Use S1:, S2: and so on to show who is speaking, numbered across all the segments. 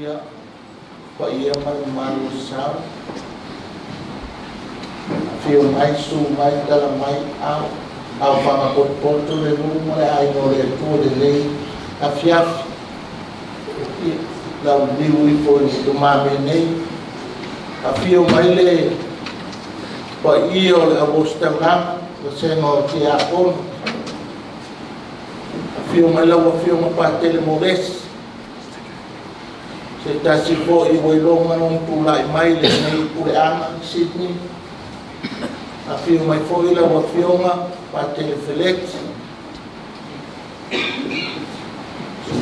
S1: Ia, paia ma le mamalu o Sasae, afio mai, susu mai, tala mai au, aofaga potopoto le nuu ma le aiga o le Atua i lenei afiafi. Ia, lauliliu ifo i lumamea nei, afio mai le paia o le auositaulaga, vasega o Tiakono, afio mai lau Afioga Patele Moresi, se tasi foi ua iloga lona tulai mai i lenei puleaga i Sydney. Afio mai foi lau Afioga Patele Feleti.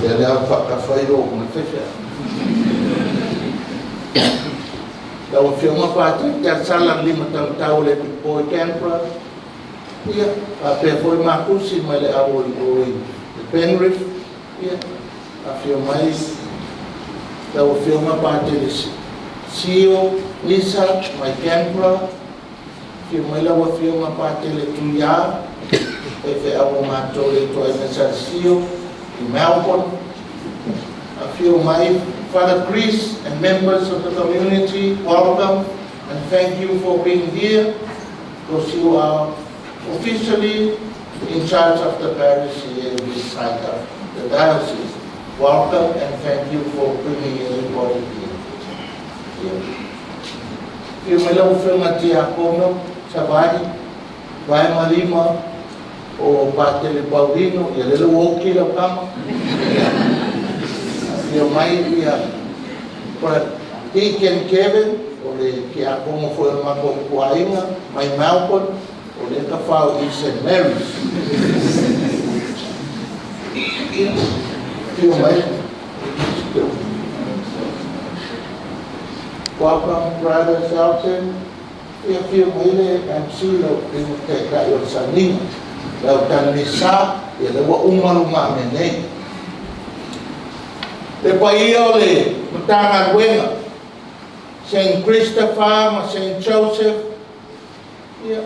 S1: Lea lea faatafa i lou faifeau. Lau Afioga Patele Telesala le lima taumatau o le Epikopo i Canberra. Ia, faapea foi Makusi mai le au i le Penrith. Ia, Afio mai lau Afioga Patele Sio Lisa mai Canberra. Afio mai lau Afioga Patele Tuia, faifeau a matou le Toeaina Sa Sio i Melbourne. Afio mai Father Chris and members of the community, welcome and thank you for being here, because you are officially in charge of the parish here in this side of the diocese. Welcome and thank you for bringing everybody here. Afio mai lau Afioga Tiakono Savali, vae ma lima o Patele Paulino, ia lele ua oki lau kama. Afio mai ia Deacon Kevin, o le tiakono foi o le matou ituaiga mai Melbourne, o lea tafao i St. Mary's. Afio mai. Welcome, Brother Shelton. Ia, afio mai le MC, lau lima taitai o le sauniga. Lau tanisa, ia le ua uma luma me nei. Le paia o le Matagaluega, St. Christopher ma St. Joseph, ia,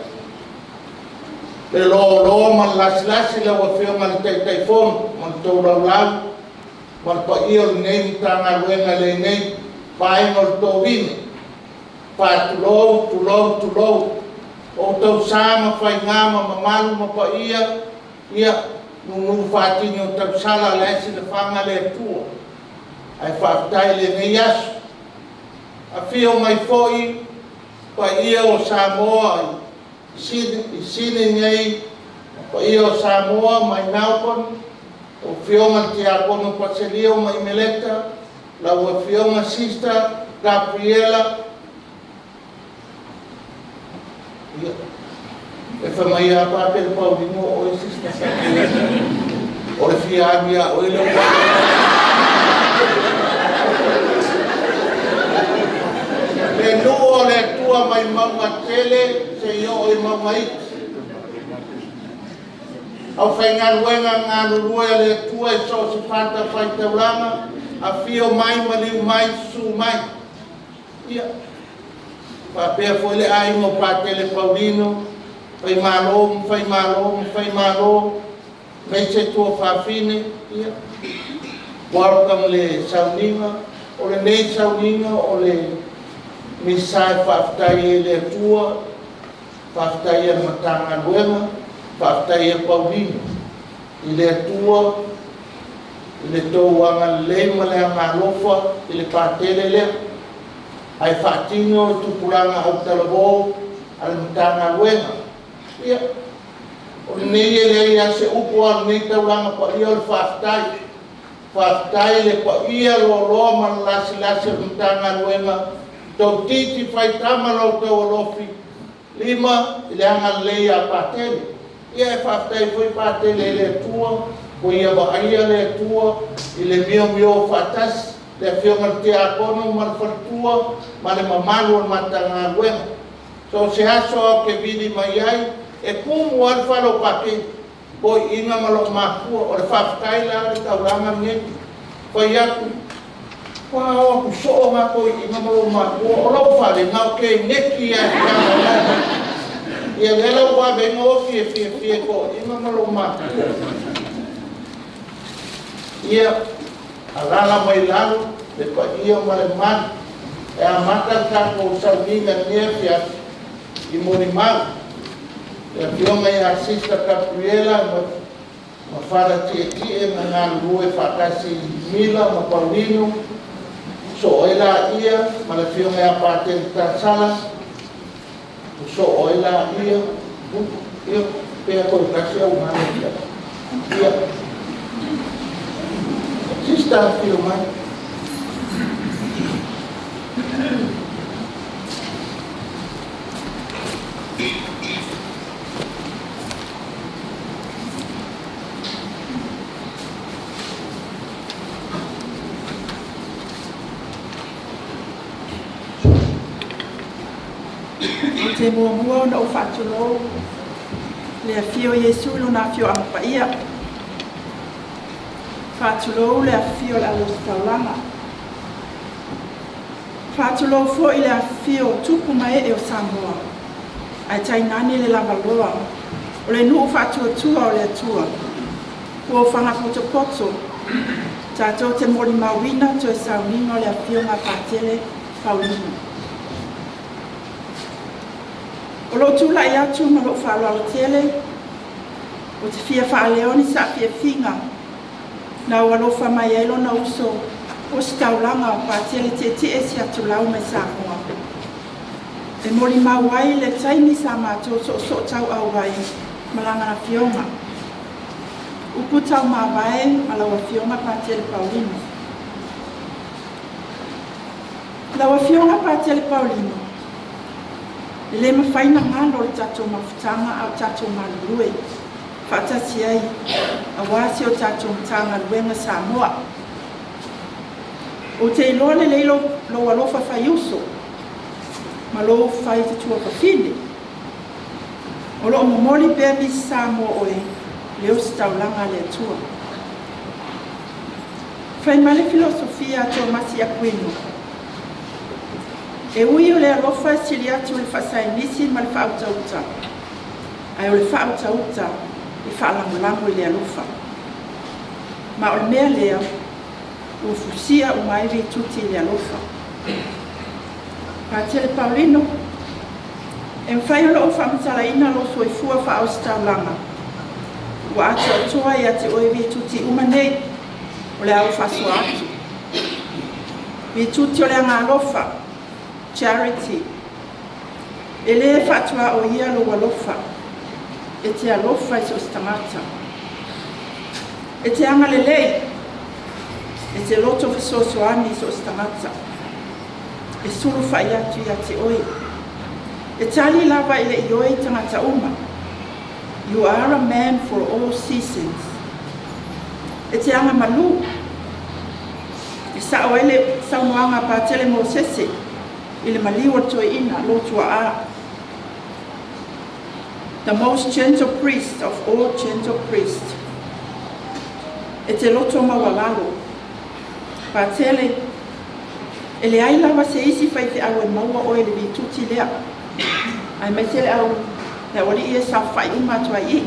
S1: le loloa ma le lasilasi lau Afioga le Taitaifono ma le tou laulau, ma le paia o lenei Matagaluega lenei vaega o le tovine. Faatulou, tulou, tulou. O outou sa ma faiga ma mamalu ma paia, ia, nunu faatini o tausala le silafaga le Atua. Ae faafetai lenei aso. Afio mai foi paia o Samoa i Sini nei, paia o Samoa mai Melbourne, o Afioga le Tiakono Paselio mai Meleta, lau Afioga Sister Gabriela, ia, e fai mai a Patele Paulino o oe Sister Gabriela. O le fia alu ia oe le Le nuu o le Atua mai mauga tele se i oo i mauga iti. Au faigaluega galulue a le Atua i so o se fatafaitaulaga, afio mai, maliu mai, susu mai. Ia, faapea foi le aiga o Patele Paulino, Faimalo ma Faimalo ma Faimalo, aemaise tuafafine, ia, welcome le sauniga. O lenei sauniga o le misa e faafetai ai i le Atua, faafetai ai le Matagaluega, faafetai ai Paulino i le Atua, i le tou agalelei ma le agalofa i le patele lea. Ae faatino le tupulaga autalavou a le Matagaluega. Ia, o lenei e leai lava se upu a o lenei taulaga paia o le faafetai. Faafetai le paia loaloa ma le lasilasi o le Matagaluega, toutiiti faitama lo outou alofi, lima i le agalelei ia Patele. Ia e faafetai foi Patele i le Atua, ua ia vaaia le Atua i le miomio faatasi, le Afioga i le Tiakono ma le faletua ma le mamalu o le Matagaluega. So o se aso au ke vili mai ai, e kumu lava le fale o Patele, toeaiina ma loomātua, o le faafetai la le taulaga lenei. Fai atu, ua o atu soo ngā toeaiina ma loomātua, o lou fale na o ke neki ai ia lea lau vave ai ona ofi e fiafia i toeaiina ma loomātua. Ia, alala mai lalo, le paia ma le mamalu. E amata le tatou sauniga i lenei afiafi i molimau. Le Afioga ia Sister Gabriela ma Fala Tietie na galulue faatasi i Mila ma Paulino, soo ai laia ma le Afioga ia Patele Tasala, soo ai laia, ia, pea koe tasi au ngā ia. Sister, afio mai.
S2: Ou te muamua ona ou faatulou le afio o Iesu i lona afioaga paia. Faatulou le afifio o le Auositaulaga. Faatulou foi le afifio o tupu ma ee o Samoa, ae tainane le lavaloa o le nuu faatuatua o le Atua, ua ofaga potopoto tatou te molimauina toe sauniga o le Afioga a Patele Paulino. O lou tulai atu ma lou faaaloalo tele, ou te fia faaleo ni saafiafiga na ua alofa mai ai lona uso ositaulaga o Patele Tietie Siatulau mai Samoa. E molimau ai le taimi sa matou soosoo tauau ai ma lana afioga. Upu taumavae ma lau Afioga Patele Paulino. Lau Afioga Patele Paulino, e le mafai na galo le tatou mafutaga a o tatou galulue faatasi ai aua si o tatou Matagaluega Samoa. Ou te iloa lelei lou alofa faiuso ma lou faitutuafafine. O lo o momoli pea misi Samoa oe le ositaulaga a le Atua. Fai mai le filosofia a Tomasi Akuino, E ui o le alofa e sili atu i le faasainisi ma le faautauta, ae o le faautauta e faalagolago i le alofa. Ma o le mea lea, ua fusia uma ai vituti i le alofa. Patele Paulino, E mafai ona ou faamatalaina lou soifua faaositaulaga ua atoatoa ia te oe vituti uma nei o le a ou faasoa atu. Vituti o le agaalofa, charity. E lē faatuaoia lou alofa, e te alofa i so o se tagata. E te agalelei, e te loto fesoasoani i so o se tagata. E sulufai atu ia te oe. E tali lava i le ioe i tagata uma. You are a man for all seasons. E te agamalu. E sao ai le saunoaga a Patele Mosese i le maliu o le toeaina, lo tuaa. The most gentle priest of all gentle priests. E te loto maualalo. Patele, e leai lava se isi faifeau e maua oe i le vituti lea, aemaise le au le aualii e saofai uma atu ai i i.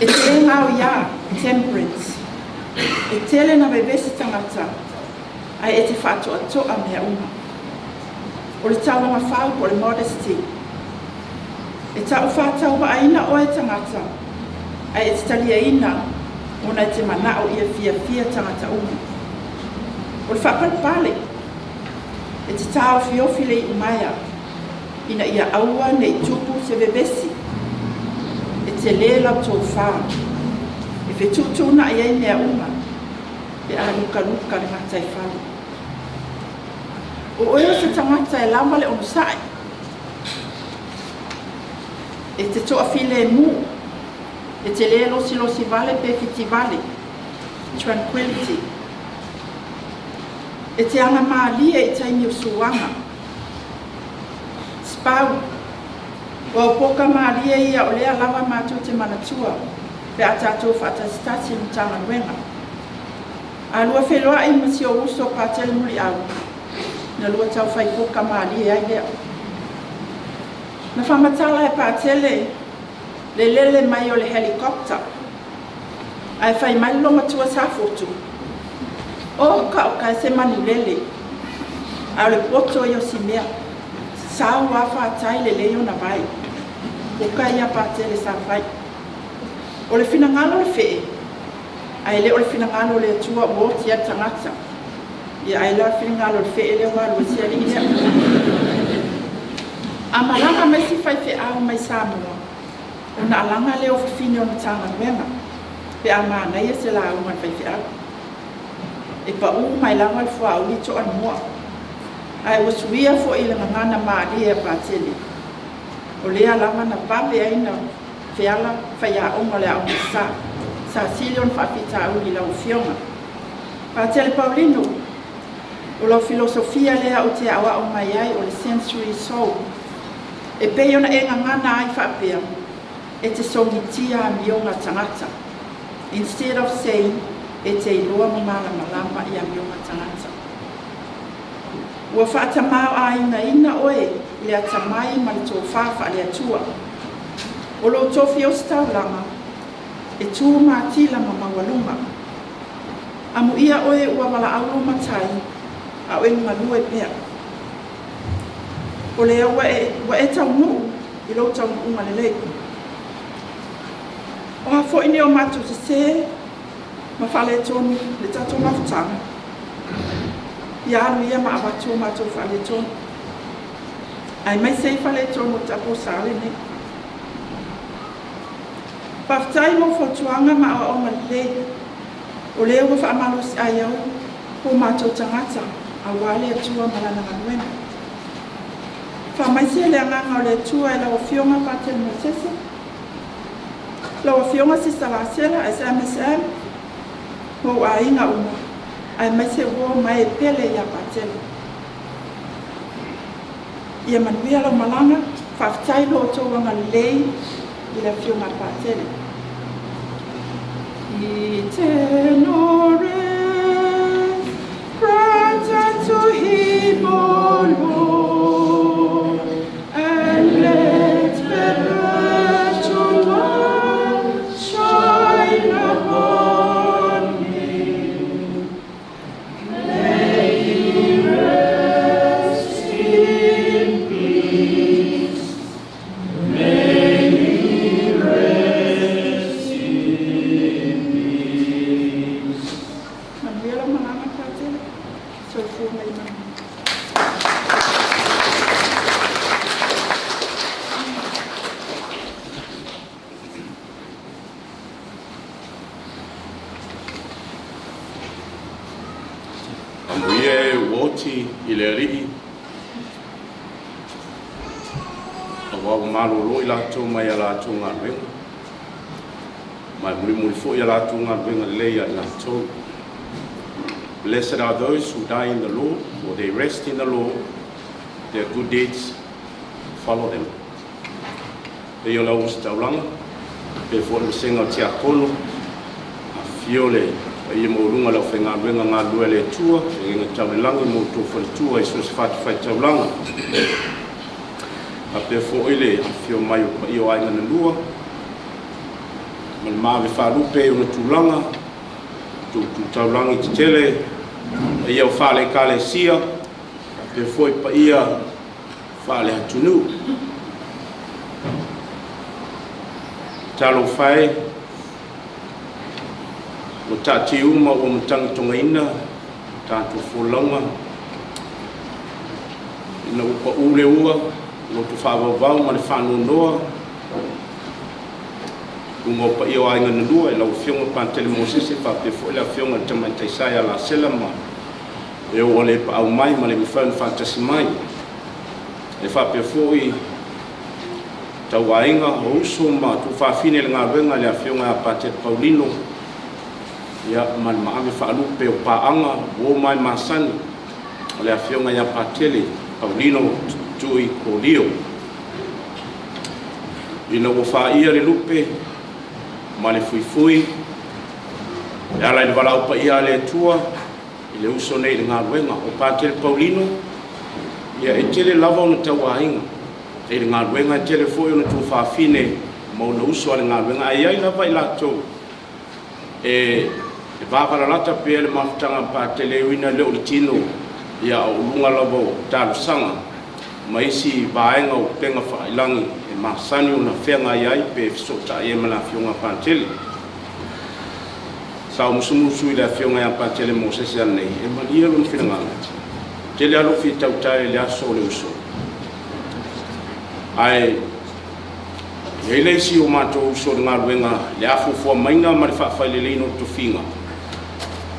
S2: E te le gaoiā, temperance. E tele na vevesi tagata, ae e te faatoatoa mea uma. O le tauagafau po o le modesty. E tau faatauvaaina oe e tagata, ae e te taliaina ona e te manao ia fiafia tagata uma. O le faapalepale, e te taofiofi le iumaea ina ia aua ne i tupu se vevesi. E tele lau tofa, e fetuutuunai ai mea uma pe a lukaluka le gataifale. O oe o se tagata e lava le onosai, E te toafilemu, e te lē losilosi vale pe fiti vale, tranquility. E te agamalie i taimi o suaga. Spau, O au poka malie ia o lea lava matou te manatua pe a tatou faatasitasi i le Matagaluega. A lua feiloai ma si ou uso Patele Muliau, na lua tau fai poka malie ai lea. Na faamatala e Patele le lele mai o le helicopter, ae fai mai le lomatua Safotu, Oh, ka o ka e se manu lele, ae o le poto ia o si mea, sau a fatai lelei ona vae. Poka ia Patele sa fai. O le finagalo o le fee, ae le o le finagalo o le Atua ua oti ai le tagata. Ia ai la o le finagalo o le fee lea ua alu ai si alii lea. A malaga mai si faifeau mai Samoa, ona alaga lea o fafine o le Matagaluega pe a manaia se lauga a le faifeau. E paū mai lava le fuauli toa le moa. Ae ua suia foi i le gagana malie a Patele. O lea lava na vave ai na feala faiaoga o le Aoga Sa. Sa sili ona faafitauli i lau Afioga. Patele Paulino, o lau filosofia lea ou te aoao mai ai o le sensory soul. E pei ona e gagana ai faapea, e te sogitia amioga tagata. Instead of saying, E te iloa ma malamalama i amioga tagata. Ua faatamāo'aigaina oe i le atamai ma le tofā faale-Atua. O lou tofi ositaulaga, e tū matila ma maualuga. Amuia oe ua valaau lou Matai, a o e galue pea. O lea ua e, ua e taunuu i lou taunuuga lelei. O a foi ni o matou sesē ma faaletonu i le tatou mafutaga, ia alu ia ma avatu o matou faaletonu, aemaise ai faaletonu o le tapuasa lenei. Faafetai mo fautuaga ma aoaoga lelei, o lea ua faamalosiai au ko matou tagata aua le Atua ma Lana galuega. Faamaise le agaga o le Atua i lau Afioga Patele Mosese, lau Afioga Sisa Lasela SMSM, ma ou aiga uma, aemaise uo ma e pele ia Patele. Ia manuia lau malaga, faafetai lo outou agalelei i le Afioga a Patele. Eternal rest, grant unto him, O Lord, and let perpetual light shine upon him. May he rest in peace. May he rest in peace. Manuia lau malaga Patele. Soifua ma ia manuia.
S3: Amuia e ua oti i le Alii, auā ua malōlō i latou mai a latou galuega, ma e mulimuli foi a latou galuega lelei ia i latou. Blessed are those who die in the Lord, for they rest in the Lord, their good deeds follow them. E ia lau ositaulaga, pe foi le vasega o tiakono, afifio le paia maualuga o le aufaigaluega galulue a le Atua, feagaiga tau le lagi ma outou faletua i so o se fatafaitaulaga. Faapea foi le afifio mai o paia o aiga na lua, ma le maave faalupe i ona tulaga, tou tu taulagi tetele, paia o faale Ekalesia, faapea foi paia faale-atunuu. Talofa e, ua taatia uma ua matagitogaina tatou folauga ina ua paū le ua, loto faavauvau ma le faanoanoa luga o paia o aiga na lua i lau Afioga Patele Mosese faapea foi le Afioga i le Tamaitai Sa ia Lasela ma e ua le paau mai ma le mafai ona faatasi mai. E faapea foi tauaiga o uso ma tuufafine i le galuega i le Afioga ia Patele Paulino ia ma le maave faalupe o paaga uo ma e masani o le Afioga ia Patele Paulino Tui Kolio. Ina ua faia le lupe ma le fuifui e ala i le valaau paia a le Atua i le uso nei i le galuega o Patele Paulino, ia e tele lava ona tauaiga i le galuega, e tele foi ona tuafafine ma ona uso a le galuega, ae i ai lava i latou e vavalalata pea le mafutaga a Patele, e ui ina le o le tino, ia a o luga lava o talosaga ma isi vaega o upega faailangi e masani ona feagai ai pe fesootai ai ma le Afioga a Patele. Sa ou musumusu i le Afioga ia Patele Mosese ananei, e malie lona finagalo. Tele lava lou fia tautai i le aso o le uso. Ae i ai le isi o matou uso i le galuega i le afuafua maiga ma le faafaileleiina o tofiga.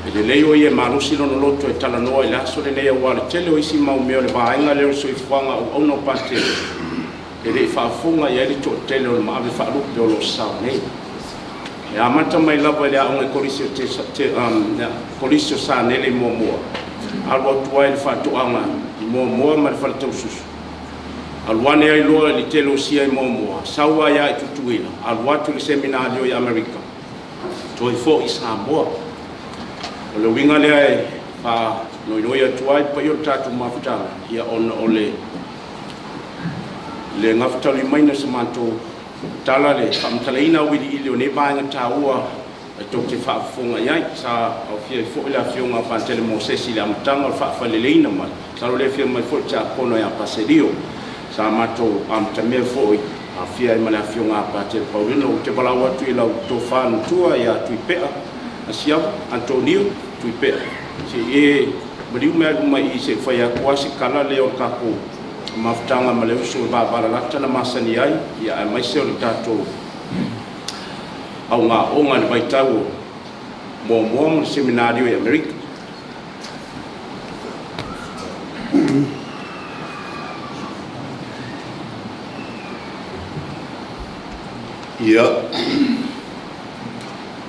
S3: E lelei o ia e malosi lona loto e talanoa i le aso lenei aua le tele o isi mau mea o le vaega lea o le soifuaga auauna o Patele e le i faafofoga i ai le toatele o le maave faalupe o lo o sao nei. E amata mai lava i le aoga i Kolisi o Sanele i Moamoa, alu atu ai i le faatoaga i Moamoa ma le fale taususu. Alu ane ai loa i le tele o sia i Moamoa, sau ai lava i Tutuila, alu atu i le seminalio i Amerika. Toe foi i Samoa. O le uiga lea e faanoinoi atu ai le paia o le tatou mafutaga, ia ona o le le gafataulimaina o se matou tala le faamatalaina auiliili o nei vaega taua e tou te faafofoga i ai. Sa aofia ai foi le afioga a Patele Mosesi i le amataga o le faafaleleina mai, masalo o lea e afio mai foi le Tiakono ia Paselio. Sa matou amatamea foi, aofia ai ma le afioga a Patele Paulino. Ou te valaau atu i lau tofa matua ia Tuipea Asiata Antonio Tuipea, se i e maliu mai luma i i se i fai atu lava se tala lea o le tatou mafutaga ma le uso i vavalalata na masani ai, ia aemaise o le tatou augaoga i le vaitau o Moamoa ma le Seminario i Amerika.
S1: Ia,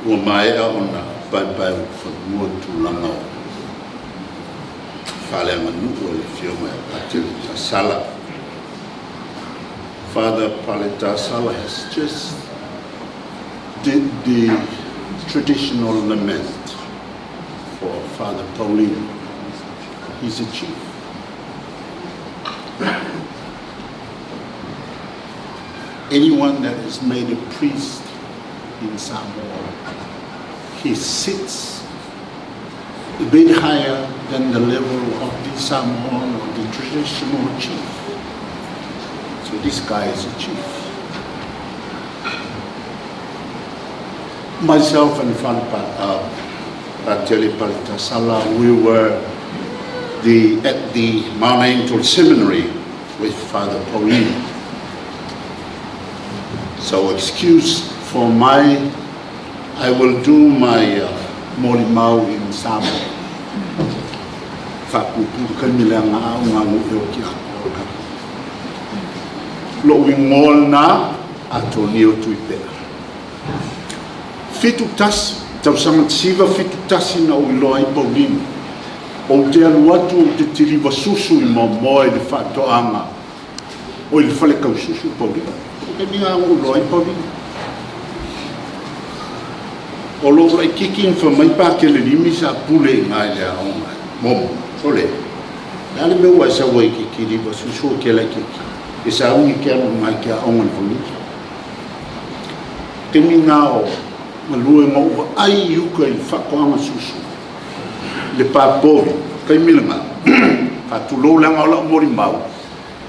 S1: ua maea ona paepaeulufanua tulaga o faaleaganuu a le Afioga ia Patele Tasala. Father Paletasala has just did the traditional lament for Father Paulino. He's a chief. Anyone that is made a priest in Samoa, he sits a bit higher than the level of the Samoan or the traditional chief. So this guy is a chief. Myself and Father Patele Paletasala, we were at the Mount Angel Seminary with Father Paulino. So excuse for my, I will do my molimau in Samoa. Faapuupuu taimi leaga au ngā ngū e o ki a koa. Lou ingoa lena, Antonio Tuipea. 71, tausaga 971 na ou iloa ai Paulino. Ou te alu atu ou te kiliva susu i Moamoa i le faatoaga o i le fale taususu Paulino. O taimi lena na ou iloa ai Paulino. O lou laitiiti na fai mai Patele Limi sa pule i ina i le aoga Moamoa. Sole, le a le mea ua e sau ai e te kiliva susu e te laitiiti? E sauni e te alu i ina i te aoga i le vanilla. Taimi lena o galue na ou vaai i uka i le faatoaga susu i le papovi, taimi lena, faatulou leaga o lau molimau,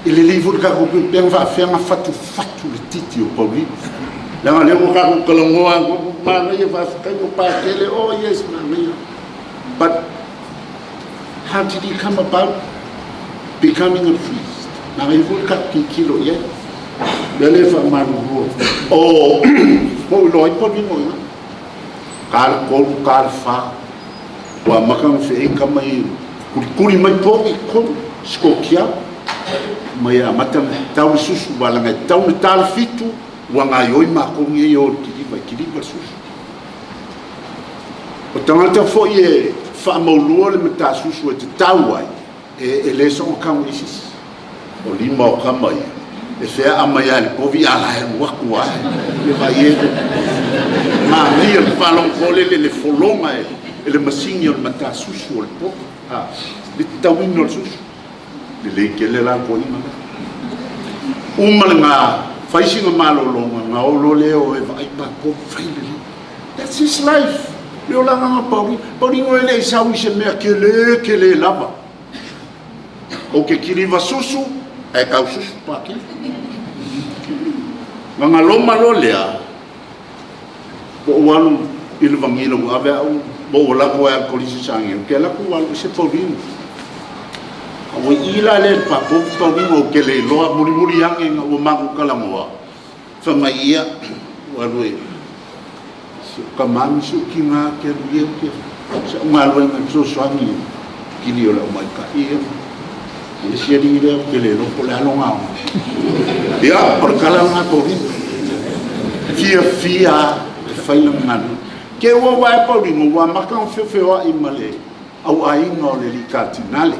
S1: e lelei foi le tatou pea na faafefea ona fatufatu le titi o Paulino. Leaga o lea ua tatou talanoa, manaia faafetai ua patele, oh yes, manaia. But how did he come about becoming a priest? Manaia foi le tatou tilotilo i ai. O lea e faamalulu atu. O, ua ou iloa ai Paulino i ina. Ta le 3, ta le 4. Ua amata ona feei tama ia, kulikuli mai povi i totonu, sikokia mai amata ona tau le susu, aua leaga e tatau ona ta le 7, ua gaoioi matou nei e o i le kiliva, e kiliva le susu. O tagata foi e faamaulua le matasusu e tatau ai, e le soona tago i se isi. O lima o tama ia, e feaa mai lava i le povi a la e alu atu lava e vaai e manaia le faalogo le fologa e le masini o le matasusu o le povi, a, le tatauina o le susu. Lelei tele la le toeaina lea. Uma lena, fai sina malologa, ona o loa lea o e vaai papovi, fai lelei. That's his life. Le olaga na Paulino. Paulino e le i sau i se mea tele tele lava. Ou te kiliva susu, ae tau susu pākele. Gagaloma loa lea, ua ou alu i le vanila, ua ave au, ua ou alu atu ai i le kolisi sagia, ou te alu atu ua alu ese Paulino. A ua i i la lea i le papovi Paulino, ou te le iloa, mulimuli ane ina ua matou talanoa, fai mai ia, ua alu e Si ou tama ma si ou tina te alu ia te si au galuega e fesoasoani i kili o le aumaitai ia. Le isi alii lea ou te le iloa po o le a lona aoga. Ia, o le tala lena Paulino. Fiafia e fai lana galuega. Te ua vae Paulino, ua amata ona feofeoai ma le auaiga o le alii Katinale.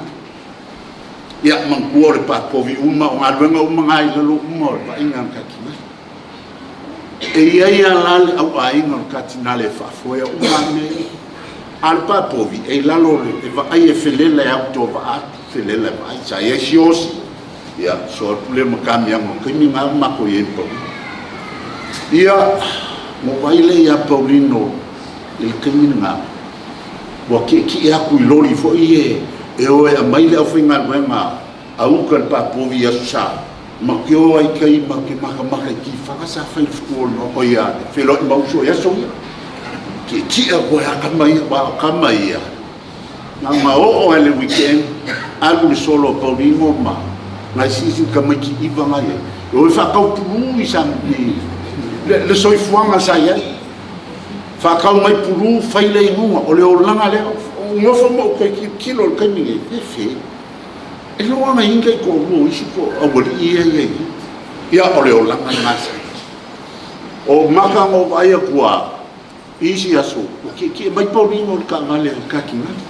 S1: Ia, manatua o le papovi uma, o galuega uma na i lalo uma o le vaaiga a le Katinale. E i ai lava la le auaiga o le Katinale e faafoea uma lava mea ia. A o le papovi, e i lalo o le, e vaai e felela e autovaa atu, felela e vaai. Sa i ai siaosi, ia, sosoo atu lea ma kamiaga o le taimi lena o matou i ai ma Paulino. Ia, ona ou vaai lea ia Paulino i le taimi lena, ua tietie atu i loli foi ia e o e aumai le aufaigaluega a uta i le papovi i Aso Sa, matou te o lava i tai matou te matamata i tifaga sa fai i le fua o le Maota, oi a, e feiloai ma uso i aso ia. Tietie atu ai lava tama ia, aua o tama ia, na ona oo lava i le weekend, alu le solo a Paulino ma nai isi tamaiti iva na i ai, e o e faatau pulu i le soifuaga sa i ai. Faatau mai pulu, fai le inuga, o le olaga lea. Ou nofo ma ou toe tilotilo i le taimi nei, fefe. E iloa na i ai ni taitoalua o isi po o aualii ia e i ai nei. Ia, o le olaga lena sa i ai. O maka na ou vaai atu lava i isi aso, ua tietie mai Paulino i le taavale a le Katinali.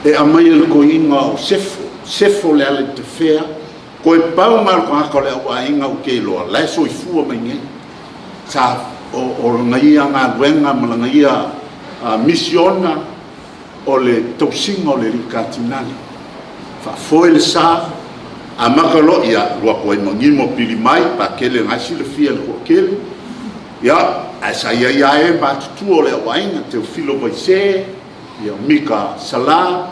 S1: E aumai e le toeaina o Sefo, Sefo Lealaitafea, toe pau lena o le tagata o le au aiga ou te iloa, la e soifua mai nei. Sa, o lana ia galuega ma lana ia misiona, o le tausiga o le Alii Katinali. Faafoe le sa, amata loa, ia, alu atu ai ma Nimo pili mai, Pakele na e silafia e le toatele, ia, ae sa i ai lava e matutua o le au aiga, Teofilo Vaise, ia, Mika Sala,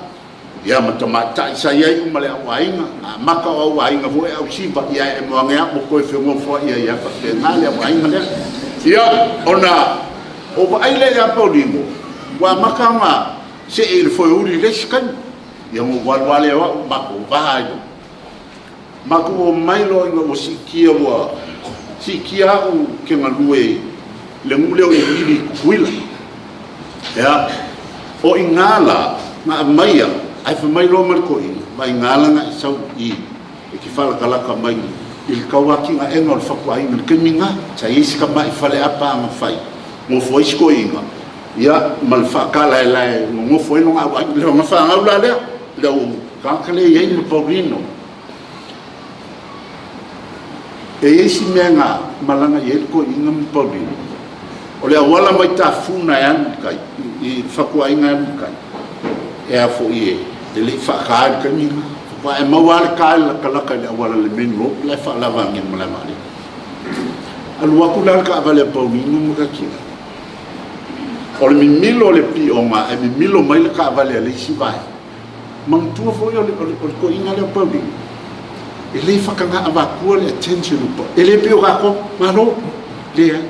S1: ia, ma tamaitai sa i ai uma le au aiga, na amata o au aiga foi e ausiva, ia, ae mo ane lava ua toe fegofoai ai lava faapena le au aiga lea. Ia, ona Ou vaai lea ia Paulino, ua amata ona see i le foeuli i le isi taimi. Ia ona ou alu lava lea o au, matou va ai loa. Matou omai loa ina ua siitia, ua siitia au ou te galue i le nuu lea o Imili i Tutuila. Ia, o i ina la, na aumai au, ae fai mai loa ma le toeaina, vaai la na e sau i i, e te faalatalata mai i le tauatinaega o le fatuaiga i le taimi lena. Sa i ai si tamai faleapa na fai, nofo ai si toeaina, ia, ma le faatalaelae e nonofo ai lona auaiga. Le ona fanau la lea, le au tagata lea e i ai ma Paulino. E i ai si mea na malaga i ai le toeaina ma Paulino, o le auala mai Tafuna e alu i tai, i le fatuaiga e alu i tai, e a foi e le i faata i le taimi lena. Faatoa e maua lava le ta e latalata i le auala i le main road la e faalava ane i le malae vaalele. Alu atu la le taavale a Paulino ma Katina. O le mimilo o le pioga ae mimilo mai le taavale a le isi vaega. Manatua foi o le, o le, o le toeaina lea o Paulino, e le whakanga avatua le attention o Paulino. E le pei o kākou, malo, leai.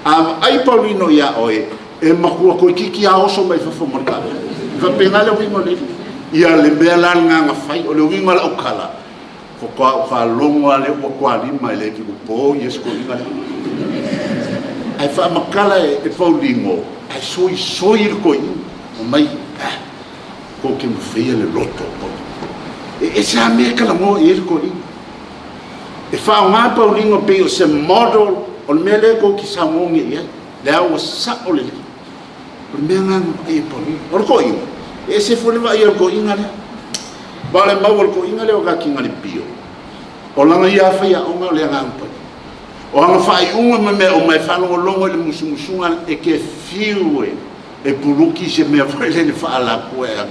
S1: A vaai Paulino iā oe, e matua toeitiiti lava oso mai fafo ma le taavale. E faapena le uiga o le Ia le mea la lena na fai, o le uiga o lau tala, faatoa ou faalogo lava lea ua tualima e le po ia si toeaina lea. Ae faamatala e Paulino, ae soisoi le toeaina, fai mai, ah, tou te mafaia le loto o Paulino. E ese lava mea e talanoa i ai le toeaina. E faaaoga Paulino pei o se model o le mea lea tou te saunoa i ai. Lea ua sao lelei. O le mea lena na vaai e Paulino. O le toeaina, e ese foi le vaai a le toeaina lea. Ma o le mau a le toeaina lea o Katina le Pio, o lana ia faiaoga o le Agaga Paia. O ana faaiuga ma mea uma e faalogologo i le musumusuga e te fiu e e puluki se mea foi lele faalapua e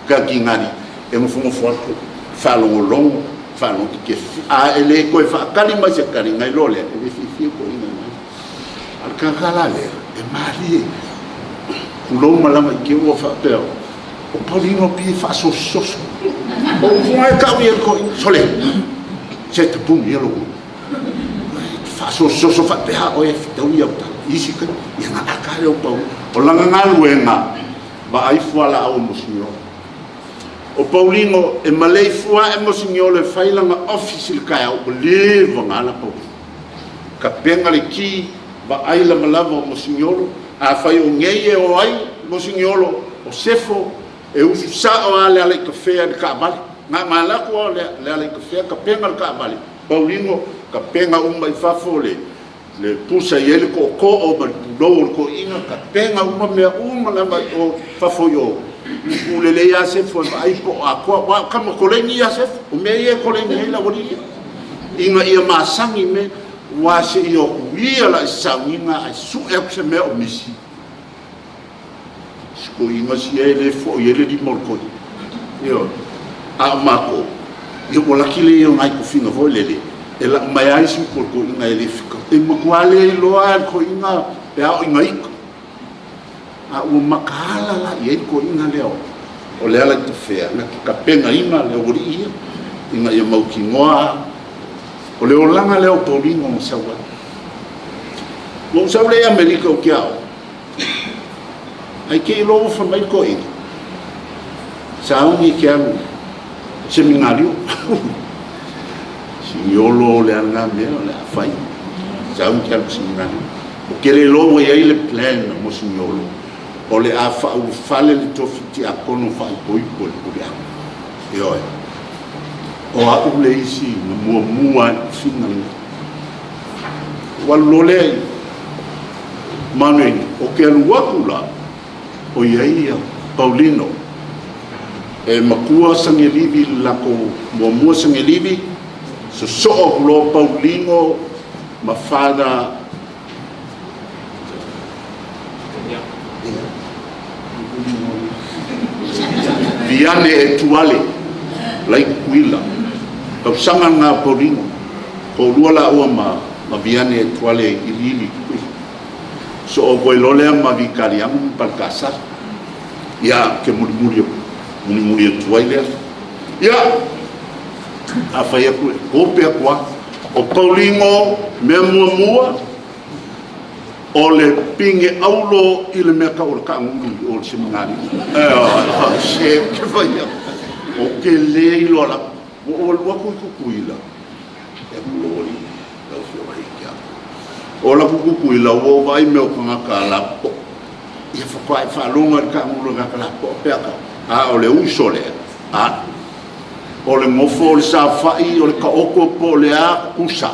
S1: Katingali e nofonofo atu faalogologo faalogo e te fiu a e le toe faatali mai se tali na iloa lea e le fiafia toeaina i A o le tagata la lea, e malie, tulou ma lava i te ua faapea, o Paulino pei e faasososo. O upu e tau i ai le sole, se tapuni ia lou faasososo faapea oe e fetaui au tala. Isi taimi, ia na aka lea o Paulino. O lana galuega, vaai fualaau a Mosignolo. O Paulino e maleifua ae Mosignolo e fai lana office i le taeao, ua leva ona ala Paulino. Tapena le ki, vaai lavalava o Mosignolo, afai o nei e o ai Mosignolo, o Sefo, e usu sao lava le ala i kafea i le taavale. Na ma alu atu lava le ala i kafea, tapena le taavale, Paulino, tapena uma i fafo le le pusa e i ai le tootoo ma le pulou o le toeaina, tapena uma mea uma lava i o fafo i o. Upu lelei lava Sefo e vaai po o atoa, aua o tama koleni ia Sefo, o mea ia e koleni ai le aualii ia. Ina ia masani me. Aua se i o atu ia la i se sauniga ae sue atu se mea o misi. Si toeaina sia e le foi ai le lima o le toeaina. Ioe. A o matou, ia ua laki le ia o nai tofiga foi lele, e lau mai lava isi upu a le toeaina e le fika. E matua le iloa lava e le toeaina pe a oo ina ita. A ua mataala la i ai le toeaina lea o Lealaitafea na te tapenaina le aualii ia ina ia mautinoa o le olaga lea o Pauligo na sau ai. Na ou sau lea i Amerika ou te aoga, ae te i loa ua fai mai le toeaina, sauni e te alu i seminalio. Siniolo o le a lena mea o le a fai, sauni e te alu i seminalio. Ou te le iloa ua i ai le plan mo Siniolo, o le a faaulufale le tofi tiakono faaipoipo i le puleaga. Ioe. O au le isi na muamua i le tofiga lenei. Ou alu loa lea i Manueli, ou te alu atu la, o i ai ia Paulino, e matua Sagelivi i le latou muamua Sagelivi, sosoo atu loa Paulino ma Father Viane Etuale la i Tutuila, tausaga lena o Paulino, toalua laua ma Viane Etuale i Iliili i Tutuila. Sosoo atu ai loa lea ma Vikaliago ma Palekasala. Ia, ou te mulimuli mulimuli atu ai lea. Ia, a fai atu e kope atu lava. O Paulino, mea muamua, o le pine auro i le mea tau o le taagulu i o le seminari. Se ou te fai atu, ou te le iloa lava. Ua ou alu atu i Tutuila, e alu loa lau Afioga ia te au. O alu atu i Tutuila, ua ou vaai i mea o tagata lapopoa. Ia faatoa e faalogo i le taagulu a tagata lapopoa pe a tau. A o le uso lea, a o le nofo o le saofai, o le taoto po o le a tutusa.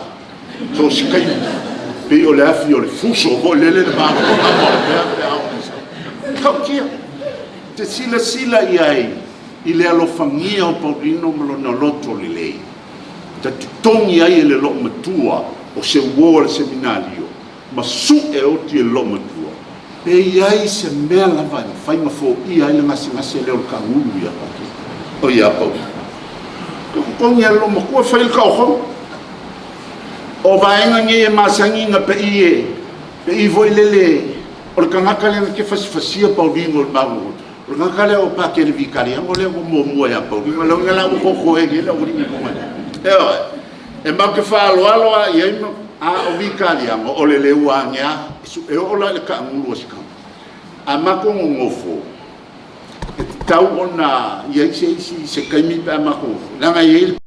S1: So o se taimi, pei o le afi o le fuso foi lele le malamalama o mea pe a oo ina sau. Tautia, te silasila i ai i le alofagia o Paulino ma lona loto lelei, ta totogi ai e le loomatua o se uo a le seminalio ma suʻe oti e le loomatua, pe i ai se mea lava e mafai ona foia ai le gasegase lea o le taagulu ia Paulino, o ia Paulino. Te totogi e le loomatua fai le taotoga. O vaega nei e masani ona pei e, pei foi lele o le tagata lea na te fasifasia Paulino i le malu o le tagata lea o Patele Vitaliano lea ua muamua ia Paulino, lea la ua totoe nei le aualii i luga nei. Ioe, e matou te faaaloalo lava i ai ma, a o Vitaliano o le leua ane lava, e oo la i le taagulu a si tama. A matou nonofo, e tatau ona i ai se isi, se taimi pe a matou, leaga e i ai le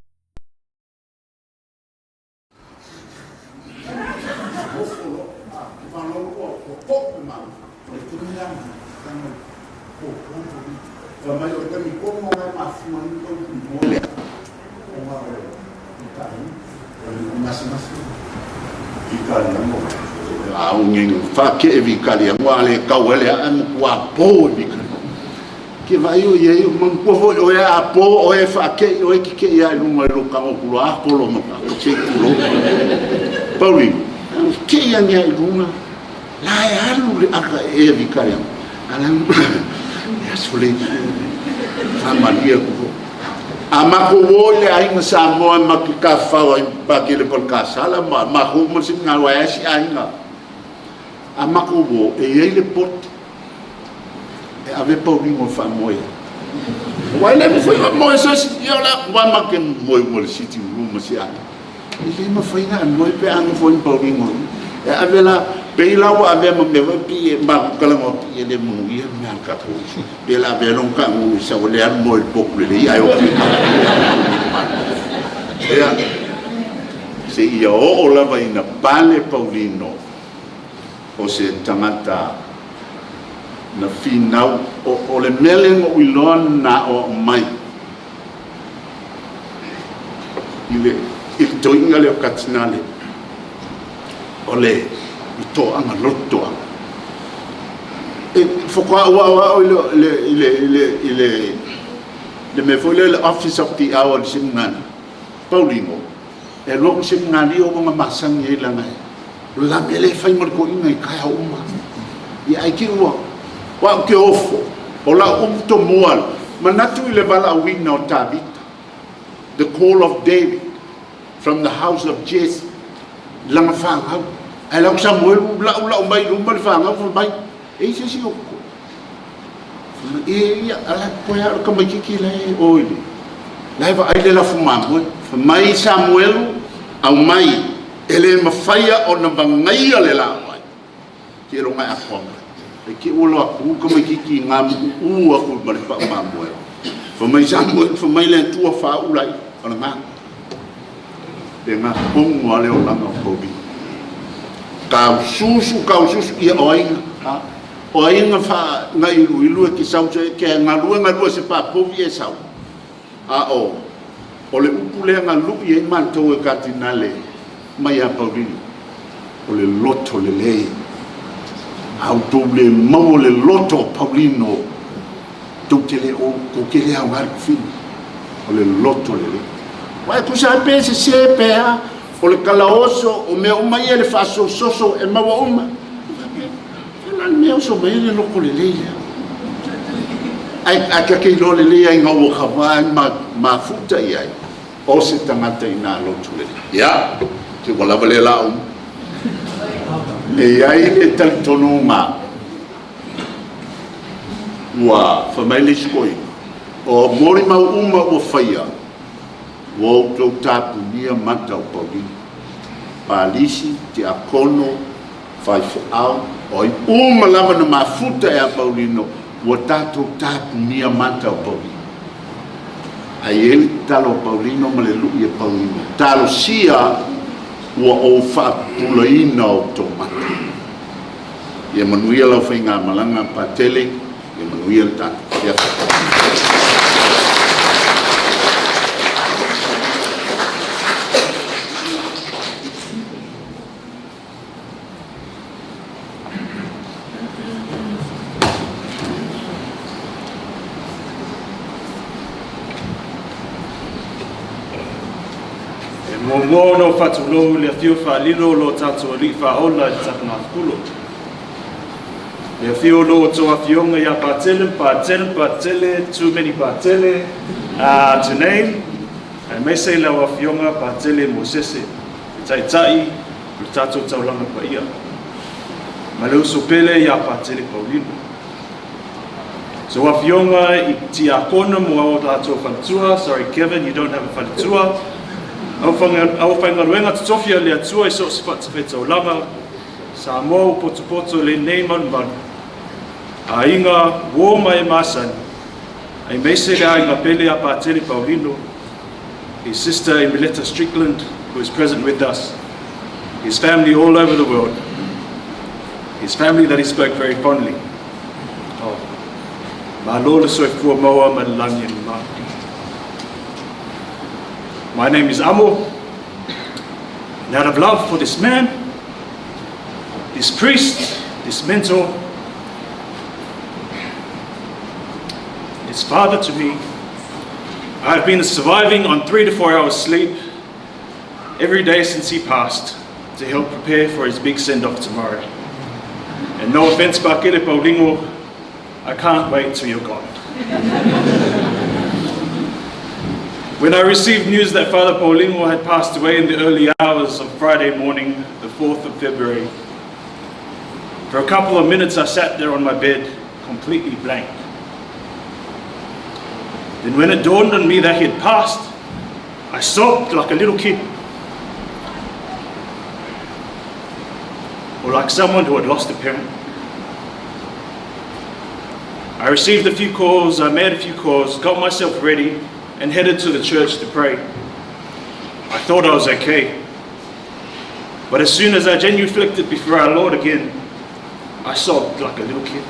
S1: Ke vaai o i ai, manatua foi oe a po oe e faakei oe kekei lava i luga i lou tago atu loa, a polo ma se i tulou. Paulino, kekei ane lava i luga, la e alu le aka e ea Vikariano. A la e aso le faamalie atu foi. A matou o i le aiga Samoa e matou te tafafao ai ma Pakele Palekasala ma matou uma le seminari, aua e ai si aiga. A matou o, e i ai le potu E ave Paulino e faamoe ai. Aua e le mafai ona moe se isi, ia o le a, aua matou te moe uma i le sitting room a si aiga. E le mafai ona e moe pe a nofo ai ma Paulino i i. E ave la, pei la ua avea ma mea foi pei e matou talanoa pei e le manuia le mea a le tatou uso. Pei o le a avea lona taagulu i sau lea alu moe i le potu lelei ae oti i Ia, seia oo lava ina pale Paulino o se tagata na finau, o le mea lea na ou iloa na aoao mai i le toeaina lea o Katinale, o le toaga lotoaga. E faatoa ou aoao i le mea foi lea, le Office of the Hour i le Seminari, Paulino, E alu aku i le seminari oo ina masani ai leaga o le la mea lea e fai ma le toeaina i taeao uma. Ia ae te i ua, o au ou te ofo, o lau upu tomua, manatu i le valaauina o Tavita, the call of David from the house of Jesse, lana fanau. Ae alu atu Samuelu la'ula'u mai i luma le fanau fai mai, e i ai se isi o totoe? Ia, a la e totoe lava o le tamaitiiti la e o i le, la e vaai le lafu mamoe. Fai mai Samuelu, aumai, e le mafaia ona vagaia le laau ai, seiloga e atoa mai. Ae te i ua alu atu le tamaitiiti i gamuuu atu ma le pau mamoe. Fai mai Samuelu, fai mai le Atua, faauu laia, o lena. E faapena tonu lava le olaga o Pauliga. Taususu, taususu, ia o ai na, o ai na faa, na iluilu e te sau e te galue galue i se pa povi e sau. A o, o le upu lea na lui ai matou e Katinale mai ia Pauliga, o le loto lelei. A outou le maua le loto o Paulino, tou te le o, tou te le aoga i le tofiga. O le loto lelei. Aua e tusa lava pe sese pe a, o le talaoso, o mea uma ia, le faasososo, e maua uma. Faapea, o le a le mea e oso mai ai le loto lelei lea? Ae ta te iloa lelei lava ina ua ta va ma mafuta i ai, o se tagata ina loto lelei. Ia, se ua lava lea laau. E i ai le talitonuga ua fai mai le isi toeaina, o molimau uma ua faia, ua outou tapunia mata o Paulino, Palisi, Tiakono, faifeau, o ai uma lava na mafuta ia Paulino, ua tatou tapunia mata o Paulino. Ae i ai le tatalo a Paulino ma le lui a Paulino, talosia ua ou faapupulaina outou mata. Ia manuia lau faigamalaga Patele, ia manuia le tatou afiafi.
S4: E muamua ona ou faatulou i le afio faalilo o lo tatou Alii Faaola i le Tapanāfukulo. Le afio o lo outou afioga ia Patele, Patele, Patele, too many Patele to name, aemaise lau afioga Patele Mosese, le Taitai o le tatou taulaga paia, ma le uso pele ia Patele Paulino. So afioga i tiakona mo o latou faletua, sorry Kevin, you don't have a faletua, aufaigaluega totofi a le Atua i so o se fatafaitaulaga, Samoa ua potopoto lenei malumalu, aiga uo ma e masani, aemaise le aiga pele a Patele Paulino, his sister Emiletta Strickland, who is present with us, his family all over the world, his family that he spoke very fondly of. Malo le soifua maua ma le lagi e mama. My name is Amo, and out of love for this man, this priest, this mentor, this father to me, I have been surviving on 3 to 4 hours sleep every day since he passed to help prepare for his big send-off tomorrow. And no offense, Pakele Paulingo, I can't wait till you're gone. When I received news that Father Paulingo had passed away in the early hours of Friday morning, the 4th of February, for a couple of minutes I sat there on my bed, completely blank. Then when it dawned on me that he had passed, I sobbed like a little kid. Or like someone who had lost a parent. I received a few calls, I made a few calls, got myself ready, and headed to the church to pray. I thought I was okay. But as soon as I genuflected before our Lord again, I sobbed like a little kid.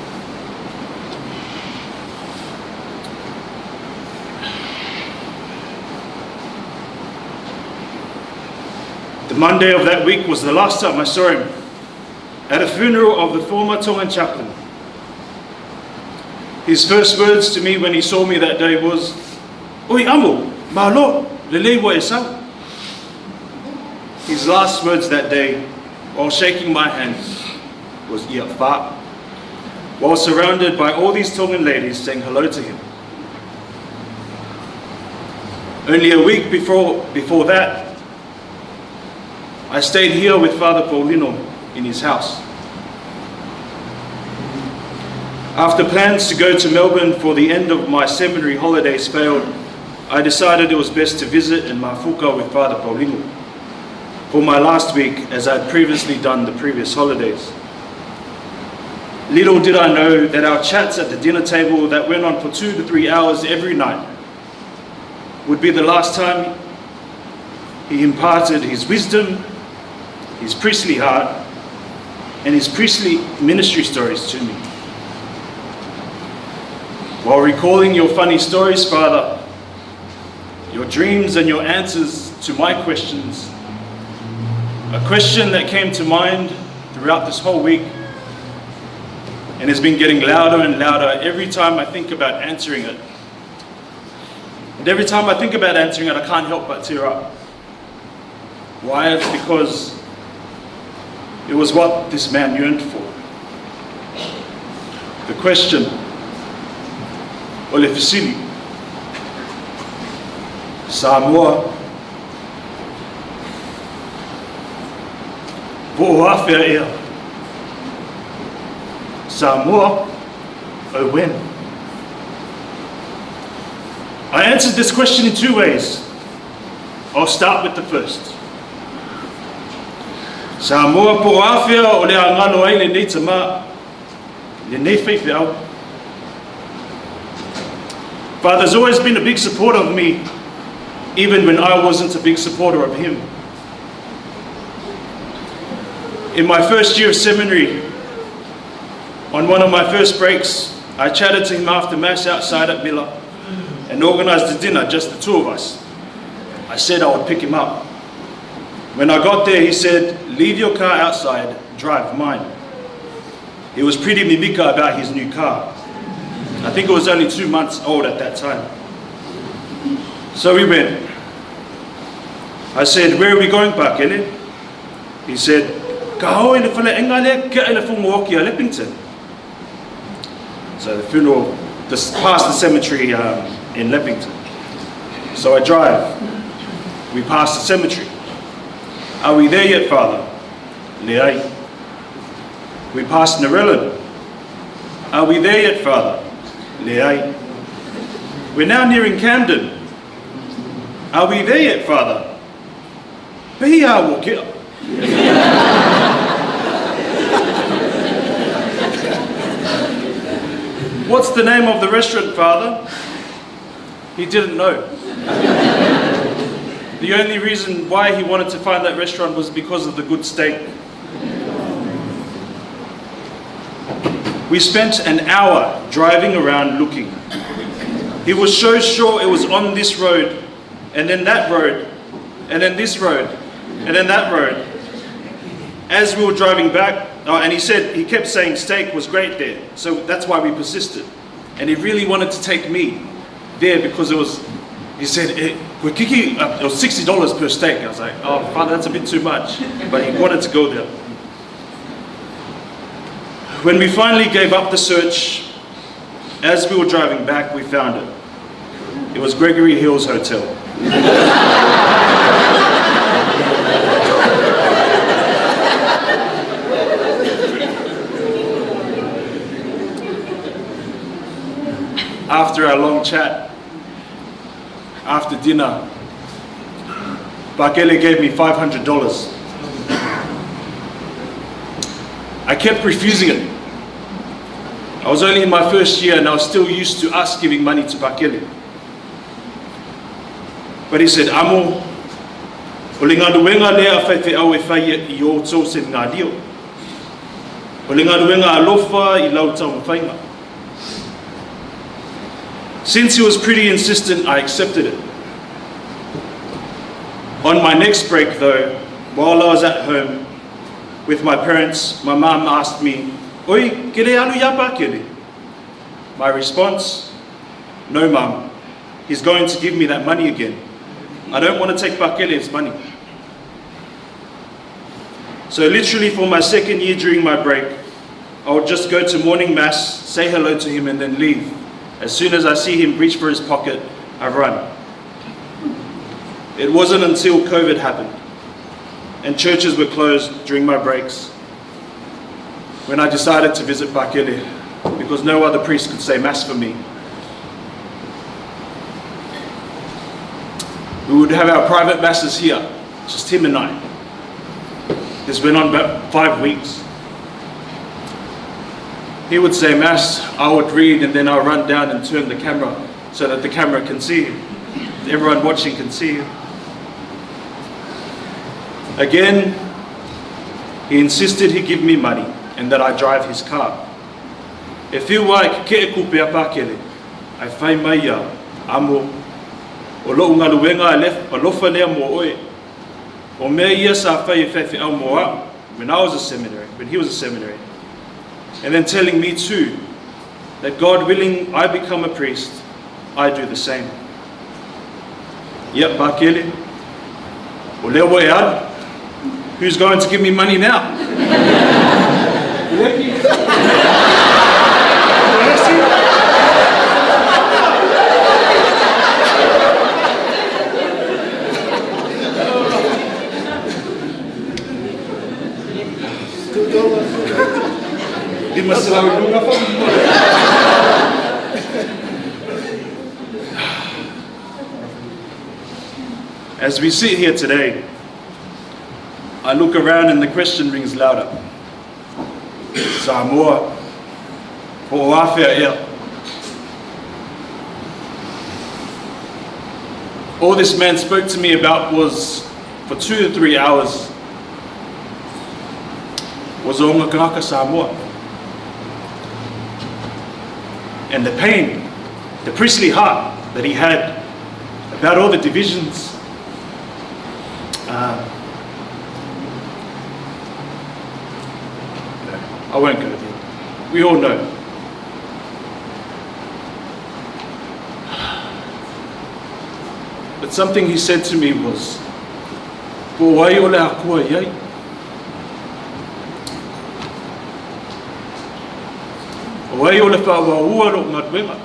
S4: The Monday of that week was the last time I saw him, at a funeral of the former Tongan chaplain. His first words to me when he saw me that day was, Oi amo, malo, lelei ua e sau. His last words that day, while shaking my hands, was ia fa, while surrounded by all these Tongan ladies saying hello to him. Only a week before, before that, I stayed here with Father Paulino in his house. After plans to go to Melbourne for the end of my seminary holidays failed, I decided it was best to visit in Mafuka with Father Paulino for my last week as I had previously done the previous holidays. Little did I know that our chats at the dinner table that went on for two to three hours every night would be the last time he imparted his wisdom, his priestly heart, and his priestly ministry stories to me. While recalling your funny stories, Father, your dreams and your answers to my questions, a question that came to mind throughout this whole week and has been getting louder and louder every time I think about answering it. And every time I think about answering it, I can't help but tear up. Why? It's because it was what this man yearned for. The question, o le fesili, Samoa, po o afea ea? Samoa, o when? I answered this question in two ways. I'll start with the first. Samoa po o afea o le a ngalo ai lenei tama, lenei faifeau. Father's always been a big supporter of me, even when I wasn't a big supporter of him. In my first year of seminary, on one of my first breaks, I chatted to him after Mass outside at Miller and organized a dinner, just the two of us. I said I would pick him up. When I got there, he said, Leave your car outside, drive mine. He was pretty mimika about his new car. I think it was only two months old at that time. So we went. I said, Where are we going, Pakele? He said, Ka hoi le whale enga le ke le whongoki a Leppington. So the funeral, this, past the cemetery um, in Leppington. So I drive. We pass the cemetery. Are we there yet, Father? Leai. We pass Narellan. Are we there yet, Father? Leai. We're now nearing Camden. Are we there yet, Father? Pehi a ua kea. What's the name of the restaurant, Father? He didn't know. The only reason why he wanted to find that restaurant was because of the good steak. We spent an hour driving around looking. He was so sure it was on this road, and then that road, and then this road, and then that road. As we were driving back, oh, and he said, he kept saying steak was great there, so that's why we persisted. And he really wanted to take me there because it was, he said, it, kiki, uh, it was $60 per steak. I was like, oh, father, that's a bit too much. But he wanted to go there. When we finally gave up the search, as we were driving back, we found it. It was Gregory Hills Hotel. After our long chat, after dinner, Bakele gave me $500. I kept refusing it. I was only in my first year and I was still used to us giving money to Bakele. But he said, Amo, o le ngaluenga lea a faifeau e whai i o tō se ngā lio. O le ngaluenga alofa i lau taumafaiga. Since he was pretty insistent, I accepted it. On my next break, though, while I was at home with my parents, my mum asked me, Oi, kere alu ia Pakele? My response, No, mum, he's going to give me that money again. I don't want to take Pakele's money. So literally for my second year during my break, I would just go to morning mass, say hello to him and then leave. As soon as I see him reach for his pocket, I run. It wasn't until COVID happened and churches were closed during my breaks when I decided to visit Pakele because no other priest could say mass for me. We would have our private masses here, just him and I. This went on about 5 weeks. He would say mass, I would read, and then I'll run down and turn the camera so that the camera can see him. Everyone watching can see him. Again, he insisted he give me money and that I drive his car. E whiu ai ke keʻe kupe a Pakele, ai whai mai ia, amo, o loʻu galuega alofa lea mo oe. O mea ia sa whai e faifeau mo a'u, when I was a seminary, when he was a seminary. And then telling me too, that God willing I become a priest, I do the same. Ia, Pakele, o lea ua e alu, who's going to give me money now? 500 i luga As we sit here today, I look around and the question rings louder. Samoa, po o afea ea. All this man spoke to me about was, for 2 to 3 hours, was o ngakaka Samoa. And the pain, the priestly heart that he had about all the divisions. I won't go there. We all know. But something he said to me was, Po wai o le akua iai? O ai o le whawaua lo ngaluega.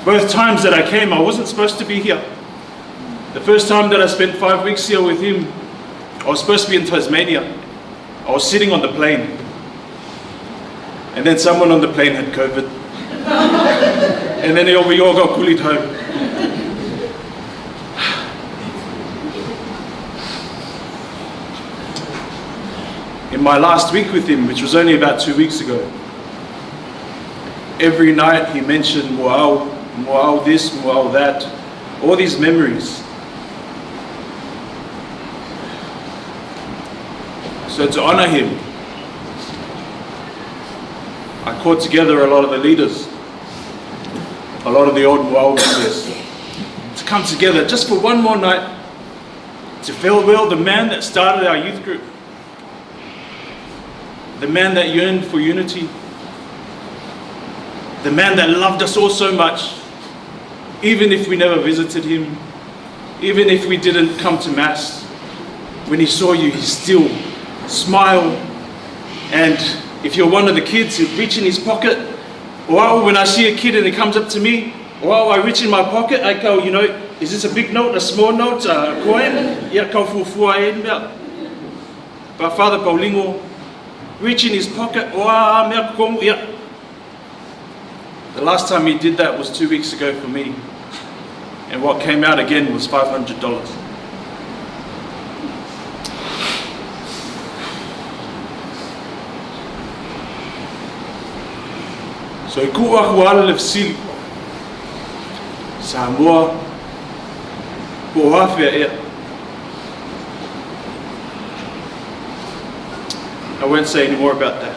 S4: Both times that I came, I wasn't supposed to be here. The first time that I spent 5 weeks here with him, I was supposed to be in Tasmania. I was sitting on the plane. And then someone on the plane had COVID. And then we all got coolied home. In my last week with him, which was only about 2 weeks ago, every night he mentioned Muau, Muau this, Muau that, all these memories. So to honor him, I called together a lot of the leaders, a lot of the old Muau members, to come together just for one more night to farewell the man that started our youth group, the man that yearned for unity, the man that loved us all so much, even if we never visited him, even if we didn't come to mass. When he saw you, he still smiled. And if you're one of the kids, he'd reach in his pocket. Or when I see a kid and he comes up to me, or I reach in my pocket, I go, you know, is this a big note, a small note, a coin? Yeah, kau fuafua e mea. But Father Paulingo, reach in his pocket, oa mea kokongu, yeah. The last time he did that was 2 weeks ago for me. And what came out again was $500. So i ku aku ala le fesili, Samoa, po o afea ea. I won't say any more about that.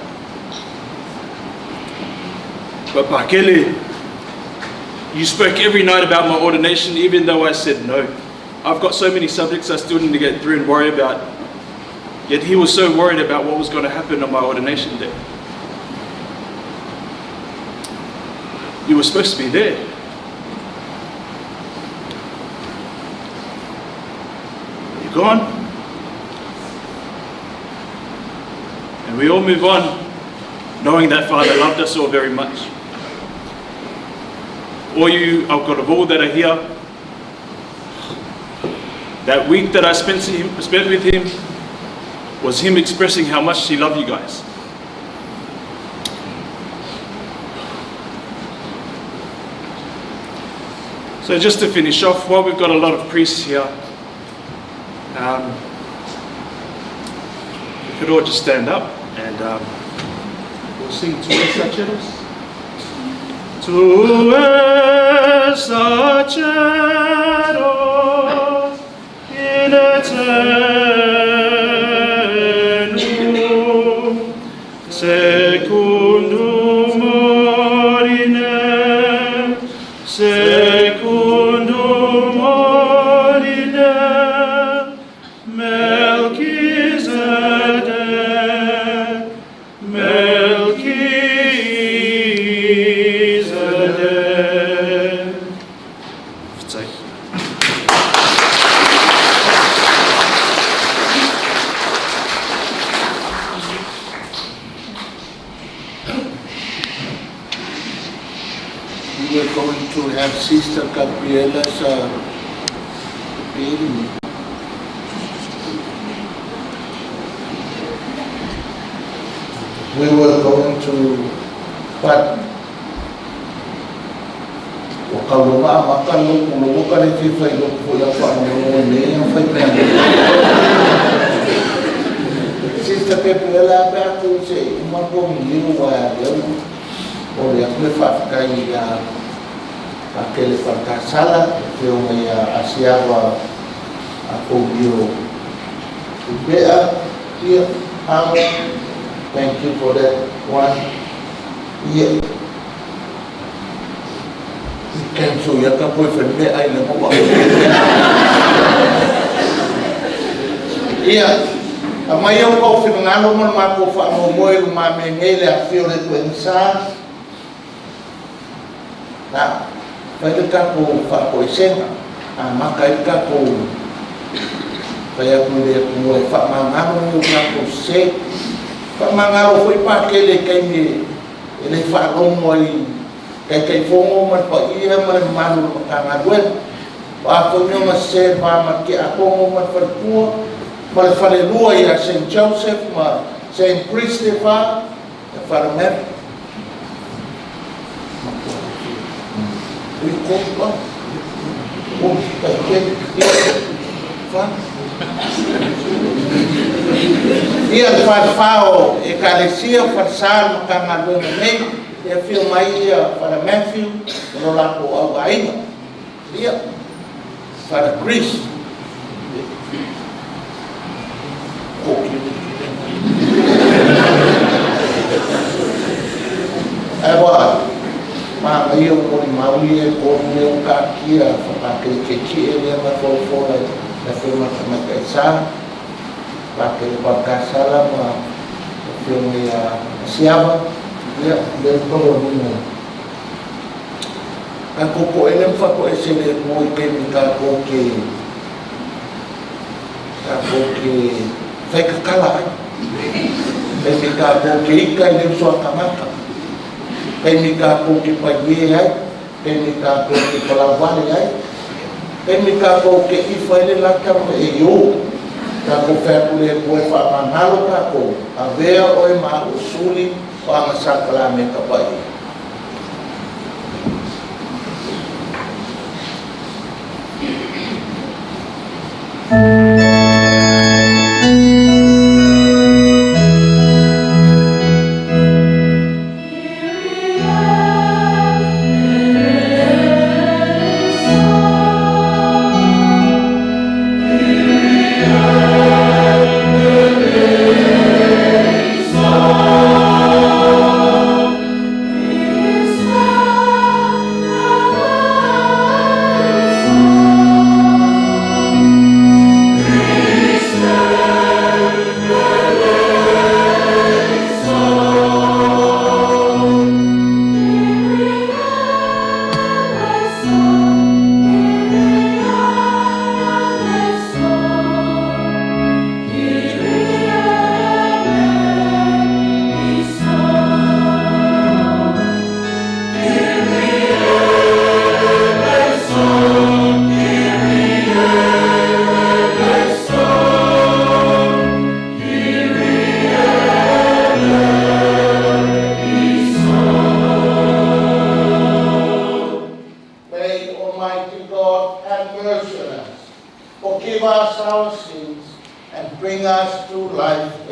S4: But Pakele, you spoke every night about my ordination, even though I said no. I've got so many subjects I still need to get through and worry about. Yet he was so worried about what was going to happen on my ordination day. You were supposed to be there. gone. And we all move on knowing that Father loved us all very much. All you all that are here, that week that I spent, him, spent with him was him expressing how much he loved you guys. So just to finish off, while we've got a lot of priests here, we could all just stand up and we'll sing Tu es Sacheros. Tu es saceros in aeternum, secundum ordinem, secundum ordinem, Melchizedek, Melchizedek. F'tai.
S1: We were going to have Sister Gabriela's baby. We were going to, but o kauluma a maka loku loko ka le fia fai loku foi au faalogologo i mea ia na fai pea. Sister Gabriela pe atu se i uma po miliu wa leu o le aku le faafetai ia Pakele Faltasala e fioga ia Asiava a Koulio Upea ia Amo. Thank you for that one. Ia cancel ia ka poe whenme ai le mo Ia, a mai au kau whingalo mo le mako wha mo moe lu ma me ngei le a whio le tuen sa. Na, whai le kako wha ko isenga, a maka i kako whai aku le aku e wha mangalo ni o kako se. Wha mangalo foi pa ke le kai me e le wha longo ai kai kai fongo ma pa ia ma le manu ma ka ngalue. Wa fo ni ma se ma ma ke akongo ma fa pua ma le falelua ia St. Joseph ma St. Christopher e fara Mary. Ui ko pa. O kai ke ia fa. Ia fa fao e kalesia fa sa ma ka ngalue nei e fio mai ia Father Matthew o lo lako au aiga. Ia Father Chris. Ai wa ma mai o ko ni maui e ko ni o ka kia fa pa ke ke ki e le ma fo fo la la fe ma ma ka sa pa ke pa ka sala ma fio mai a siava ia le ko ni mo ka ko ko ele fa ko e se le mo i ke mi ka ko ke ka ko ke fai ka kala ai kai mi ka ko ke ika i le uso a kamaka kai mi ka ko ke pa ye ai kai mi ka ko ke palavale ai kai mi ka ko ke ifa i le laka ma e yo ka ko fai ku le ko e fa mangalo ka ko a vea oe ma o suli o anga sakala me ka pai.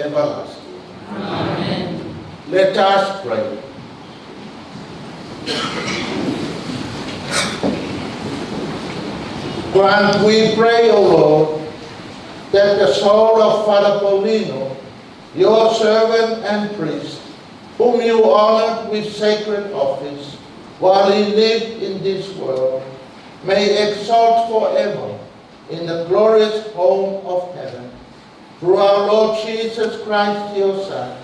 S1: everlasting. Amen. Let us pray. Grant, we pray, O Lord, that the soul of Father Paolino, your servant and priest, whom you honored with sacred office while he lived in this world, may exalt forever in the glorious home of heaven. Through our Lord Jesus Christ, your Son,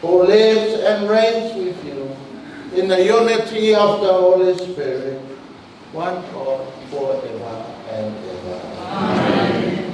S1: who lives and reigns with you in the unity of the Holy Spirit, one God, forever and ever. Amen.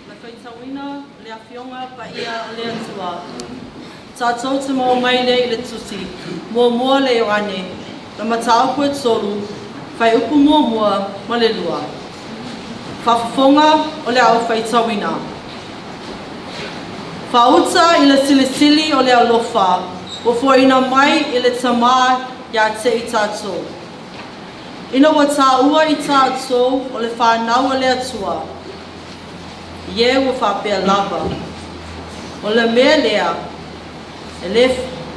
S5: Le faitauina o le Afioga Paia a le Atua. Tatou te maua mai lea i le Tusi Muamua le Ioane, le mataupu e tolu, fuaiupu muamua ma le lua. Faafofoga o le Aufaitauina. Faauta i le silisili o le alofa ua foaina mai e le Tama ia te i tatou. Ina ua taua i tatou o le fanau a le Atua, ie ua faapea lava. O le mea lea e le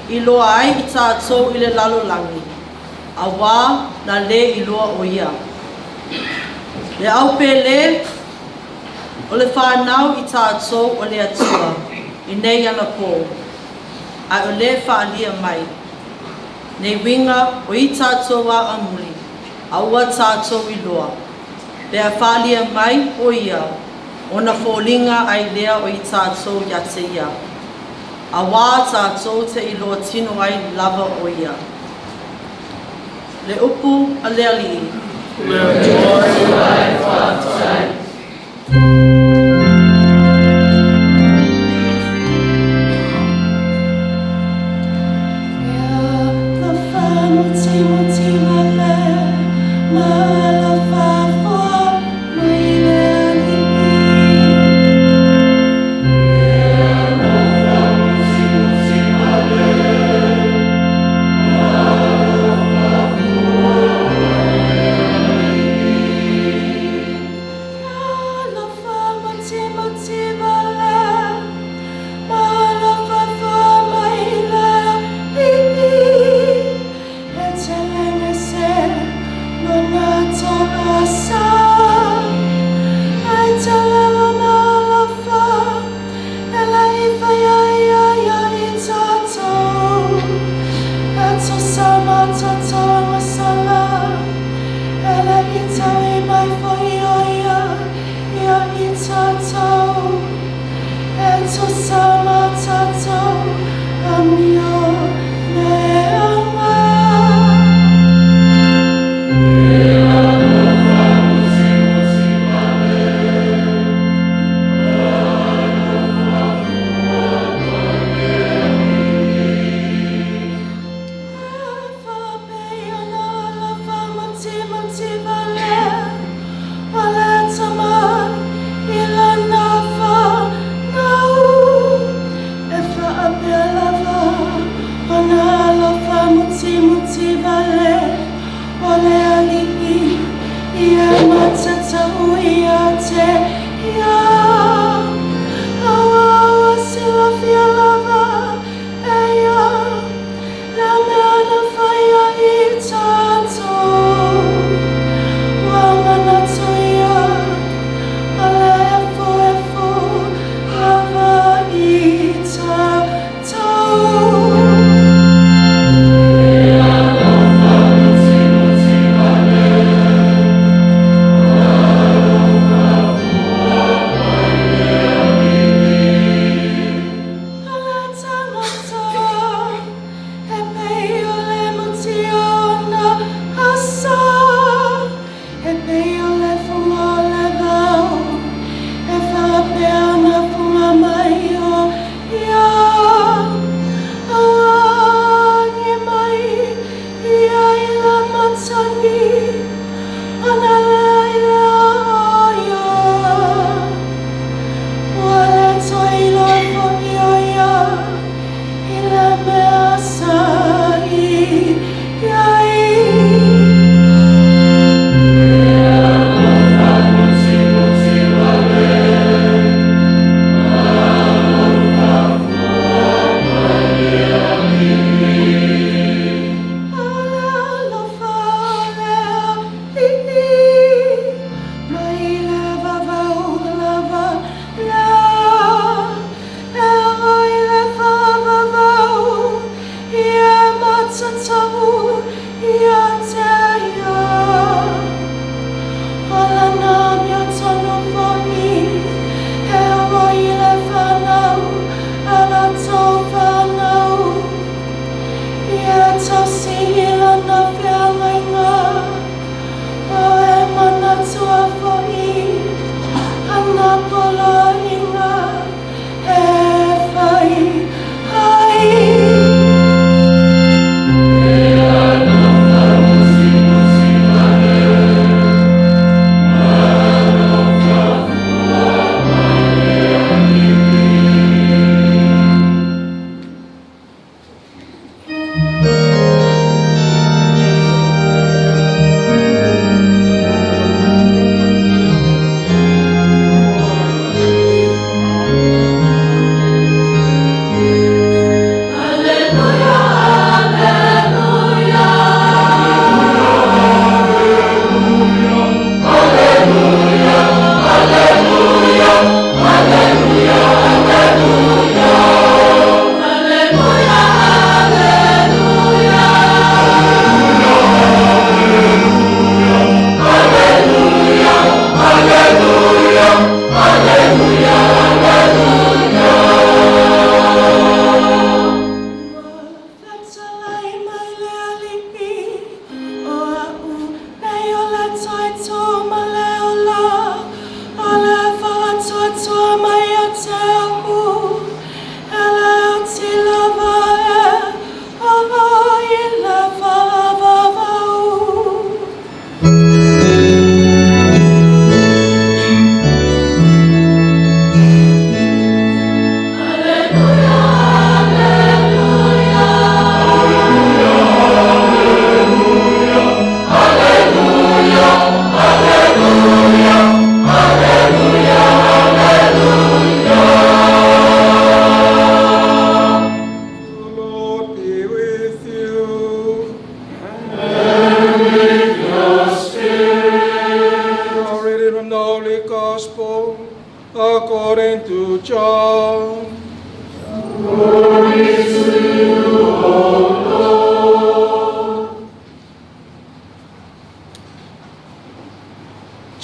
S5: iloa ai i tatou i le lalolagi, auā na le iloa o ia. Le au pele o le fanau i tatou o le Atua i nei anapo, ae o le faaalia mai nei uiga o i tatou aamuli, a ua tatou iloa, pe a faaalia mai o ia, ona foliga ai lea o i tatou ia te ia, auā tatou te iloa tino ai lava o ia. Le upu a le Alii.
S6: Le Atua e faafetai.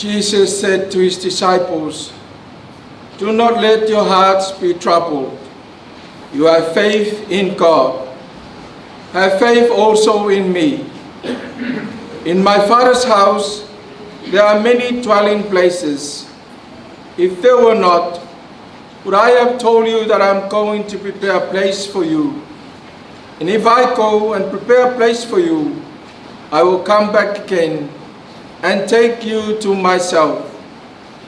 S7: Jesus said to his disciples, Do not let your hearts be troubled. You have faith in God. Have faith also in me. In my Father's house there are many dwelling places. If there were not, would I have told you that I am going to prepare a place for you? And if I go and prepare a place for you, I will come back again and take you to myself,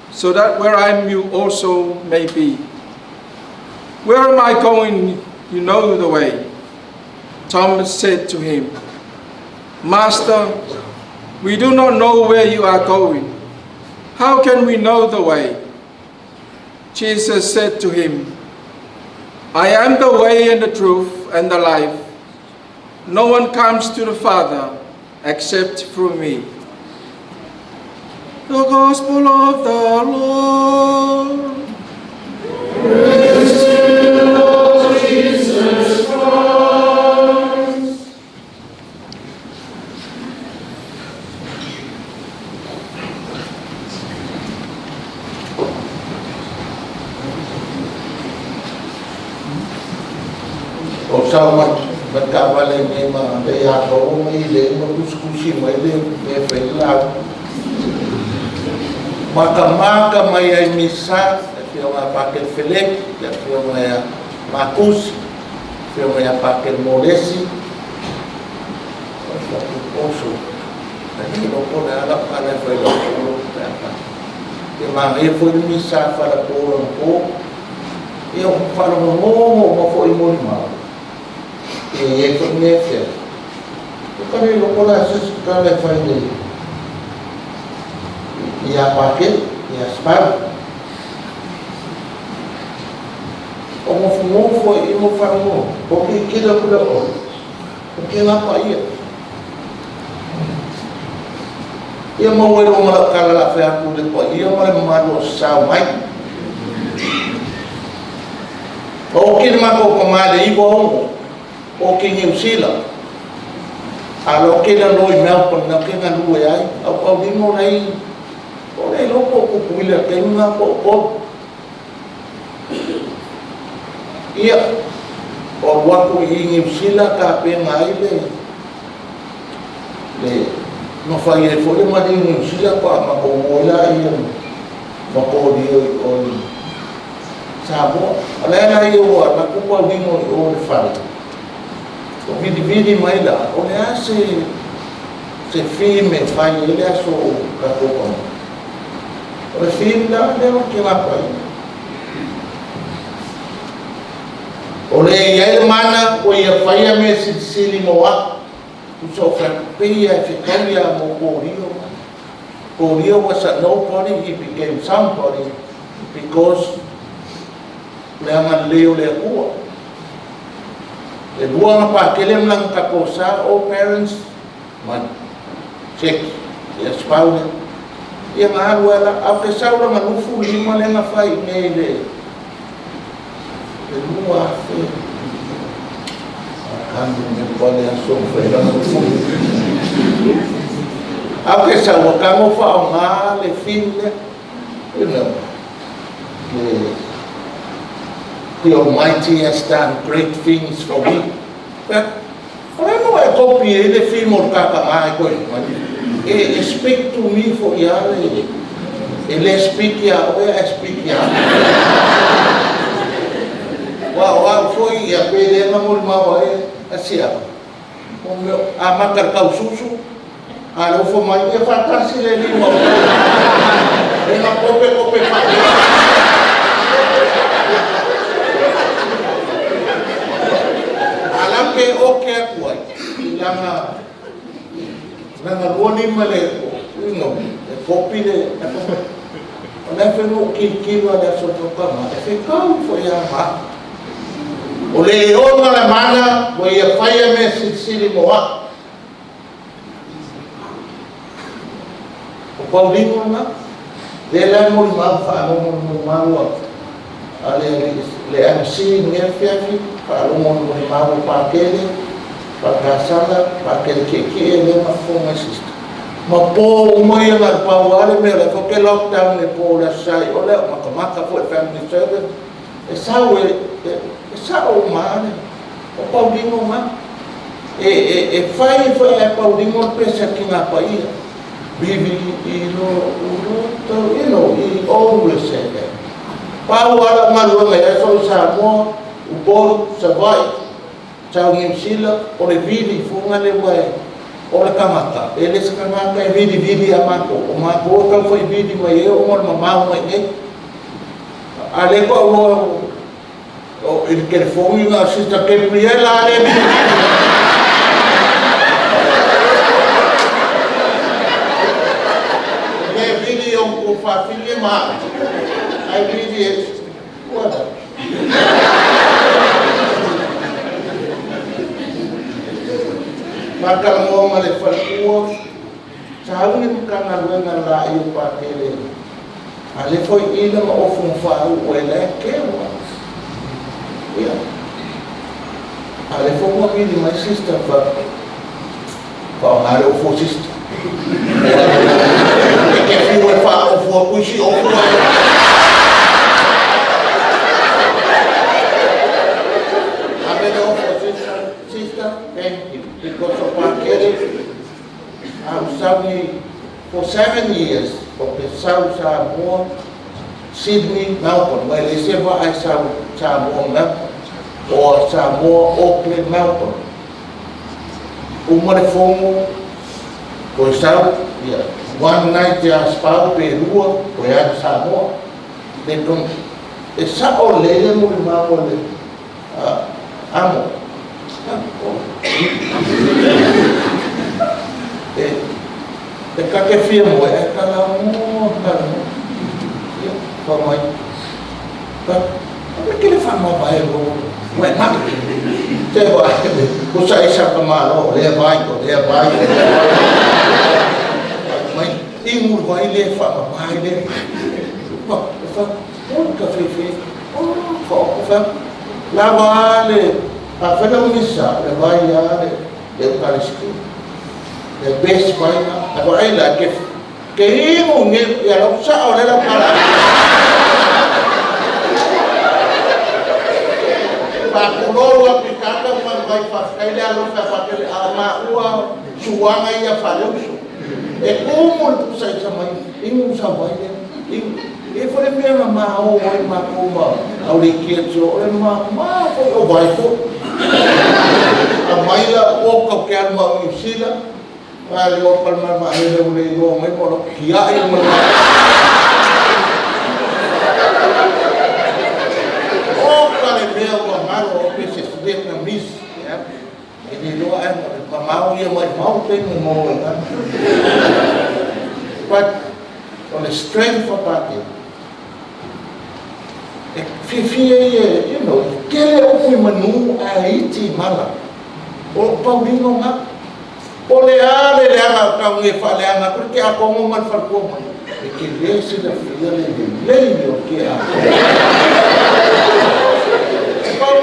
S7: so that where I am you also may be. Where am I going? You know the way. Thomas said to him, Master, we do not know where you are going. How can we know the way? Jesus said to him, I am the way and the truth and the life. No one comes to the Father except through me. The Gospel of the Lord.
S6: Praise to you, Lord Jesus Christ.
S1: O sau ma ma taavale nei ma le ia mai le ma kusikusi mai le me fai lau. Makamaka mai ai misa, le afioga ia Pakele Feleki, le afioga ia Makusi, le afioga ia Pakele Molesi, o le faapuposo. Ae le iloa po o le a lau tala e fai i lau polo pe a fai. Ia manaia foi le misa falapo lona po. Ia faalogologo uma foi i molimau. Ia i ai foi mea e fea. Ua ka le iloa po o le a se isi tala e fai i ia Pakele, ia Spau. O nofonofo ai i ma faalogologo, o kilokilo atu le oe, o kēlā paia. Ia maua ai loa ma lau tala o le a fai atu i le paia ma le mamalu o sao mai. Oti le matou tama i le 96, oti i Niu Sila. A o ke la loa i Melbourne na ke galue ai, au Paulino lei, o le iloa po o Tutuila i le taimi lena po o Upolu. Ia, o alu atu i Niu Sila tapena ai le, le, na fai ai foi le maliu i Niu Sila faatoa matou o ai laia ma Kolia i o i Samoa. O le ala ia ua alu atu Paulino i o i le fale, ua vilivili mai la, o le a se se theme e fai ai le aso o tatou tama. O le theme la lea o ke lapai. O le i ai le mana ua ia faia mea silisili mo au. Tusa o fai pei e fetau ia mo Kolia. Kolia was a nobody, he became somebody because le agalelei o le Atua. E lua na pakele ma lana tatou sa, all parents, ma check, ia spau lea. Ia na alu ai la, a o ke sau lana 25 lea na fai i nei le 2000. I can't remember le aso na fai lana 25. A o ke sau a tago faaaoga le theme lea, le The Almighty has done great things for me. O le no e kopi e le theme o le kakama e koe mai. E speak to me fo ia le e le speak ia oe e speak ia. Wa wa foi ia pe le na mo maua e asia. O mea a mata le taususu a le ofo mai ia faatasi le lima o e na kope kope fa. A lau ke o ke atu ai i lana lana lua lima le e kopi le o le whenua kilokilo a le aso tokama e whekau fo ia ma. O le ona le mana ua ia faia mea silisili mo au. O Paulino lena. Lea la e molimau faalogo i le molimau a le MC i lenei afiafi, faalogo i le molimau a Pakele, Faakasala, Pakele Tietie lea na fofoga ai sister. Ma po uma ia na o le pau lava le mea o la e foi ke lockdown i le po o le Aso Sa i ole o matamata foi i le family service. E sau e, e, e sao uma lava le, o Paulino na. E, e, e fai foi ae Paulino le pese a le Tina Paia. Vivi i lo loto, you know, he always said that. Pau lava lau galuega i aso i Samoa, Upolu, Savaii, Sau Niu Sila, o le vili fuga le ua e, o le tagata, e le se tagata e vilivili ia matou, o matou e tau fai vili mai ai ona o le mamao mai i inei. A le toa loa o, i le telefoni na o Sister Gabriela a le vilivili. Le vili i ou tuafafine ma au, ae vili e, ua Ma talanoa ma le faletua, sauni Matagaluega laai o Patele, a le foi ina ma ofu ma faauu e la keu a. Ia. A le foi ua vili mai sister fa faaaoga le ofu a sister. E te fiu e faaofu atu isi ofu ae. Ave le ofu a sister, sister, thank you. Because o Patele, a ou sau nei for 7 years, o te sau Samoa, Sydney, Melbourne, mai le isi vaa e sau Samoa, Melbourne, or Samoa, Auckland, Melbourne. Uma le fono, toe sau, ia, one night ia Spau pe lua, toe alu Samoa. They don't, e sao lelei le mulimau a le amo. E, e ta te fia moe, ae talanoa, talanoa. Ia, fa mai. Ka, o ke le fa mavae lo, ua e mate. Te wa, ko sa isa ka malo, o lea vai, o lea vai, o lea vai. Mai, ingu vai le fa mavae le. Ma, fa, o ka fe fe, o, fa o fa. Lava a le, a fa le misa, le vai a le, le Eukaristia. Le best vai na, a vai la ke, ke ingu nge, ia lau sa o le lau kala. Faatulou atu i tata ma vai faafetai le alofa e faatele a o maua suaga ia faaleuso. E tumu le pusaisa mai inu sa vai lea. Inu. E foi le mea na mao ai matou ma au le kiatio o le mamā foi o vai foi. Aumai la o kau ke alu ma Niu Sila, a le o pale mai vaalele ua le iloa mai ma o lau tiai ma le O ka le mea ua galo o pe se Vietnamese. Yeah. E le iloa ae ma le mamao ia mai mau taimi mo i galo. But o le strength o Pate, e fiafia ia, you know, e tele upu i manu ae iti i mala. O lou pauliga na. Po o le a le leaga o tau nei faaleaga atu le tiakono ma le faletua mai, e te le silafia le lelei o le tiakono. E pau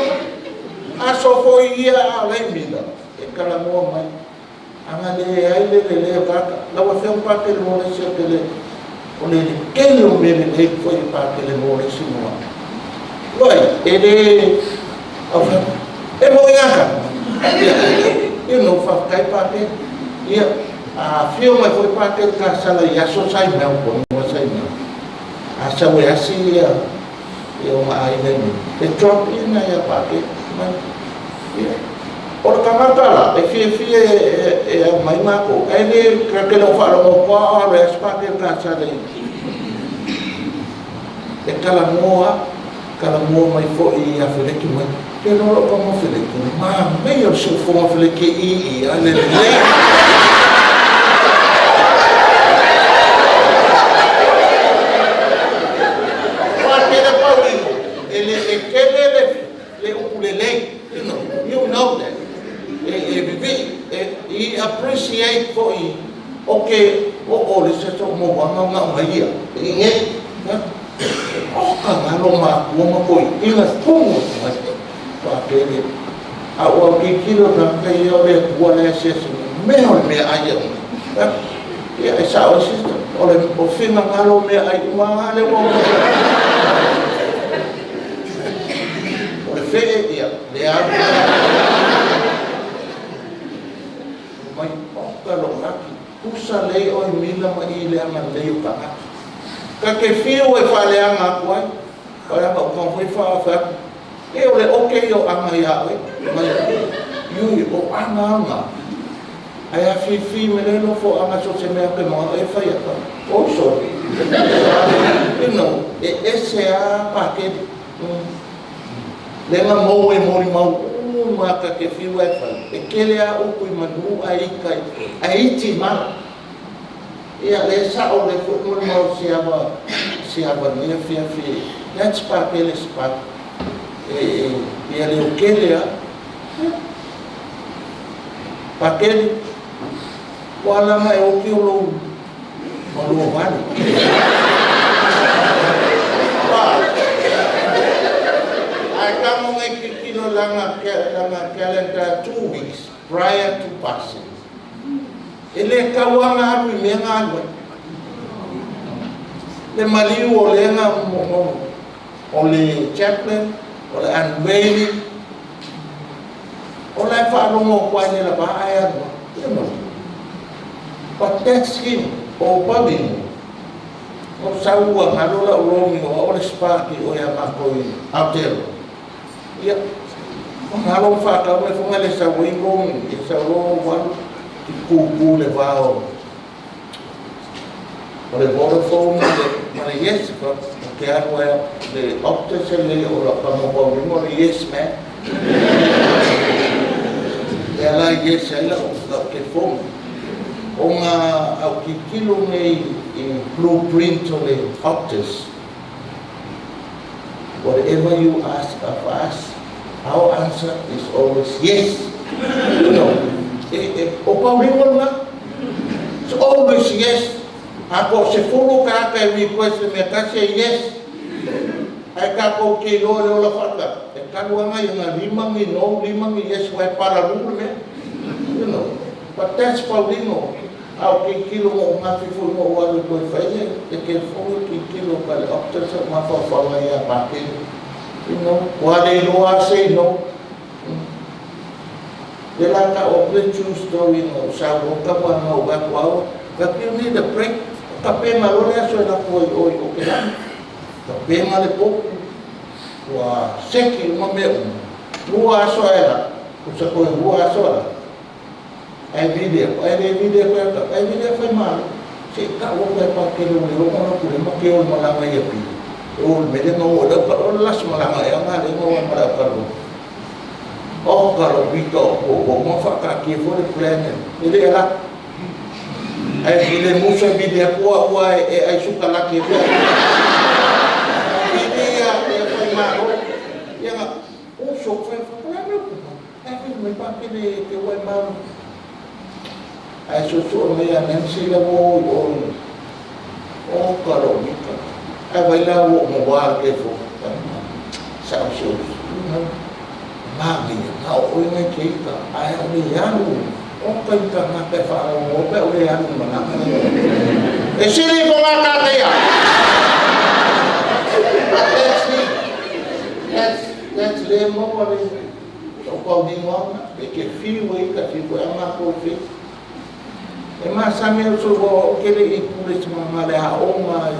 S1: aso foi ia a o la i mila, e talanoa mai. Ana leai le lelei o tagata, lau Afioga Patele mo le isi o te le, o le tele o mea lelei foi e Patele mo le isi moa. Vai, e le, au fai, e mo i ngaka. Ia, you know, faafetai Patele. Ia, a afio mai foi Patele kasala i aso sa i Melbourne, mo sa i Melbourne. A sau e asi ia, ia o ma aiga nei. E drop in ai a Patele, mai. Ia. O le tagata la, e fiafia e aumai matou, ae le ta te le o faalogo atu a o le aso Patele kasala i e talanoa, talanoa mai foi ia Feleki mai. Te iloa lou tago Feleki, manaia o le siufofoga Feleki e ii a le lelei. Aua tele Paulino, e le e tele le le upu lelei, you know, you know that. E e vivii, e i appreciate foi o ke oo le se so mo wanga nga nga ia. I nge, o ka ngalo makua ma koi inga tumu mai. Faapele, a ua tilotilo tagata ia o le Atua la e asiasi mai, mea o le meaai e aumai. Ia, e sao ai sister, o le o finagalo o meaai uma lava lea ua oo. O le fee, ia, lea lava. Mai oka lou laki, pusa lei oe i mila ma i le agalelei o tagata. Ta te fiu e faaleaga atu ai, leaga o tau foi fai atu, e o le oke ia o aga ia oe. Mai, ioe, o aga aga. Ae afifi me le nofo aga so se mea pe manao e fai atu. Oh, sorry. You know, e ese a pakele. Lea na mou e molimau uma ta te fiu e fai. E tele a upu i manu ae ita ae iti mala. Ia le sao le foi molimau se ava se ava nei afiafi. That's pakele spark. E ia leo kele a. Pakele ua lana e oki o lou malua vale. Ae tago ngai tilotilo lana lana calendar 2 weeks prior to passing. E le tau aga alu i mea na alu ai. Le maliu o le na o le chaplain, o le unveiling, o la e faalogo atu ai le lava ae alu. But that's him, o Paulino. O sau ua galo lau lomi o o le spark i o ia mākou i Aotearoa. Ia, o galo whākau me whanga le sau i lomi, e sau lo walu ki kūkū le vao. O le Vodafone ma le Yes, o ke alu ai le Optus e le o la kamo Paulino le Yes man. E ala yes ai lau lau ke phone. O ngā au tilotilo nei i blueprint o le Optus. Whatever you ask of us, our answer is always yes. E, o Paulino na, it's always yes. A po se fulu ka ka e request le mea kasi e yes. Ai ka kou ke iloa le ola whaka. E kalu anga i ngā lima ngi no, lima ngi yes, wai paralu le mea. But that's Paulino. Au tilotilo mo ngā fifu mo walu koe whaile, e ke fongo tilotilo ka le Optus o ngā whawhawa ia pākere. Ua le iloa se no. Le la ka o le true story no sa o ka wa no wa ko au. But you need a break. Ka pe ma lo le aso e la ko i oi o ke la. Ka pe ma le po. Ua seki uma me uma. Lua aso e la. Ko sa ko lua aso la. Ai video, ai le video ko ka, ai video fai malo. Se ka o ko pa ke lo le o na ku le ma ke o malanga ia pi. O me le no o le pa o las malanga e nga le no ma la ka lo. O ka lo vi to o o mo fa ka ki fo le plan e le la. Ai le musa video ko ua e ai suka la ke ko. Video ia e fai malo. Ia nga o so fai fa ko le ko. Ai me pa ke le ke wai malo. Ai so so me ia Nancy la wo o o ka lo mika. Ai vai la wo mo wa ke fo. Sa o so. Magi na o ngai ke ika. Ai o le alu. O ka ika nga pe fa o pe o le alu mana. E sili ko nga ka kaya. That's it. That's le mo le o kau dingo e ke fiu e ka fiu e nga ko fi. E masami au so o kele i pule se mga le ha o mai.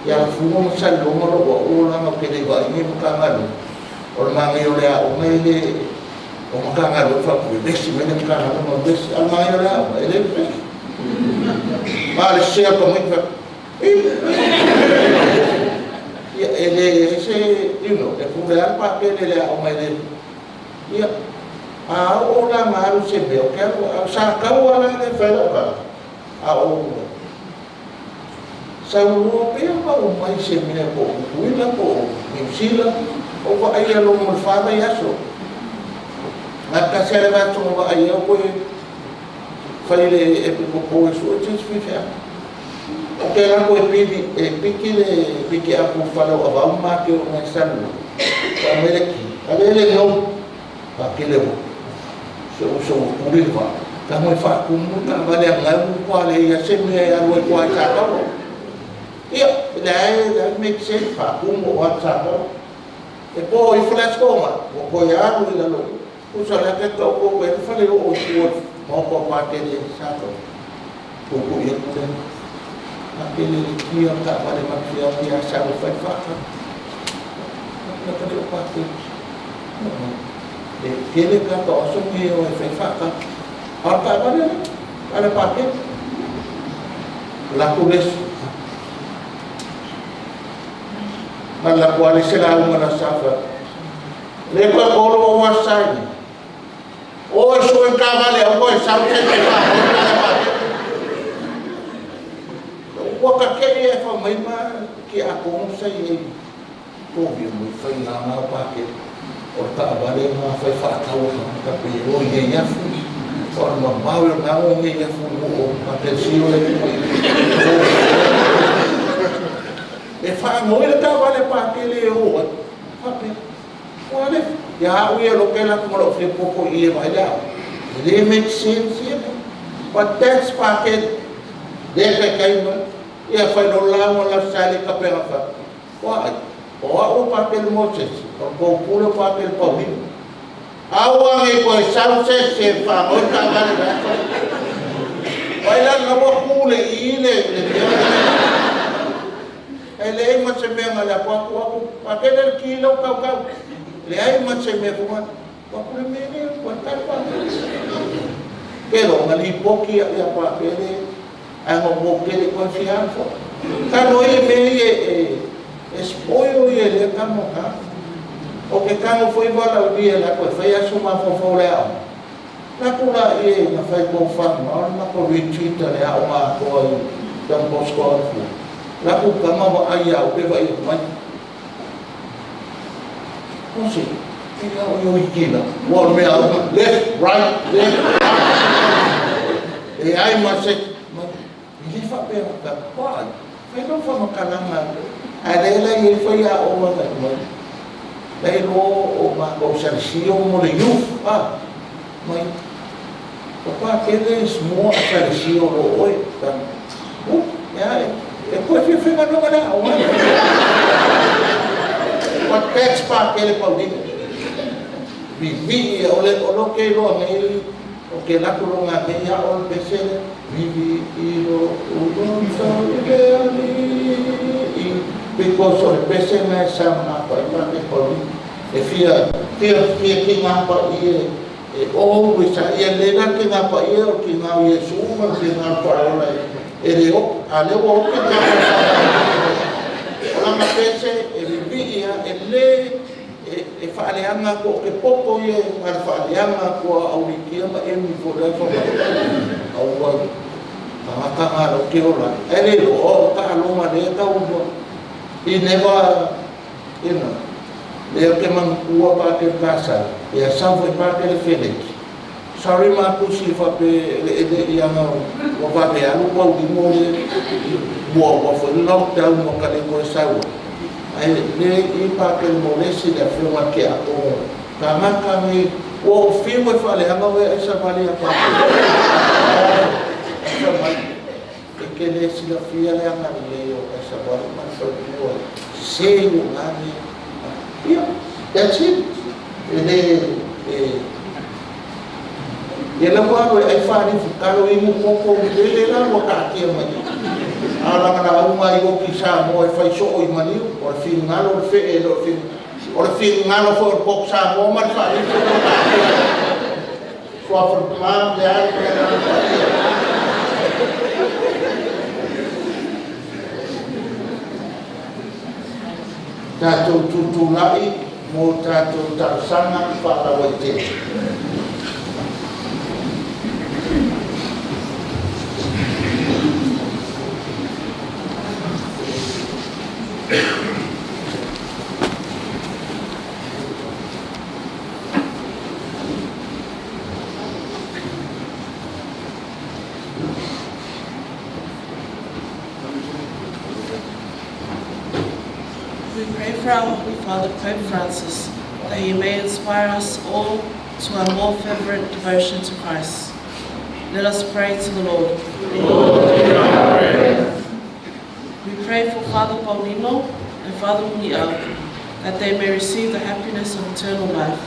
S1: Ia fu mo sa lo mo lo o la no kele va i mo ka ngalu. O le manga o le a o mai le o mo ka ngalu fa pu besi me le ka ngalu mo besi al manga o le a o e le besi. Ma le sea ko mai fa. Ia e le se e pule al pa ke le a o mai le. Ia a o la ngalu se me o ke au sa kau ala le fa lo ka. A o sa ua pea ma o mai se mea po o Tutuila po o Niu Sila o wa ai alo mo le whāngai aso. Ngā kasi ale vātonga wa ai au koe whai le e piko po e sua tis whiwhea. O ke la koe pili e piki le piki apu whalau a wau mā ke o ngai sanu. Ka mele ki. Ale le ngau. Ka kele mo. Se o se o puri le wā. Tago e faatumu le taavale a gau ua leai lava se mea e alu ai i tua i Sataua. Ia, leai, leai make sense faatumu aua le Sataua. E po ifo le Aso Toonai, ua toe alu i lalo i. Tusa o le a ta taoto atu ai le faleoo i tua o le maota o Patele i Sataua. Tuutuu i ai le pulega. Patele i le kia o le taavale ma te fia o atu ia Asau e fai le faatau. Lata le o Patele. E tele tagata o aso nei e o e fai faatau. A o le taavale lea, a le paketi. O latou le isi. Na alu atu lava le isi lauga i le Aso Sa, fai atu, Le toe tolo ou Aso Sa i inei. O e sue le taavale aua toe sau se isi e faatau le taavale paketi. Ua ta te i ae fai mai ma tiakono sa i ai. Kovia mai faiga na o Pakele, o le taavale na fai faatau a tagata pe o i ai afu, o le mamao ia o na o nei afu i nuu o Pakele sio le tuma i E faanoi le taavale Pakele e o ai, faapea, ua le, ia au ia loke la ma lou fia poto i e vaai le aoga. E le make sense ia mea. But that's Pakele. Le taitai mai. Ia fai lo lauga la sa le kapena fa. Ua ai, o au o Patele Mosese, o le tou pule o Patele Paulino. Aua ne i toe sau se isi e faanoi le taavale i le aso lea. Vai la lena ua tu le i le le mea lea. E leai ma se mea na le atu atu atu, Patele le ki lea ua tautau. Leai ma se mea fua, ua pule mea lea, ua tali Patele. Kelo na lipoti ia Patele Ae na ou tele koe fia alu foi. Tago ia mea ia e e spoil ia lea tago ka. O ke tago foi valaaulia latou e fai aso mafaufau o le aoga. Latou la ia na fai kou fa ma o le matou retreat a le aoga atoa i Don Bosco Alafua. Latou tama vaai ia au pe vaai atu mai. Mose, e ia o i kila. Ua o le mea au, left, right, left, right. E ai ma se, ma, e le faapea na ka pai. Fai lau faamatalaga, ae lea la e i ai faiaoga na mai. La e iloa o matou Salesio mo le youth, a, mai. Papa tele is more a Salesio lo oe. Ka, uh, e a, e koe fia faigaluega le aoga. But that's pa tele Paulino. Vivii o le o lo ke loa nei o ke lako lo ngā nei a o le pese le vivii lo uloto i le alii because o le pese na e sa ngā pa i pa te Paulino. E fia fia fia ki ngā pa i e E always a ia le la ke ngā paia o ki ngā o Iesu ma ke ngā paola e le o a le ua oke ngā o lana pese e vivii a e le e, e whaaleanga ko o ke poto ia a le whaaleanga ko a aurikia ma emi fo le fa mai au ua tangata ngā ro ke ora e le lo o ka alonga le tau i never you know Lea ke manukua pa ke kasa, ia sau foi pa ke le Felix. Sorry Makusi fa pe le ele ia nga ua vave alu ua ulimo le ua ua foi le lockdown ua ka le koe sau ai. Ae le i pa ke le molesi le afioga ke ato kangaka ngi ua o fiu e faaleaga oe ai savali a pa ke. Sa mai e ke le silafia le agalelei o ai savali ma le faletua sese ua ngane. Ia, that's it. E le, e, ia la ua alu e ai faalifu talo inu koko lele la ua taatia mai. A o lana lauga i oki Samoa e fai soo i maliu, o le finagalo o le fee e le o le finagalo. O le finagalo foi o le koko Samoa ma le faalifu ua taatia. Suafa o le Tama ma le Alo ma le Agaga Paia. Tatou tutulai mo tatou talosaga faalauaitele.
S5: We pray for our Holy Father, Pope Francis, that he may inspire us all to a more fervent devotion to Christ. Let us pray to the Lord. We pray for Father Paulino and Father Muniao that they may receive the happiness of eternal life,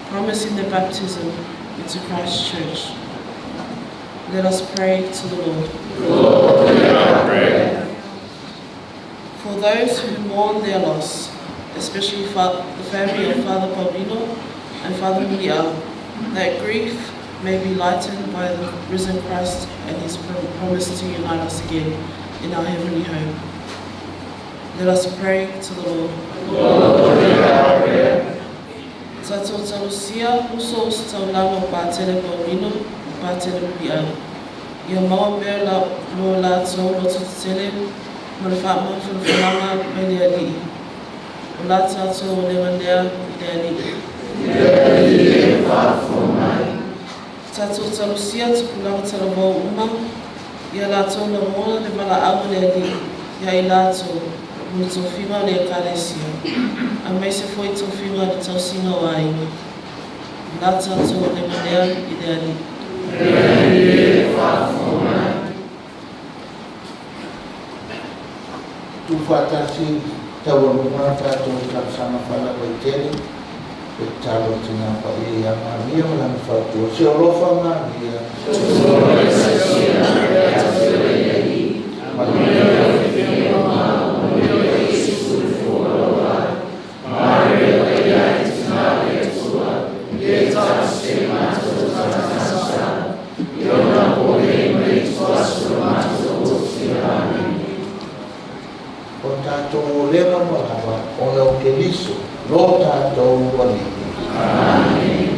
S5: promising their baptism into Christ's church. Let us pray to the Lord.
S6: Lord, hear our prayer.
S5: For those who mourn their loss, especially the family of Father Paulino and Father Muniao, that grief may be lightened by the risen Christ and his promise to unite us again in our heavenly home. Let us pray to the Lord.
S6: Lord, hear our prayer.
S5: Tatou talosia uso ositaulaga o Patele Paulino ma Patele Muliau. Ia maua pea lo latou loto tetele ma le faamafanafanaga mai le Alii. O la tatou olega lea i le Alii.
S6: Le Alii e faafofoga mai.
S5: Tatou talosia tupulaga talavou uma, ia latou lagona le valaau a le Alii ia i latou mo le tofiga o le Ekalesia, aemaise foi tofiga o le tausiga o aiga. O la tatou olega lea i le Alii.
S6: Le Alii e faafofoga mai.
S1: Tuufaatasi taualuga tatou talosaga faalauaitele le tatalo a Tina Paia ia Maria ma lana faletua. Se alofa Maria. O tatou olega ua lava ona o Keriso lo tatou Alii. Amene.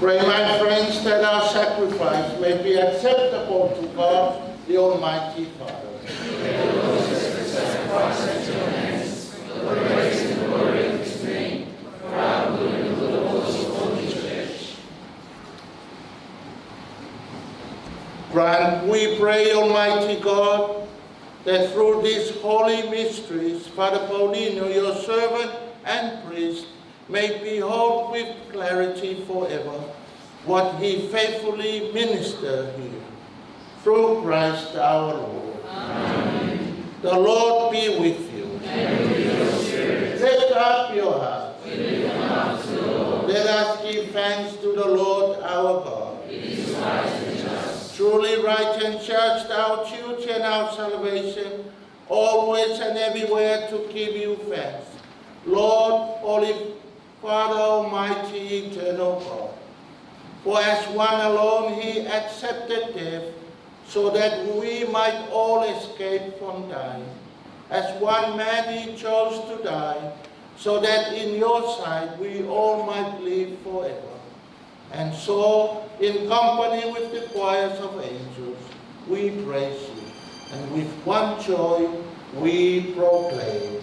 S1: Pray, my friends, that our sacrifice may be acceptable to God, the Almighty Father. Grant, we pray, Almighty God, that through these holy mysteries, Father Paolino, your servant and priest, may behold with clarity forever what he faithfully ministered here. Through Christ our Lord.
S6: Amen.
S1: The Lord be with you.
S6: And with your spirit.
S1: Lift up your hearts.
S6: We lift them up to the Lord.
S1: Let us give thanks to the Lord our God.
S6: It is right and just.
S1: Truly right and just, our duty and our salvation, always and everywhere to give you thanks. Lord, Holy Father, Almighty, eternal God. For as one alone he accepted death, so that we might all escape from dying. As one man he chose to die, so that in your sight we all might live forever. And so, in company with the choirs of angels, we praise you, and with one joy we proclaim.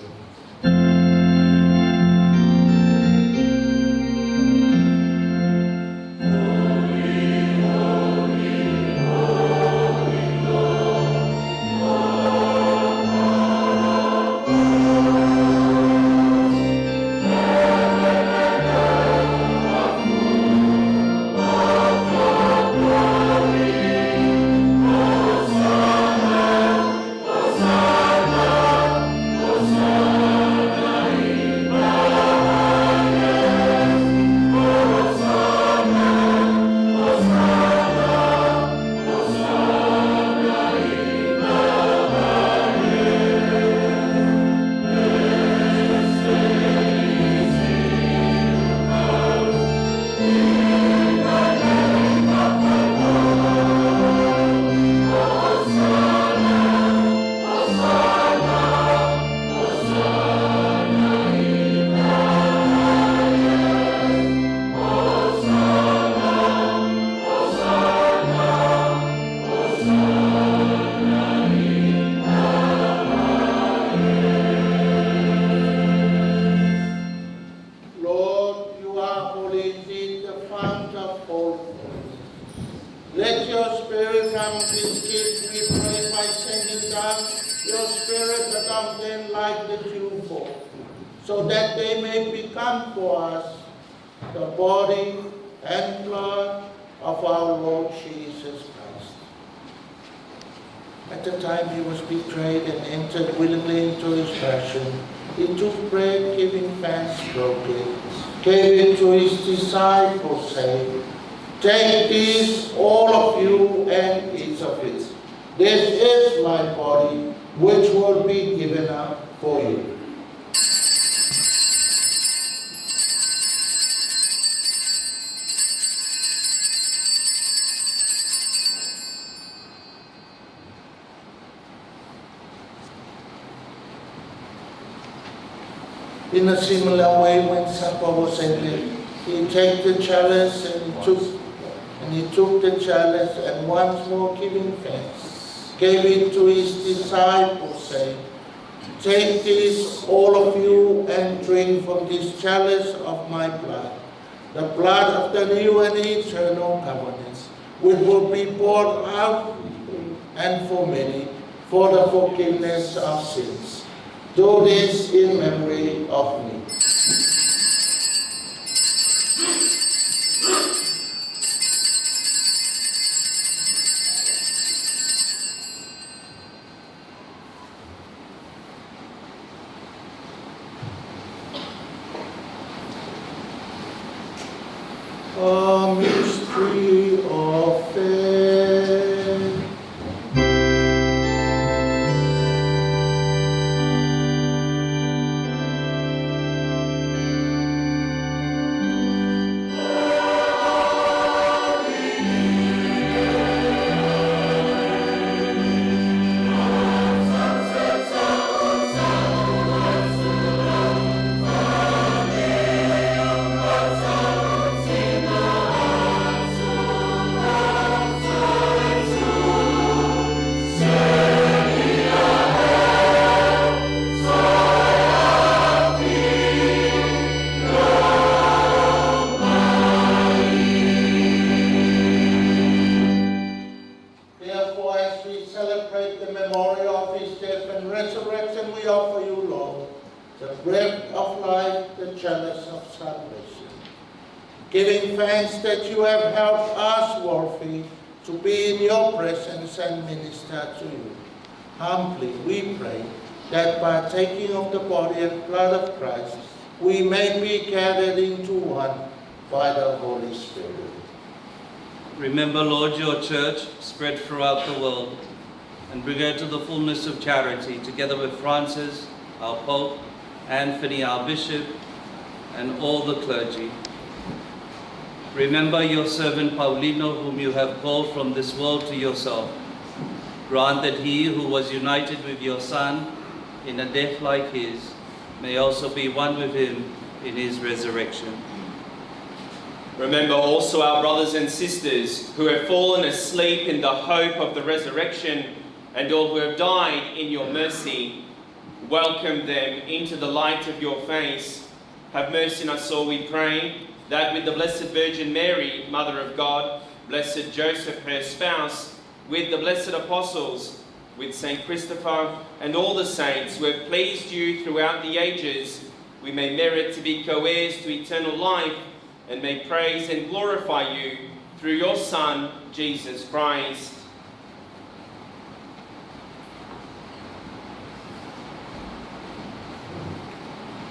S1: Lord, you are holy indeed, the fount of all holiness. Let your Spirit come this gift, we pray, by sending down your Spirit upon them like the dewfall, so that they may become for us the body and blood of our Lord Jesus Christ. At the time he was betrayed and entered willingly into his passion, he took bread, giving thanks, broke it, gave it to his disciples, saying, Take this, all of you, and eat of it. This is my body, which will be given up for you. In a similar way, when supper was ended, he took the chalice and he took the chalice, and once more giving thanks, gave it to his disciples, saying, Take this, all of you, and drink from this chalice of my blood, the blood of the new and eternal covenant, which will be poured out and for many for the forgiveness of sins. Do this in memory of me. A mystery of faith.
S6: Amen.
S1: salvation. Giving thanks that you have helped us worthy to be in your presence and minister to you. Humbly we pray that partaking of the body and blood of Christ, we may be gathered into one by the Holy Spirit.
S8: Remember, Lord, your church spread throughout the world, and bring her to the fullness of charity, together with Francis, our Pope, Anthony, our Bishop, and all the clergy. Remember your servant Paulino, whom you have called from this world to yourself. Grant that he who was united with your Son in a death like his may also be one with him in his resurrection.
S9: Remember also our brothers and sisters who have fallen asleep in the hope of the resurrection, and all who have died in your mercy. Welcome them into the light of your face. Have mercy on us all, we pray, that with the Blessed Virgin Mary, Mother of God, Blessed Joseph, her spouse, with the blessed apostles, with Saint Christopher, and all the saints who have pleased you throughout the ages, we may merit to be co-heirs to eternal life, and may praise and glorify you through your Son, Jesus Christ.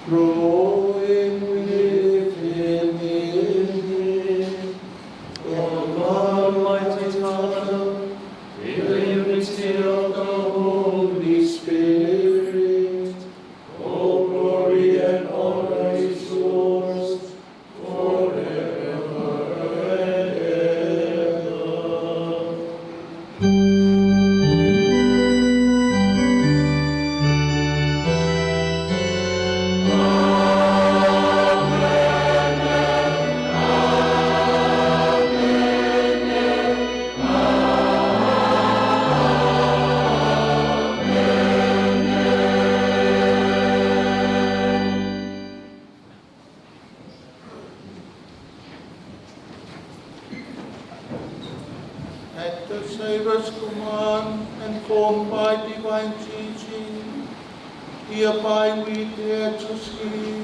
S1: Through him, with him, in him, O God, Almighty Father, in the unity of the Holy Spirit, all glory and honor is yours forever and ever. At the Savior's command and formed by divine teaching, hereby we dare to see.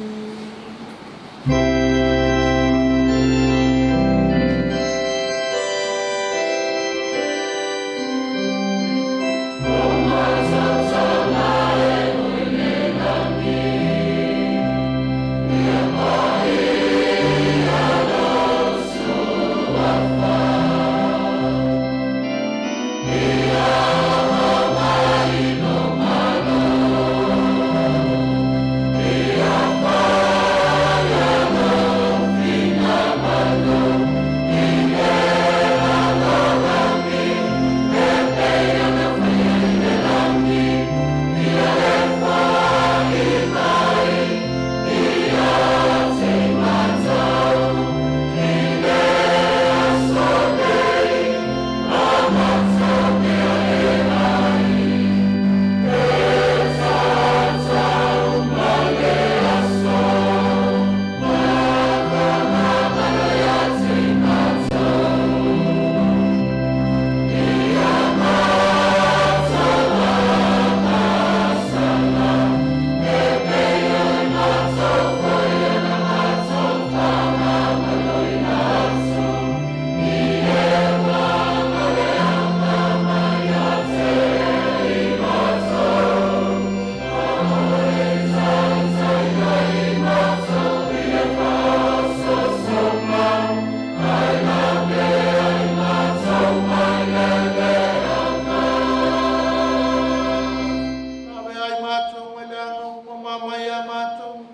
S1: Ave ai matou mai le aga ua mama ia matou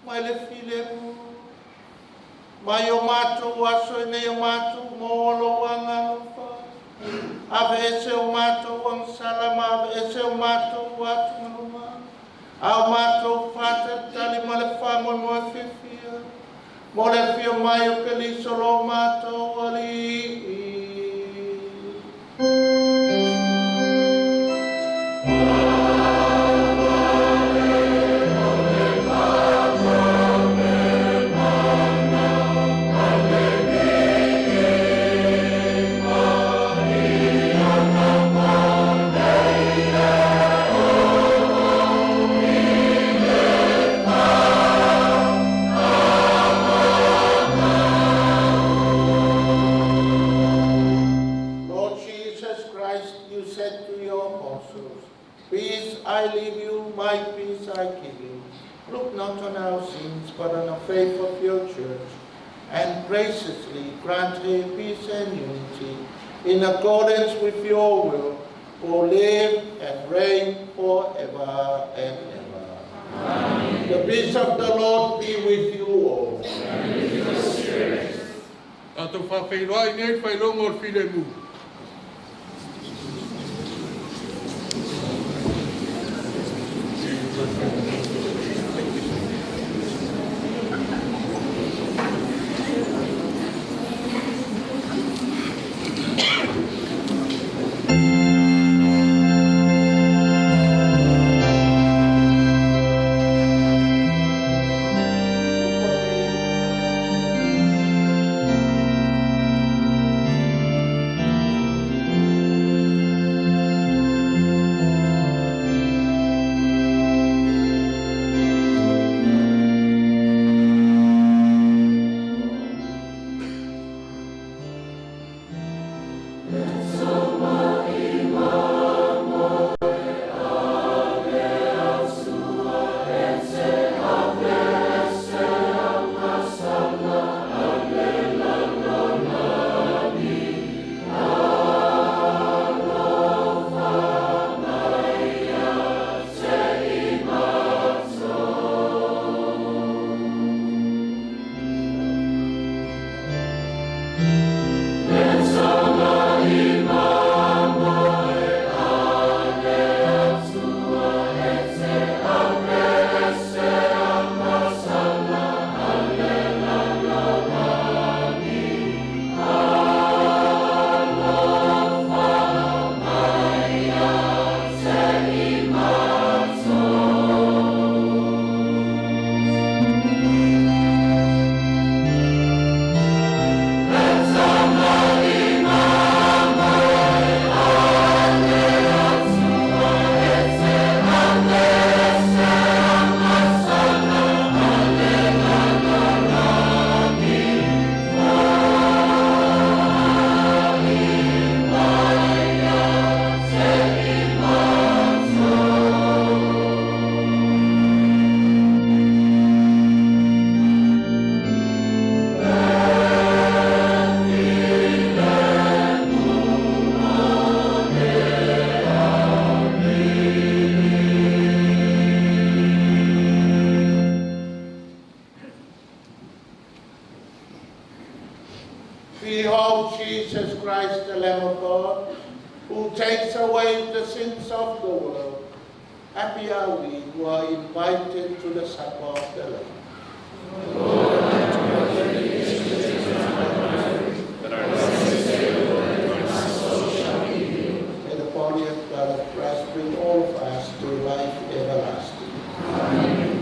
S1: mai le filemu. Mai o matou aso e nei o matou mo o lou agalofa. Aveese o matou agasala ma aveese o matou atugaluga. A o matou faatalitali ma le faamoemoe fiafia. Mo le afio mai o Keliso lo matou Alii. and graciously grant her peace and unity in accordance with your will, who live and reign forever and ever. Amen. The peace of the Lord be with you all.
S6: And with your spirit.
S10: Tatou faafeiloai nei le faailoga o le filemu.
S1: Behold Jesus Christ, the Lamb of God, who takes away the sins of the world. Happy are we who are invited to the supper of the Lamb.
S6: Lord, I am not worthy to enter my life, but only say the word, and my soul shall be healed.
S1: May the body and blood of Christ bring all of us to life everlasting.
S6: Amen.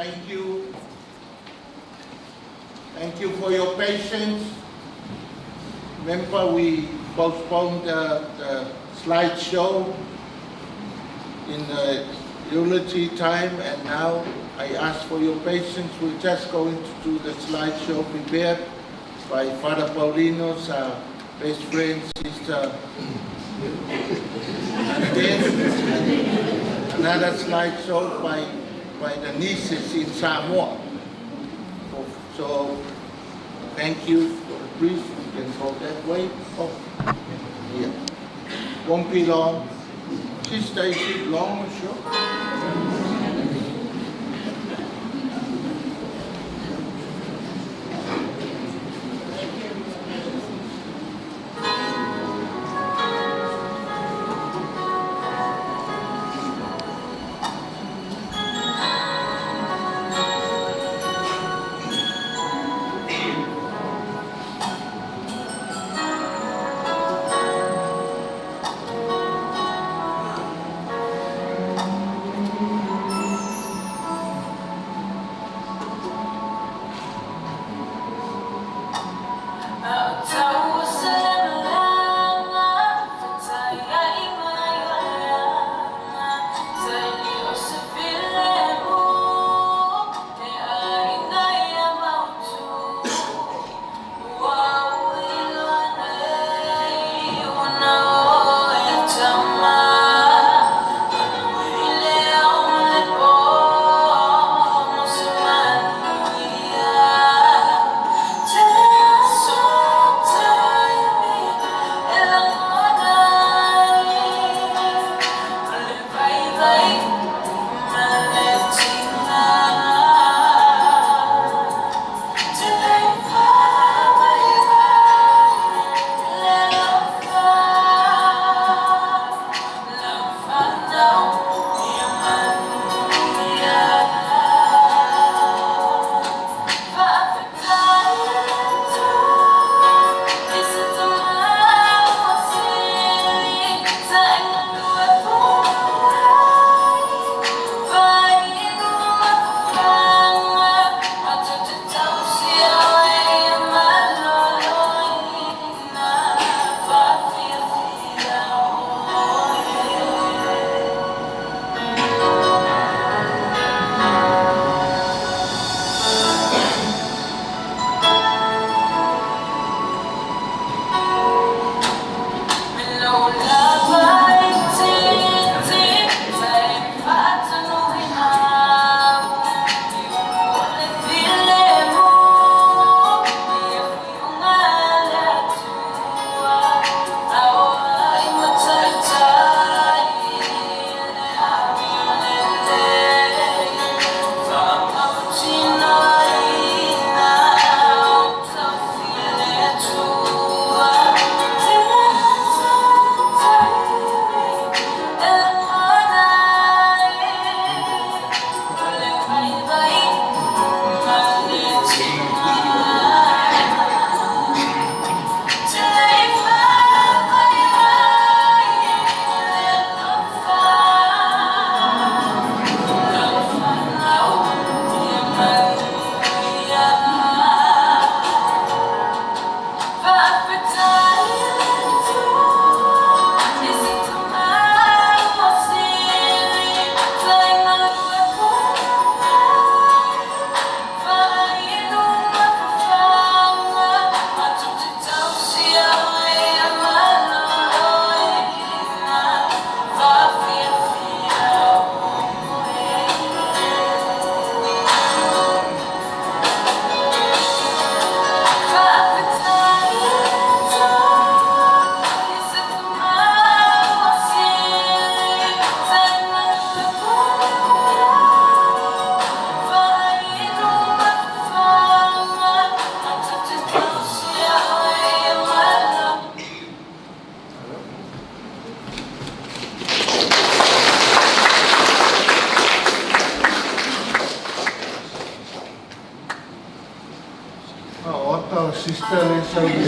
S1: Thank you. Thank you for your patience. Remember, we postponed the slideshow in the eulogy time, and now I ask for your patience. We're just going to do the slideshow prepared by Father Paulinos, our best friend, sister. And then another slideshow by the nieces in Samoa. So thank you for the priest. We can go that way. Oh, here. Won't be long. Sister, is it long or short? Sister le sauni.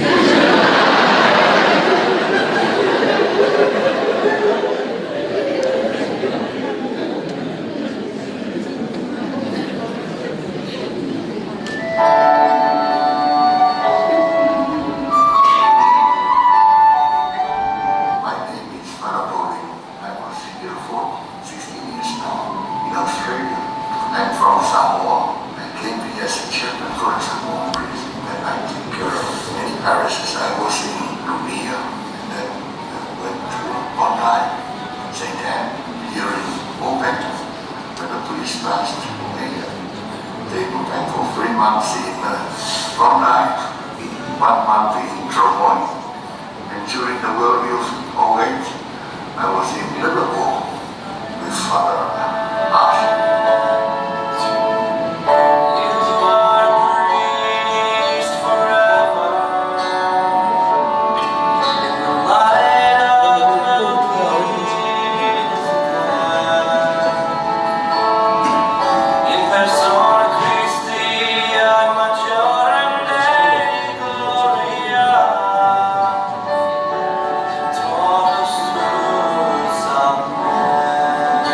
S11: the glorious old age, I was in Liverpool with Father Ash.
S12: You are priest forever in the light of Melchizedek. In persona Christi ad majorem Dei gloria, totus tuus amen.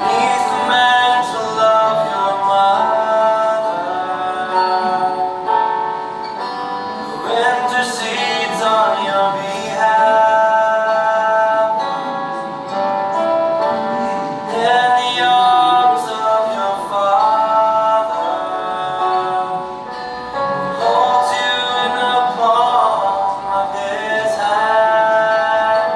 S12: Neath man to love your mother, who intercedes on your behalf. In the arms of your Father, who holds you in the palm of his hand.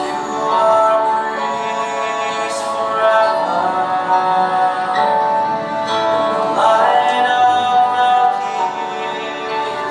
S12: You are a priest forever, in the line of Melchizedek.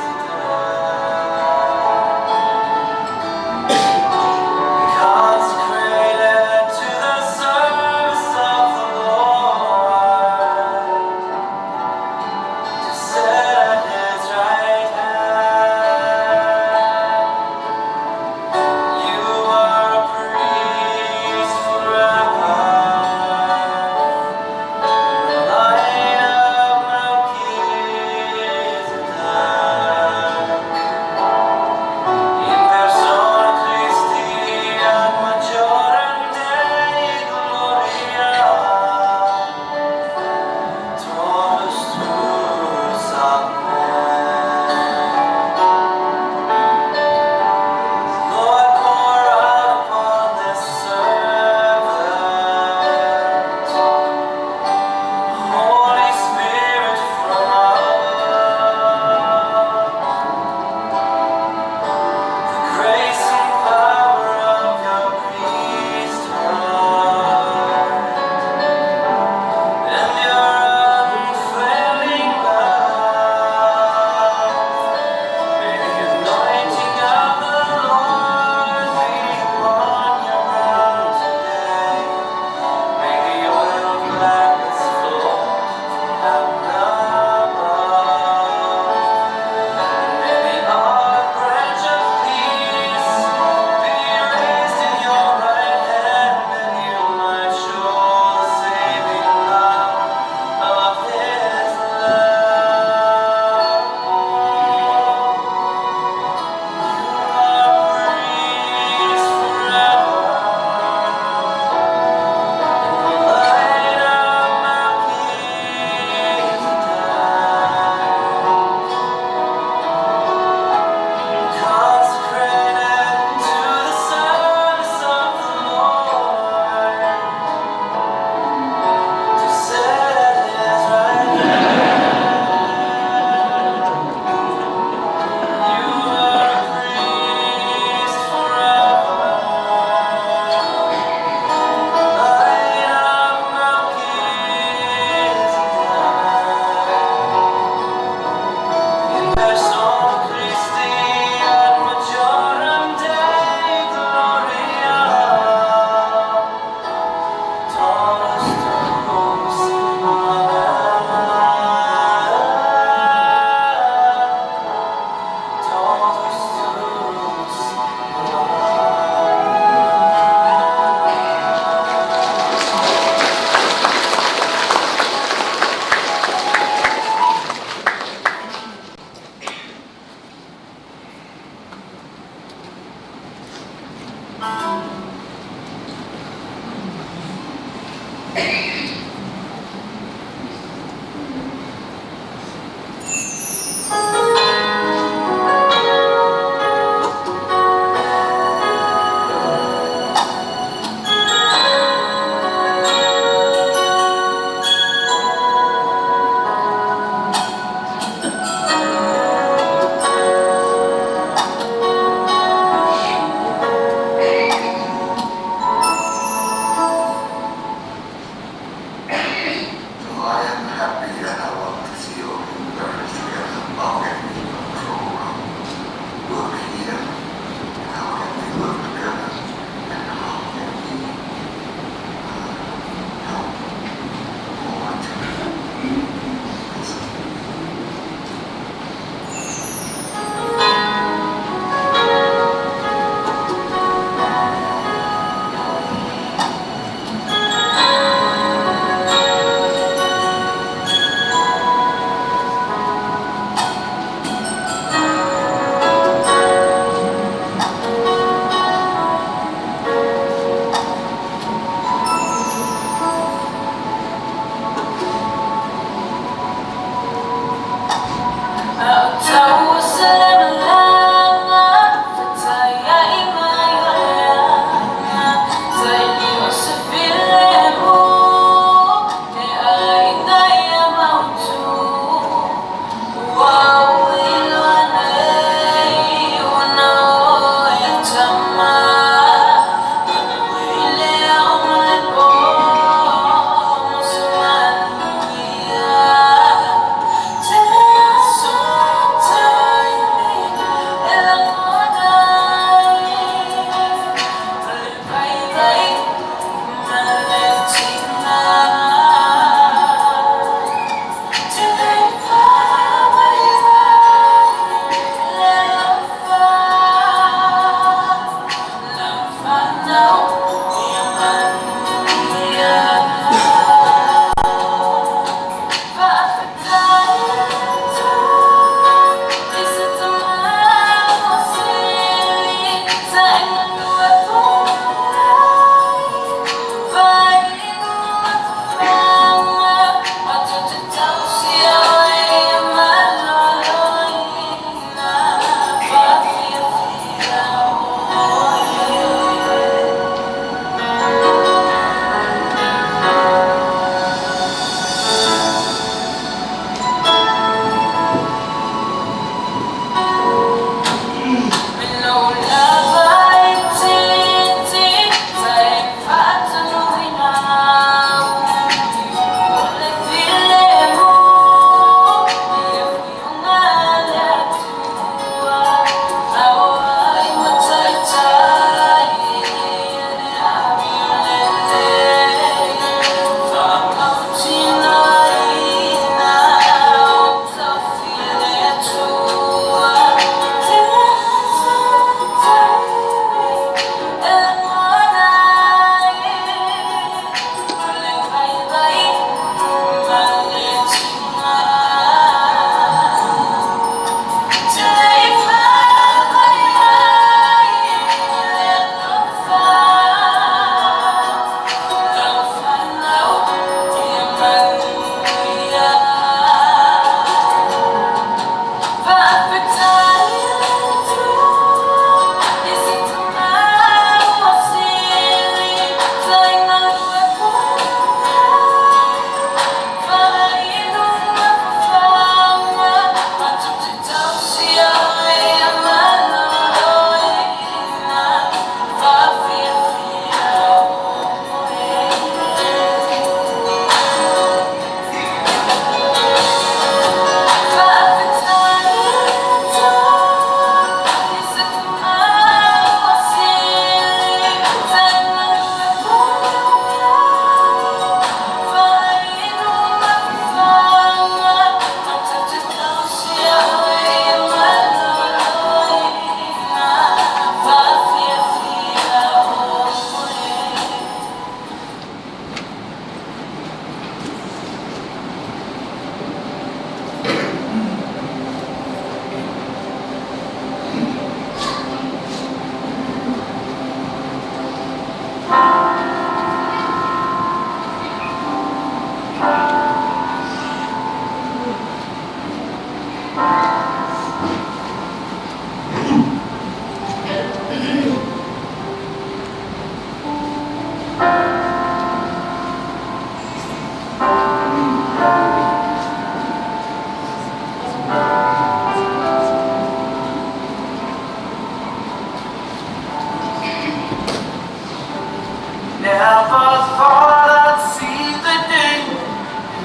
S12: Never thought I'd see the day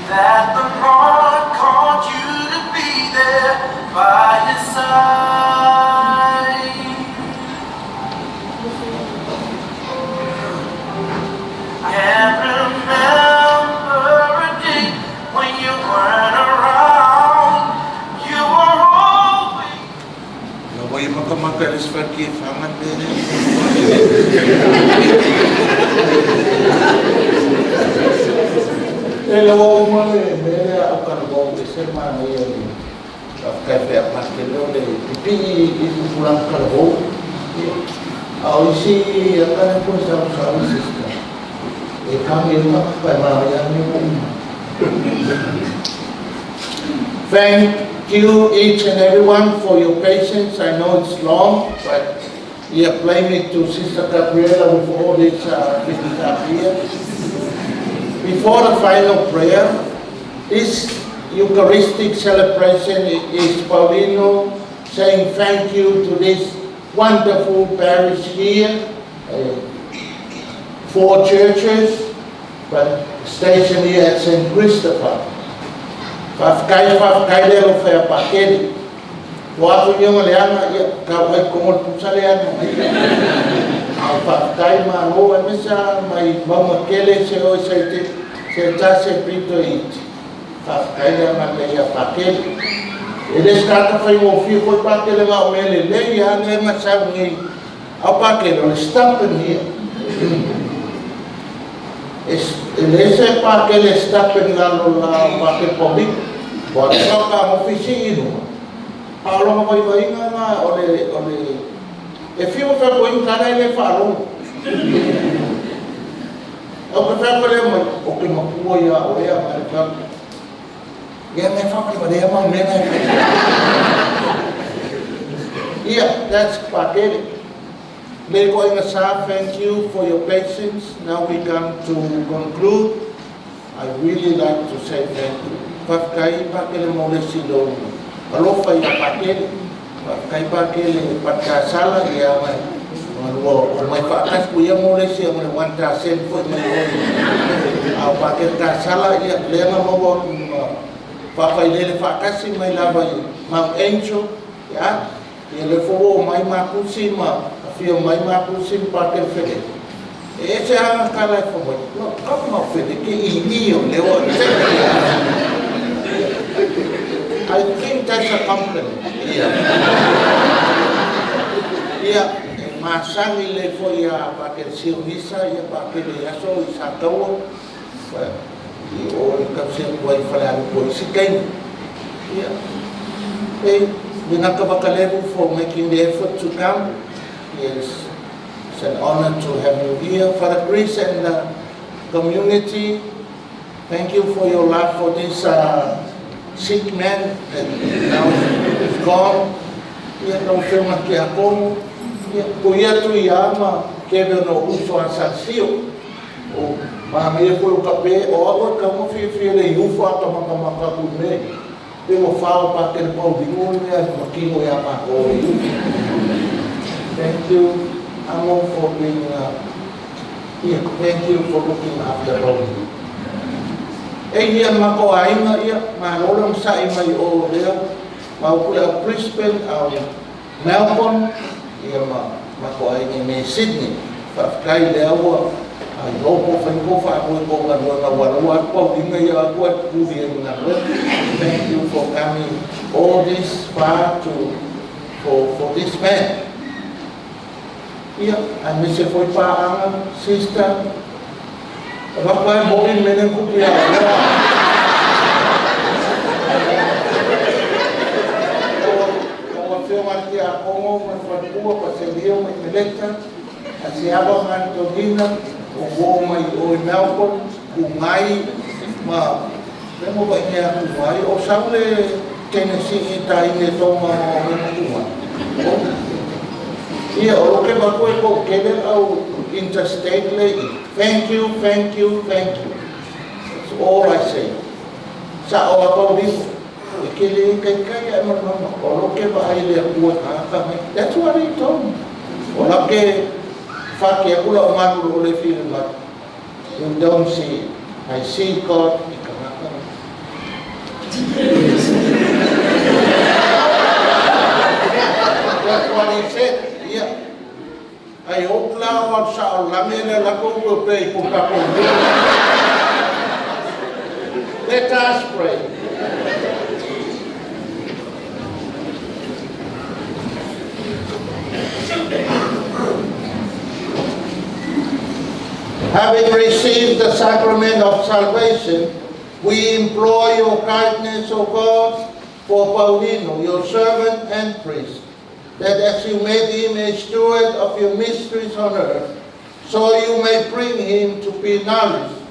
S12: that the Lord called you to be there by his side. Can't remember a day when you weren't around. You were always.
S1: Ua wai makamaka i le sefati e faga le mea lea. E la ua uma le mea lea au kalavou e se manaia le faafetai fai a Patele o le pipii i tupulaga talavou. Ia, a o isi ata lea po o sausau i sister e kagi ai le tagata e manaia lava mea ua uma. Thank you each and everyone for your patience. I know it's long, but yeah, blame it to Sister Gabriela with all this business up here. Before the final prayer, this Eucharistic celebration is Paulino saying thank you to this wonderful parish here, four churches, but stationed here at St. Christopher. Faafetai, faafetai le alofa ia Pakeli. Ua afu i leaga, ia, tau ai kongo le pusa leaga. A o faafetai malo, aemaise lava mai mauga tele se oe se te, se tasi e pito iti. Faafetai le agalelei ia Pakele. E le se tagata faigofie foi Pakele na o mea lelei lava lea na sau nei. A o Pakele o le stubborn ia. E le se Pakele stubborn lalo la o Pakele Paulino. Ua tau ka ofisi i luga. A o lona vaivaiga na o le, o le, e fiu e fai tala e le faalogo. Au ka fai atu lea mai, o ke makua ia oe a ma le fai atu. Ia me whakawale ma mea e fai. Yeah, that's Pakele. Le ko inga sa, thank you for your patience. Now we come to conclude. I really like to say thank you. Faafetai Pakele mo le isi lou alofa ia Pakele. Faafetai Pakele Patasala ia mai ua o mai faatasi ko ia mo le isi ma le 1% foi mai oi. A o Pakele Tasala ia lea na maua atu ma faafailele faatasi mai lava i Mount Angel ia ia le fo o mai Makusi ma afio mai Makusi ma Pakele Fele. E ese lava kala e fai mai, no, ka mau fele ke i i o leo a te. I think that's a compliment. Ia. Ia, e masani le foi a Pakele Sionisa, ia Pakele i aso i sa taua, i o i kausia atu ai i Falealupo i isi taimi. Ia. Hey, Vinaka Vakalevu for making the effort to come. Yes. It's an honor to have you here. Father Chris and the community, thank you for your love for this sick man and now he's gone. Ia, lau Afioga i le Tiakono, ia, ko ia Tuiama Kevin o uso a Sansio. O manaia foi o kape, o au e taua fiafia le iufa a ka makamaka aku i mea ia. Pe ua fao Patele Paulino le mea makino ia matou o le iufa. Thank you, Amo, for being here. Thank you for looking after Paulino. E ia matou aiga, ia, malo le onosai mai o lea, ma upu le au Brisbane, au Melbourne, ia ma matou aiga i nei Sydney. Faafetai lea ua I hope ua fai kou faamoe i kou galuega ua alu atu Pauliga ia atu ae pupuli ai ma galuega. Thank you for coming all this far to for this man. Ia, aemaise foi paaga, sister, avatu lava e moni le mea lea na tupu ia oe. Lau Afioga i le Tiakono ma le faletua, Paselia ma Imeleta, Asiava ma Antonina, o uo mai o i Melbourne, Ugai ma mea mo vaai atu ai, o sau le Tennessee i tai le tonga o mea mo Ugai. Ia, o lo ke vaku e kou kele au interstate le i. Thank you, thank you, thank you. That's all I say. Sa o a Paulino, e ke le kai kai a e mana o lo ke vaai le akua ka mai. That's what he told me. O la ke whake aku la o ngākuru o le whiri mai. You don't see it. I see God i ka ngaka. That's what he said. Yeah. I hope la o al sa o lame le lako ua pe i ko kako. Let us pray. Having received the sacrament of salvation, we implore your kindness, O God, for Paulino, your servant and priest, that as you made him a steward of your mysteries on earth, so you may bring him to be nourished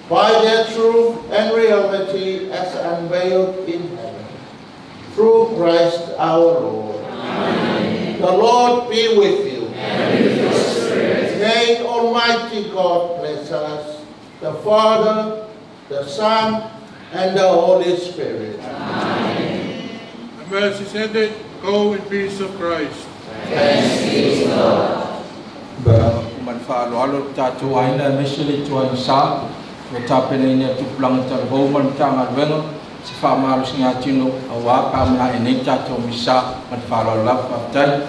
S1: by their truth and reality as unveiled in heaven. Through Christ our Lord. Amen. The Lord be with you.
S6: And with your spirit.
S1: May Almighty God bless us, the Father, the Son, and the Holy Spirit.
S6: Amen.
S10: The Mass is ended. Go in peace of Christ.
S6: Thanks be to God.
S7: Ma le faaaloalo le tatou aiga aemaise le ituaiga sa ua tapenaina e tupulaga talavou ma le Matagaluega se faamalosigatino auā pe a umanai nei tatou misa. Ma le faaaloalo lava, faafetai.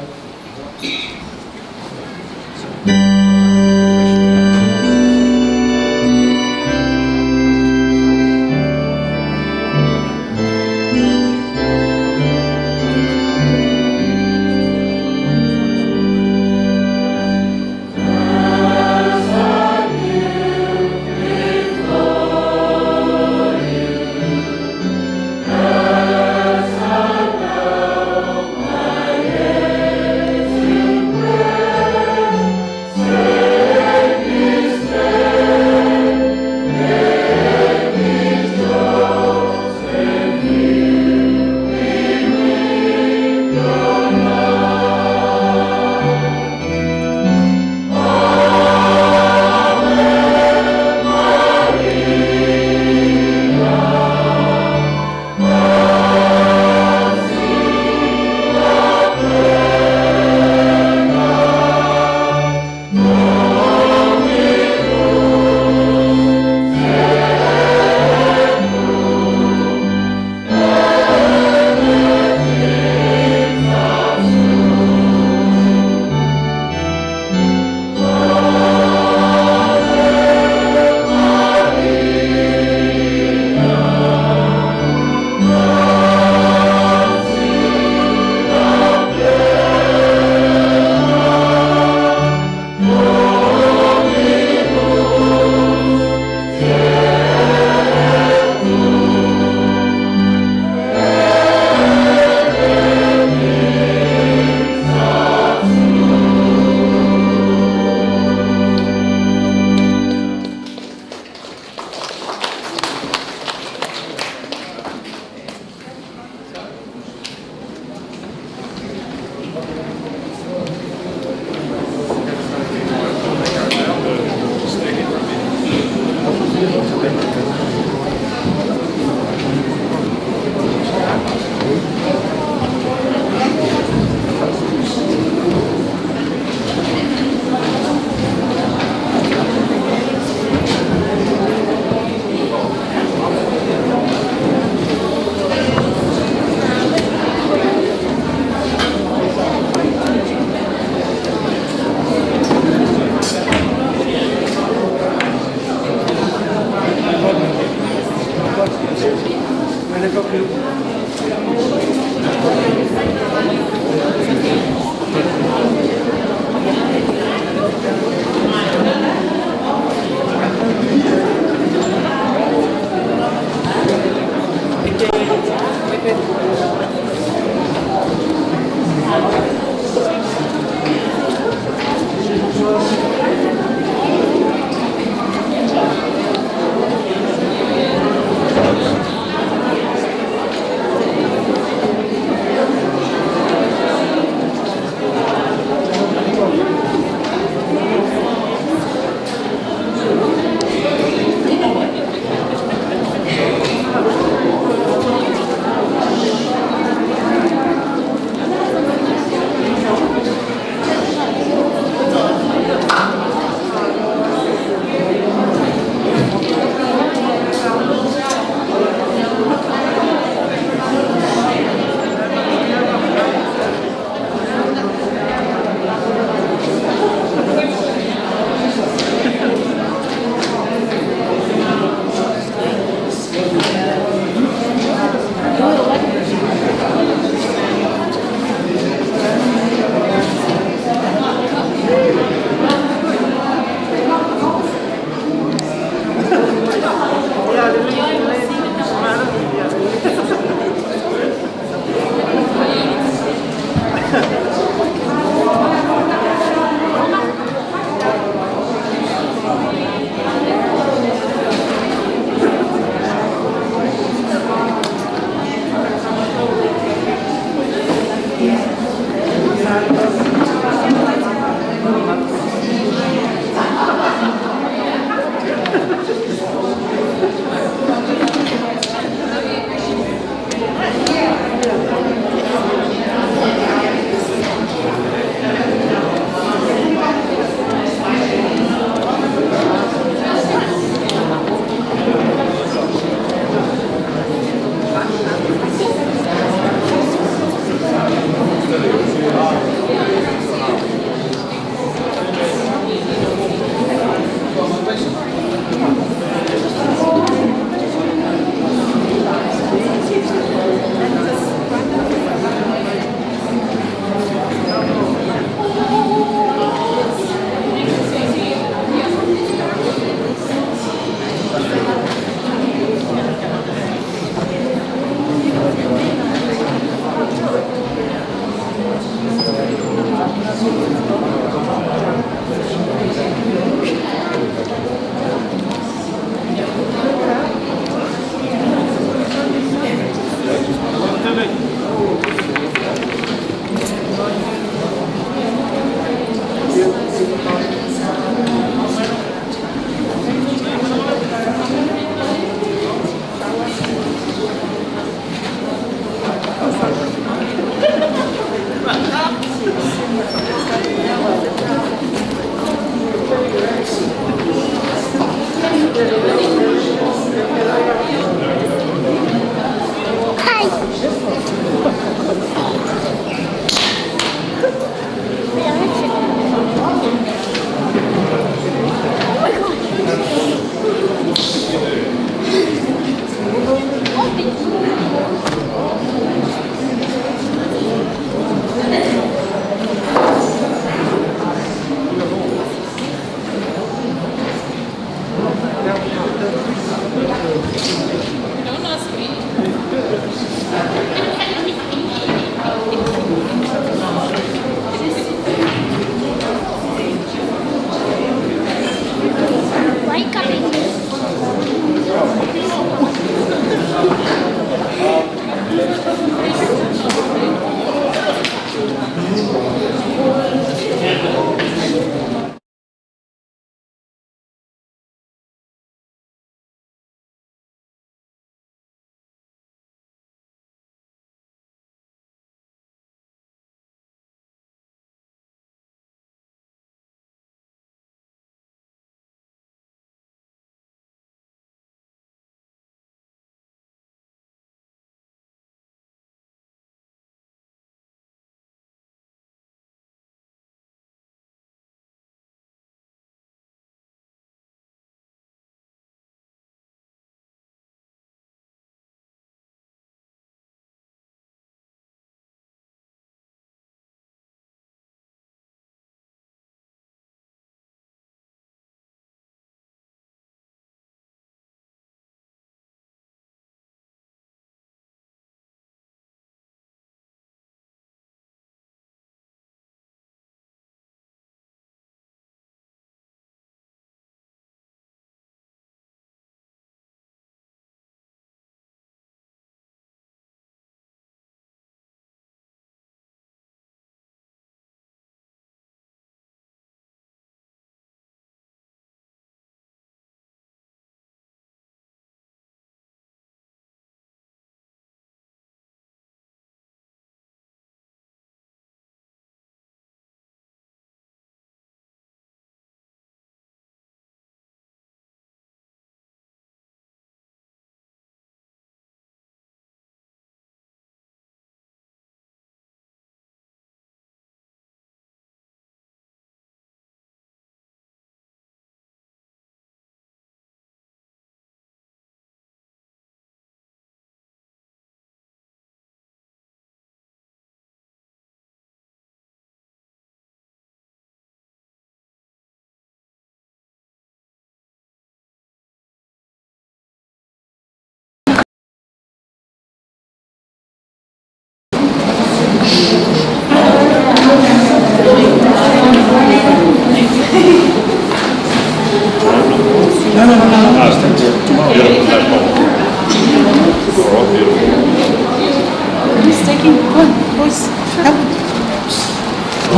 S10: Hey,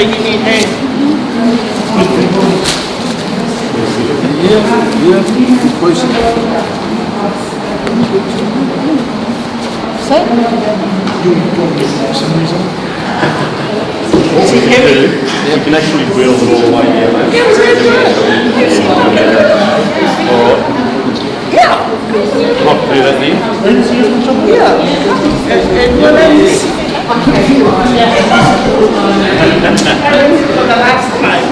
S10: you need hand.
S4: What we can do, we can actually wheel it all the way down.
S2: Yeah, we're gonna do it.
S4: All right.
S2: Yeah.
S4: Like to do that then?
S2: Yeah. And what else? For the last time.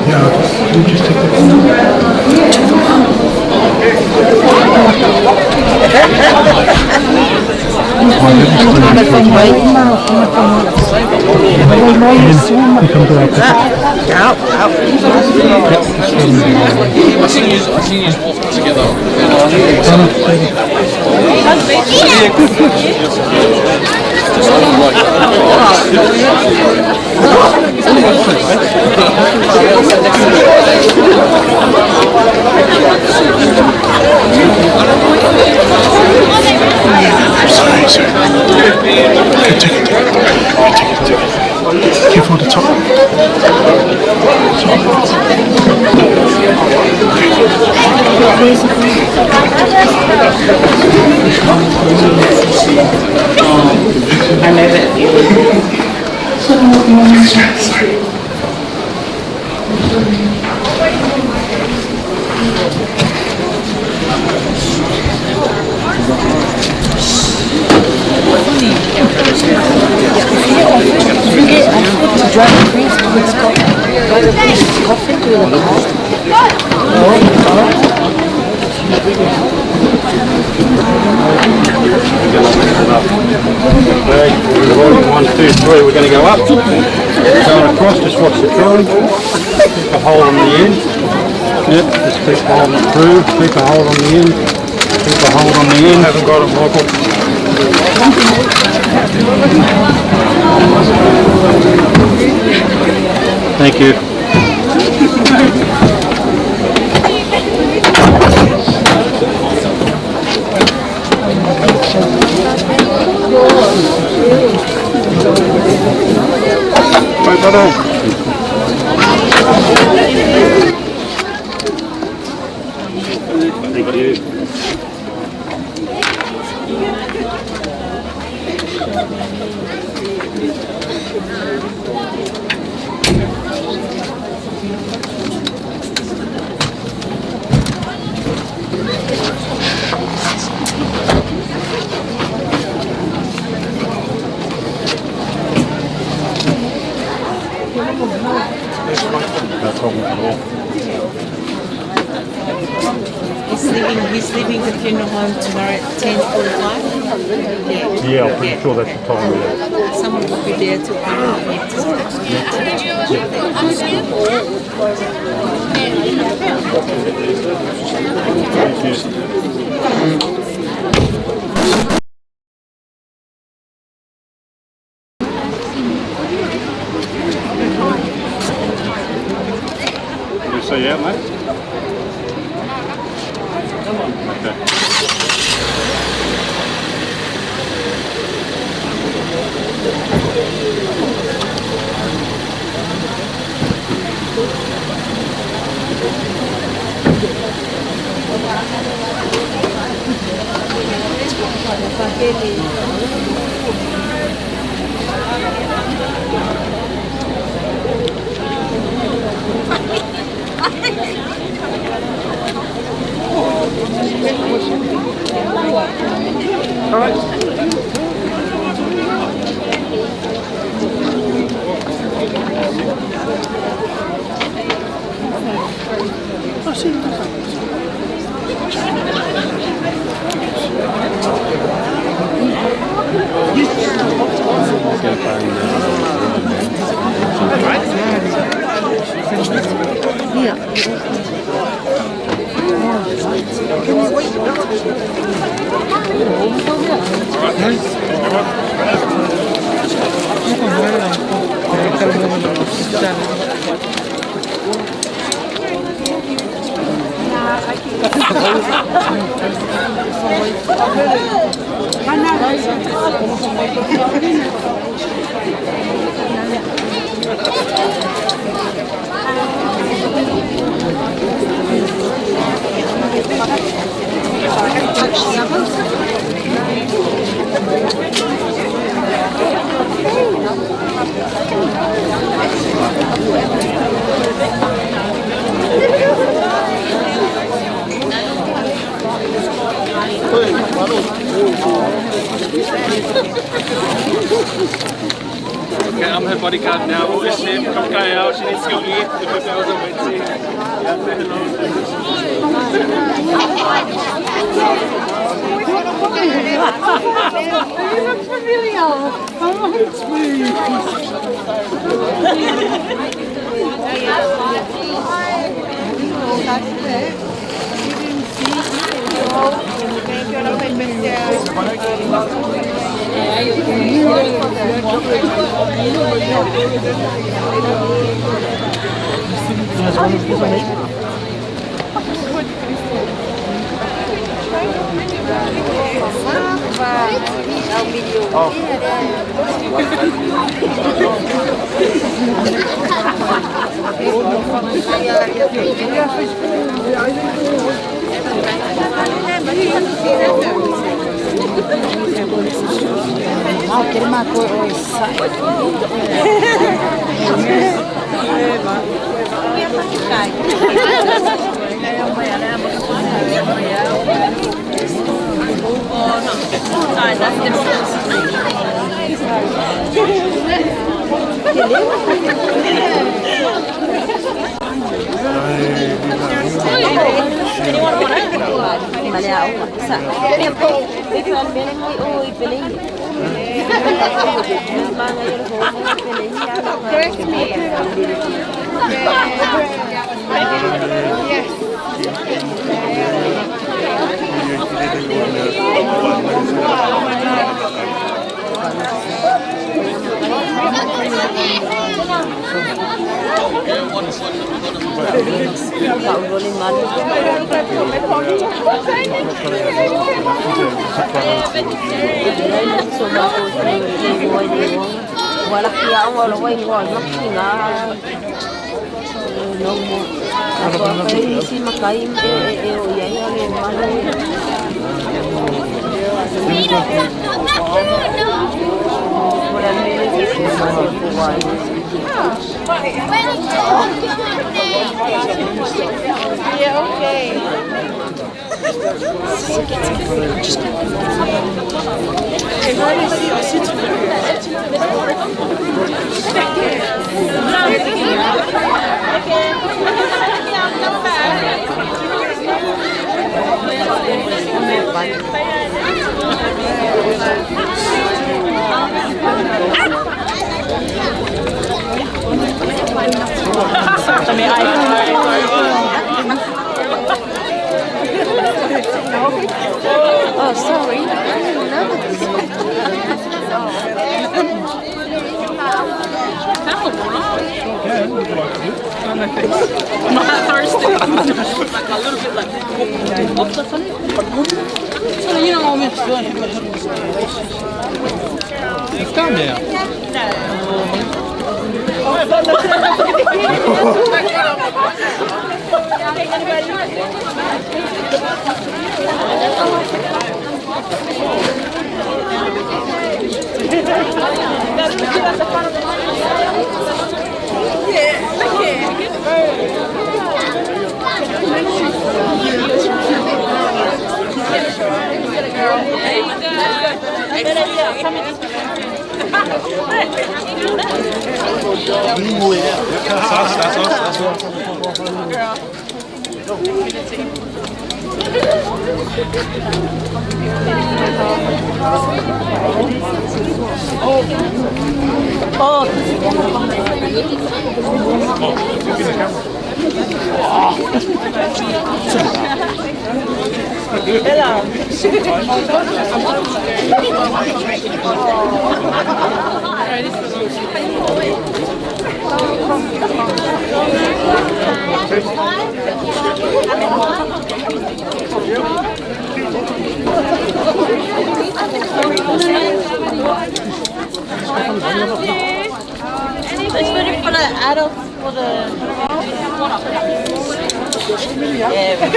S13: Yeah, you just take the
S14: I seen you. I seen you walk together. Yeah, good, good.
S13: Sorry, sorry. Okay, take it, take it. Okay, take it, take it. Careful the top.
S15: I know that feeling.
S13: Sorry.
S15: To drive the priest with coffee to the car.
S16: Okay, one, two, three, we're going to go up. Going across, just watch the trolley. Keep a hold on the end. Yep, just keep holding it through. Keep a hold on the end. Keep a hold on the end. Haven't got it, Michael. Thank you. Bye, brother. Thank you. No problem at all.
S15: He's leaving. He's leaving the funeral home tomorrow at 10:45. Yeah.
S16: Yeah, I'm pretty sure that's the time. Yeah.
S15: Someone will be there to open the
S16: Thank you. You see out, mate? Okay.
S10: All right.
S4: Okay, I'm her bodyguard now. We'll just see come out. She needs to go eat. The hotel's are waiting. Yeah, say hello.
S17: You look familiar. Oh, it's me. Correct me. Yes. Yeah, okay.
S15: Oh, sorry. I didn't know.
S14: I'm not thirsty. Like a little bit like. So you know I'm
S13: It's done now. That's us, that's us, that's us.
S15: Oh. It's better for the adults, for the... There we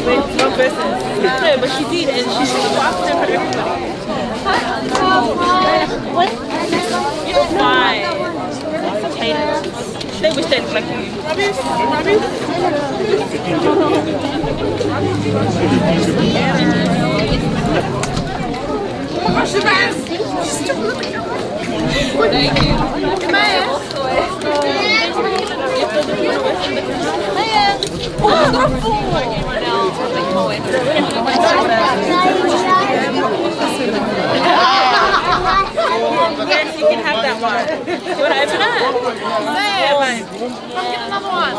S14: Wait, one person. No, but she did, and she after for everybody.
S15: What?
S14: You're fine. Such haters. They wish they looked like you.
S2: Oh my gosh, the mask!
S14: Yes, you can have that one. You want to open it? Yeah, fine.
S2: Come get another one.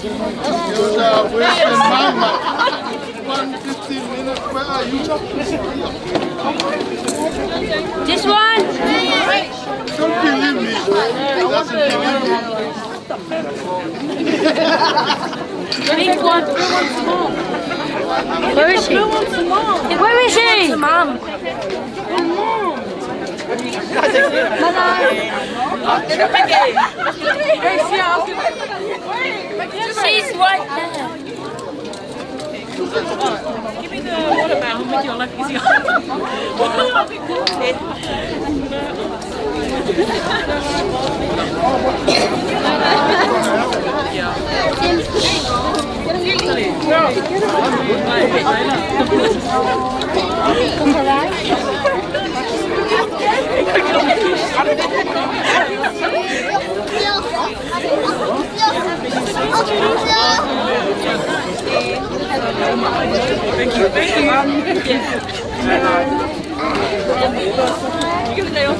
S10: You're wasting mama. 115 minutes. Where are you?
S15: This one?
S10: Don't believe me. Doesn't believe me.
S15: Pink one. Where is she? Where is she? Mom. She's right there.
S14: Give me the water bag. I'll make your life easier. Thank you. Thank you. You give a day off.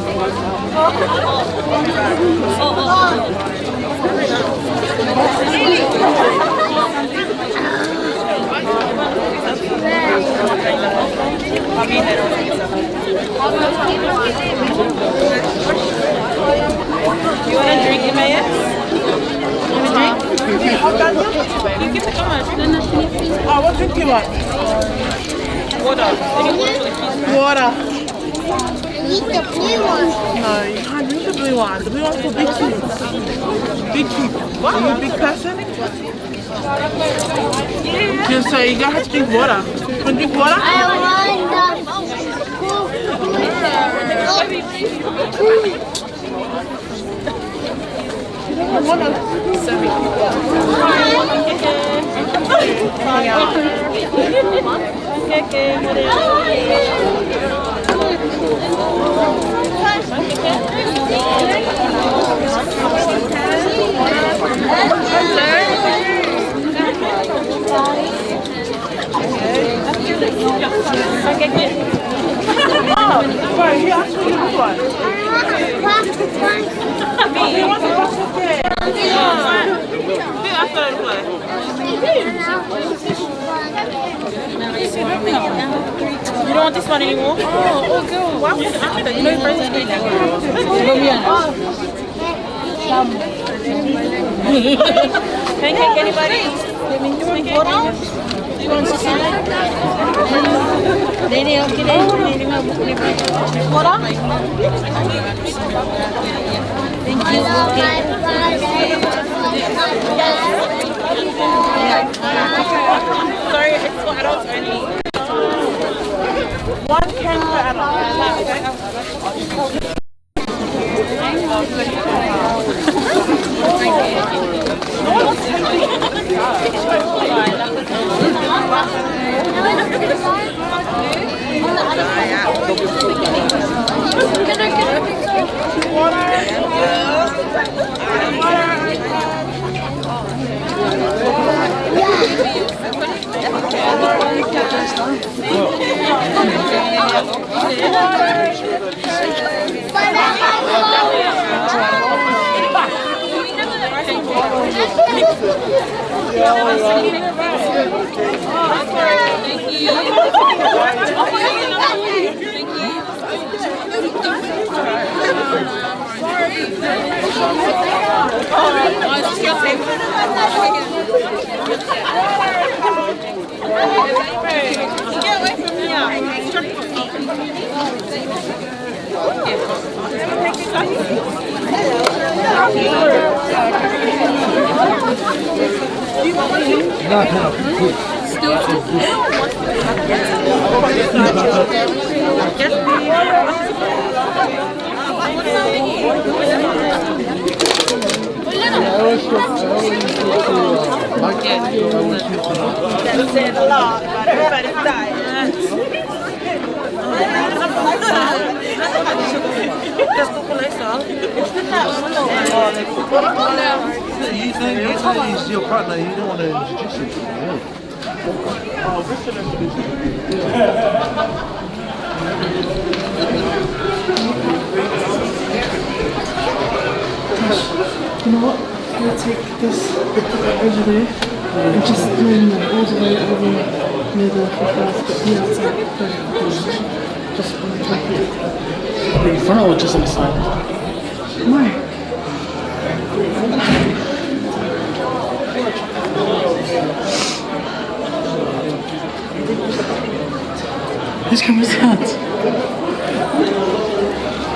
S14: You want a drink, MAS? You want a drink? You give it, come on.
S2: Oh, what drink do you want?
S14: Water.
S2: Water.
S17: Need the blue one.
S2: No, you can't drink the blue one. The blue one's for big kids. Big people. Are you a big person? Yeah, so you gonna have to drink water. You want to drink water?
S17: I want the
S2: Oh, sorry, he asked for the blue one. He wants a box of
S14: You don't want this one anymore? Oh, oh girl. Why would you ask that? You know Francis made that. Pancake, anybody? Pancake? You want to see? Water? Thank you. Sorry, it's for adults only.
S2: One can per adult.
S17: Can I get a picture?
S14: Get away from
S12: That's a lot, but everybody's
S1: You think he's your partner, you don't want to introduce him to me.
S13: You know what? I'm gonna take this over there and just no, all the way over near the flowers, but be outside. Just on the top here.
S18: In front or just on the side?
S13: No. Whose camera's that?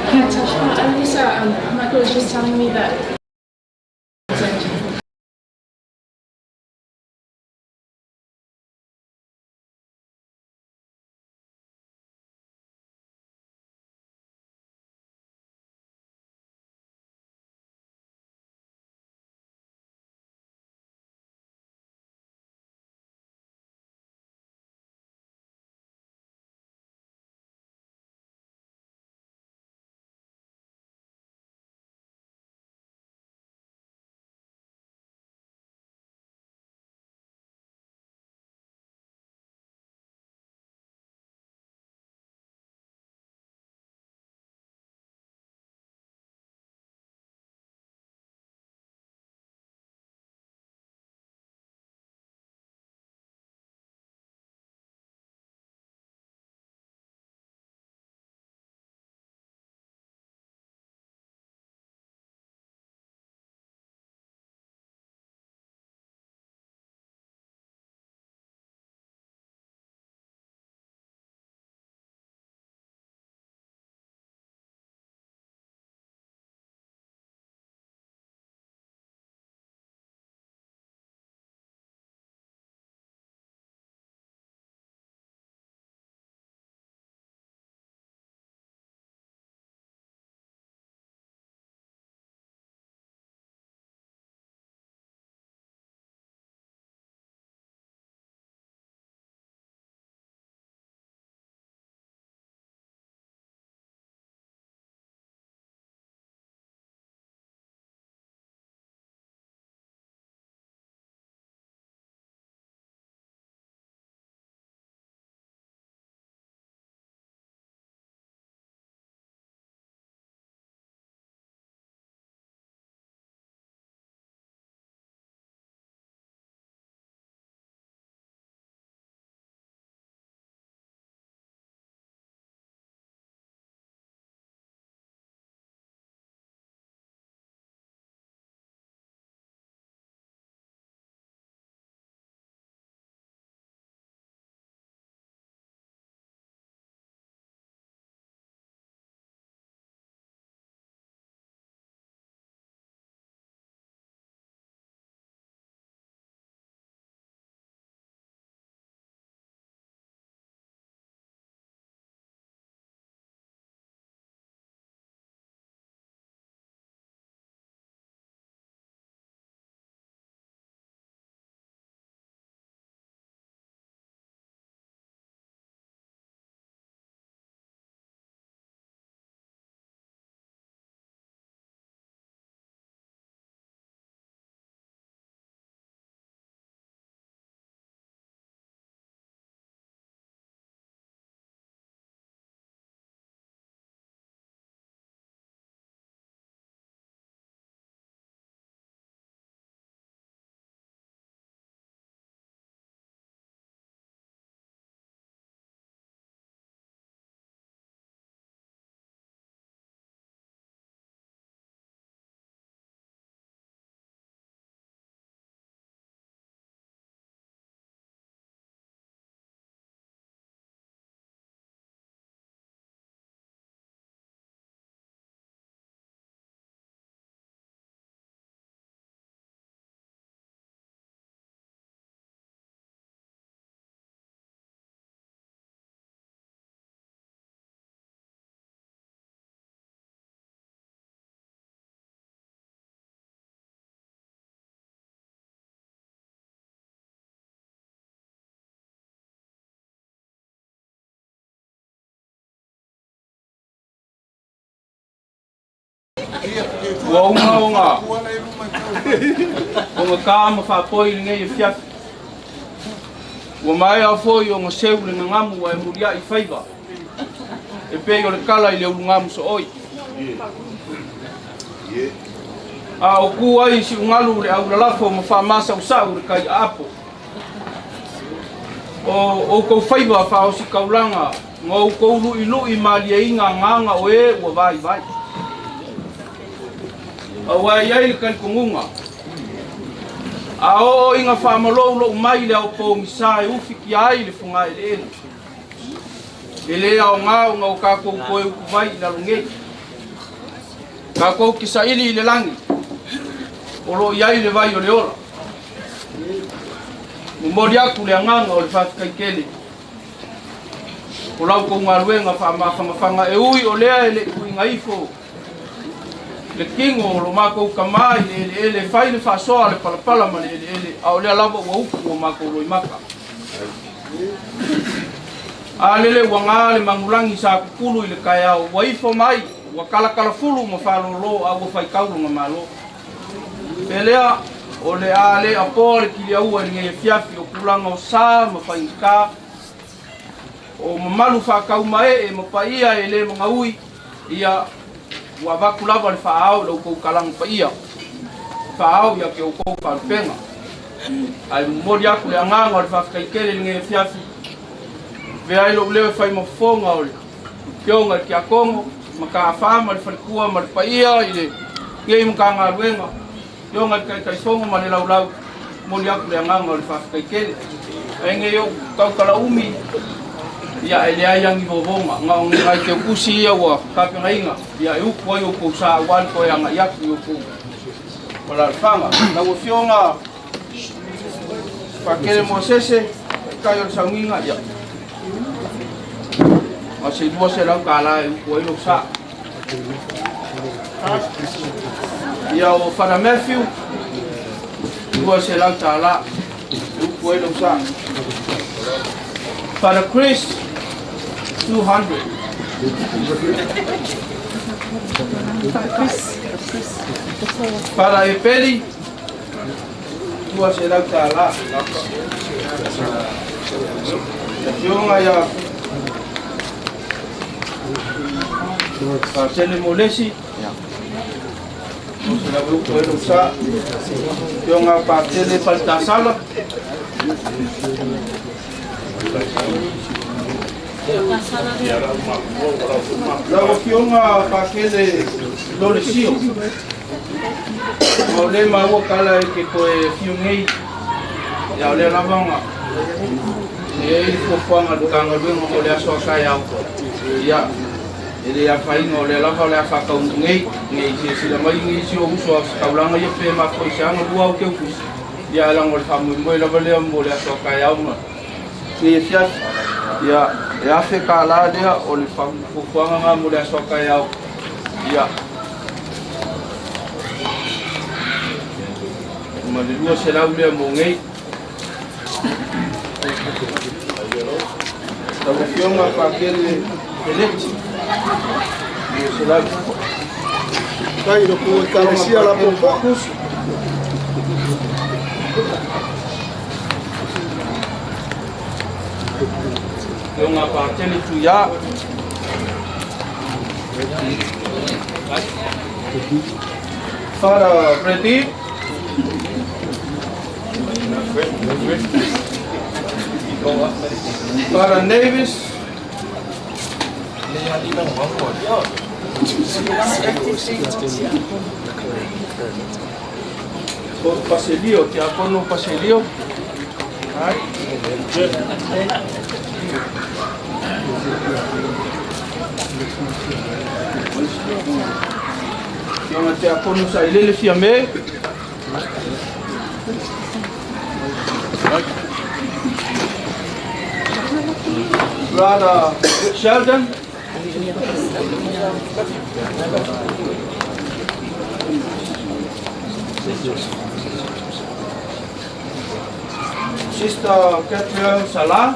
S19: Hi, Tasha. Lisa, Michael was just telling me that
S7: Ua uma ona ogatā ma faapoi i lenei afiafi. Ua maea foi ona seu le gagamu ae muliai faiva e pei o le kala i le ulugamu sooi. A o ku ai i siugalu le aulalafo ma faamasausau le kai aapo. O outou faiva faaosikaulaga ma outou luʻiluʻi malieiga agaga o e ua vaivai. Aua e i ai le talitonuga, a oo ina faamaloulou mai le ao pogisa e ufitia ai le fogaeleele, e le aoga ona o tatou toe utuvai i lalo nei. Tatou te saili i le lagi, o lo o i ai le vai o le ola. Momoli atu le agaga o le faafetai tele o la outou galuega faamafanafana e ui o lea e le i tuuina ifo le tino o lo matou tamā i le eleele e fai le faasoa a le palapala ma le eleele, a o lea lava ua upu ua matou loimata. A lele ua gā le manulagi sa tutulu i le taeao, ua ifo mai, ua talatalafulu ma faalōlō a ua faitau lona malo. Pe lea, o le a le apoa le kiliaua i lenei afiafi o tulaga o sa ma faigata, o mamalu faataumaee ma paia e le magaui, ia, ua avatu lava le faaao i la outou kalaga paia, faaao ia te outou faalupega. Ae momoli atu le agaga o le faafetai tele i lenei afiafi, avea ai lou leo e fai ma fofoga o le Afioga i le Tiakono, Mataafa ma le faletua ma le paia i lenei Matagaluega, Afioga i le Taitaifono ma le Laulau, momoli atu le agaga o le faafetai tele. Ae nei ou tautala umi, ia e leai lava ni vovoga, na o ni nai teutusi ia ua tapenaina, ia e upu ai outou sa aua le toe agai atu i outou alaalafaga. Lau Afioga Pakele Mosese, taitai o le sauniga, ia. Ma se $200 e upu ai lou sa. Ia o Fana Matthew, $200 e upu ai lou sa. Fana Chris, 200. Fana Epeli, $200. Afioga ia Patele Molesi, $200 e. Afioga Patele Faletasala, Lau Afioga Pakele Lolesio, ma o lea maua tala e te toe afio nei, ia o lea lava na e i ai le fuafuaga a le Matagaluega mo le aso a taeao, ia e le afaina o lea lava o le a faataunuu nei, nei silasila mai nisi o uso a taulaga ia pe mafua i se aga lua au teutusi, ia ae leaga o le faamoemoe lava lea mo le aso a taeao ma nei afiafi, ia e $1,000 lea o le fuafuaga lena mo le aso a taeao, ia ma le 200 lea mo nei. Lau Afioga Pakele Peleti, 200.
S10: Tai lo ku ekalesia la popoa.
S7: Afioga Patele Tuia. Father Brady. Father Navis. Paselio, Tiakono Paselio. Afioga Tiakono Sailele Fiame. Brother Sheldon. Sister Catherine Salah.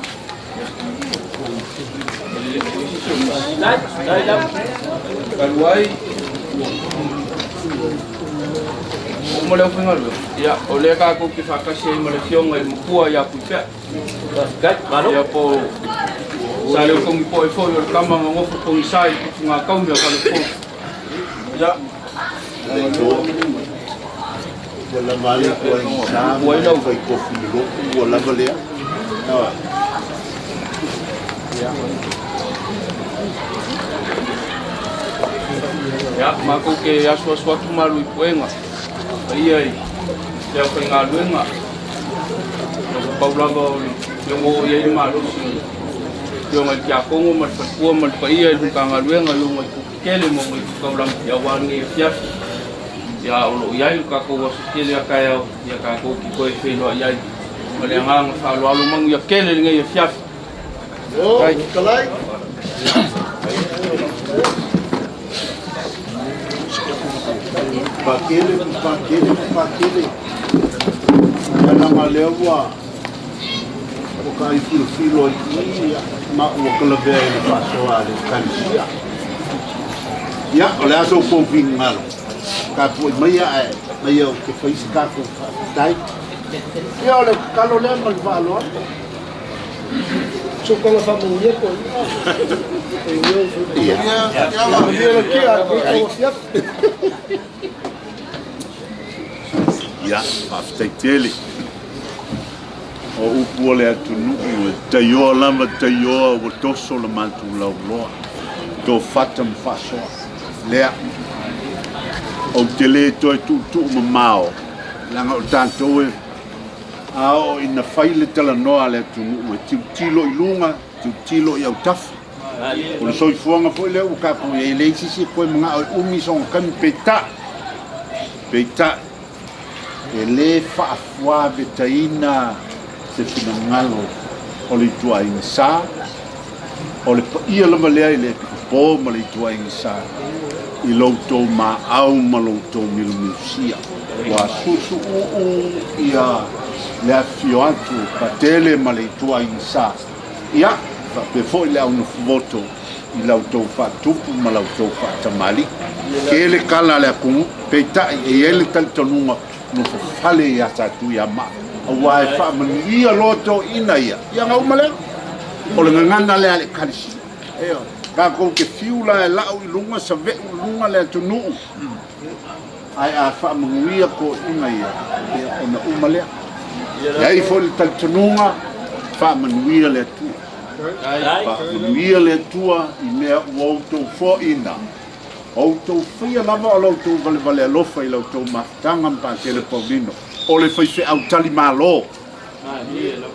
S7: Talu ai, Ua uma le aufaigaluega, ia, o lea tatou te faatasi ai ma le Afioga i le Matua ia Tuipea. Ia po o Saleutogipoe foi o le tama na nofo pogisa i le putugataumi o Faleupolu. Ia.
S1: Ua lava le ituaiga sa ma le fai kofi i le lotu, ua lava lea.
S7: Ia, matou te asuasu atu malu i puega, paia i le aufaigaluega, ua pau lava o le logo o i ai le malosi o le Afioga i le Tiakono ma le faletua ma le paia i le Matagaluega i ona itu tetele ma ona itu taulaga aua lenei afiafi. Ia, o lo o i ai lo tatou aso tele a taeao, ia tatou te toe feiloai ai ma le agaga faaaloalo. Manuia tele lenei afiafi.
S1: Faafetai. Pakele, pakele, pakele. Ia leaga lea ua ua ka ai filofilo i i ma ua ka lavea i le faasoa a le Ekalesia. Ia, o le a sou pou finagalo, tapuai maia ae maia ou te fai se tatou faafetai. Ia, o le tatalo lea ma le faaaloalo.
S18: Sokala faamanuia ko.
S1: Ia. Ia, faafetai tele. O upu o le atunuu e taioa lava taioa ua toso le matou lauloa, tofata ma faasoa. Lea, ou te le toe tuutuu mamao, leaga o tatou e A oo ina fai le talanoa a le atunuu e tilotilo i luga, tilotilo i autafa. O le soifuaga foi lea ua tatou i ai, e leai se isi e toe manao e umi sona taimi, peitai, peitai, e le faafuavetaina se finagalo o le ituaiga sa, o le paia lava lea i le Epikopo ma le ituaiga sa, i lo outou maau ma lo outou milumilusia. Ua susuuu ia le afifio atu o Patele ma le ituaiga sa. Ia, faapea foi le au nofovoto i la outou faatupu ma la outou faatamalii. Tele tala a le atunuu, peitai e i ai le talitonuga nofofale ia Satuiamaa, aua e faamanuia loa toeaiina ia, ia ona uma lea. O le gagana lea a le Ekalesia. Ioe. Tatou te fiu la e lau i luga, saveu i luga le atunuu, ae a faamanuia toeaiina ia, ia ona uma lea. E i ai foi le talitonuga, faamanuia le Atua. Faamanuia le Atua i mea ua outou foaina. O outou faia lava o la outou valevale alofa i la outou mafutaga ma Patele Paulino, o le faifeau tali malo,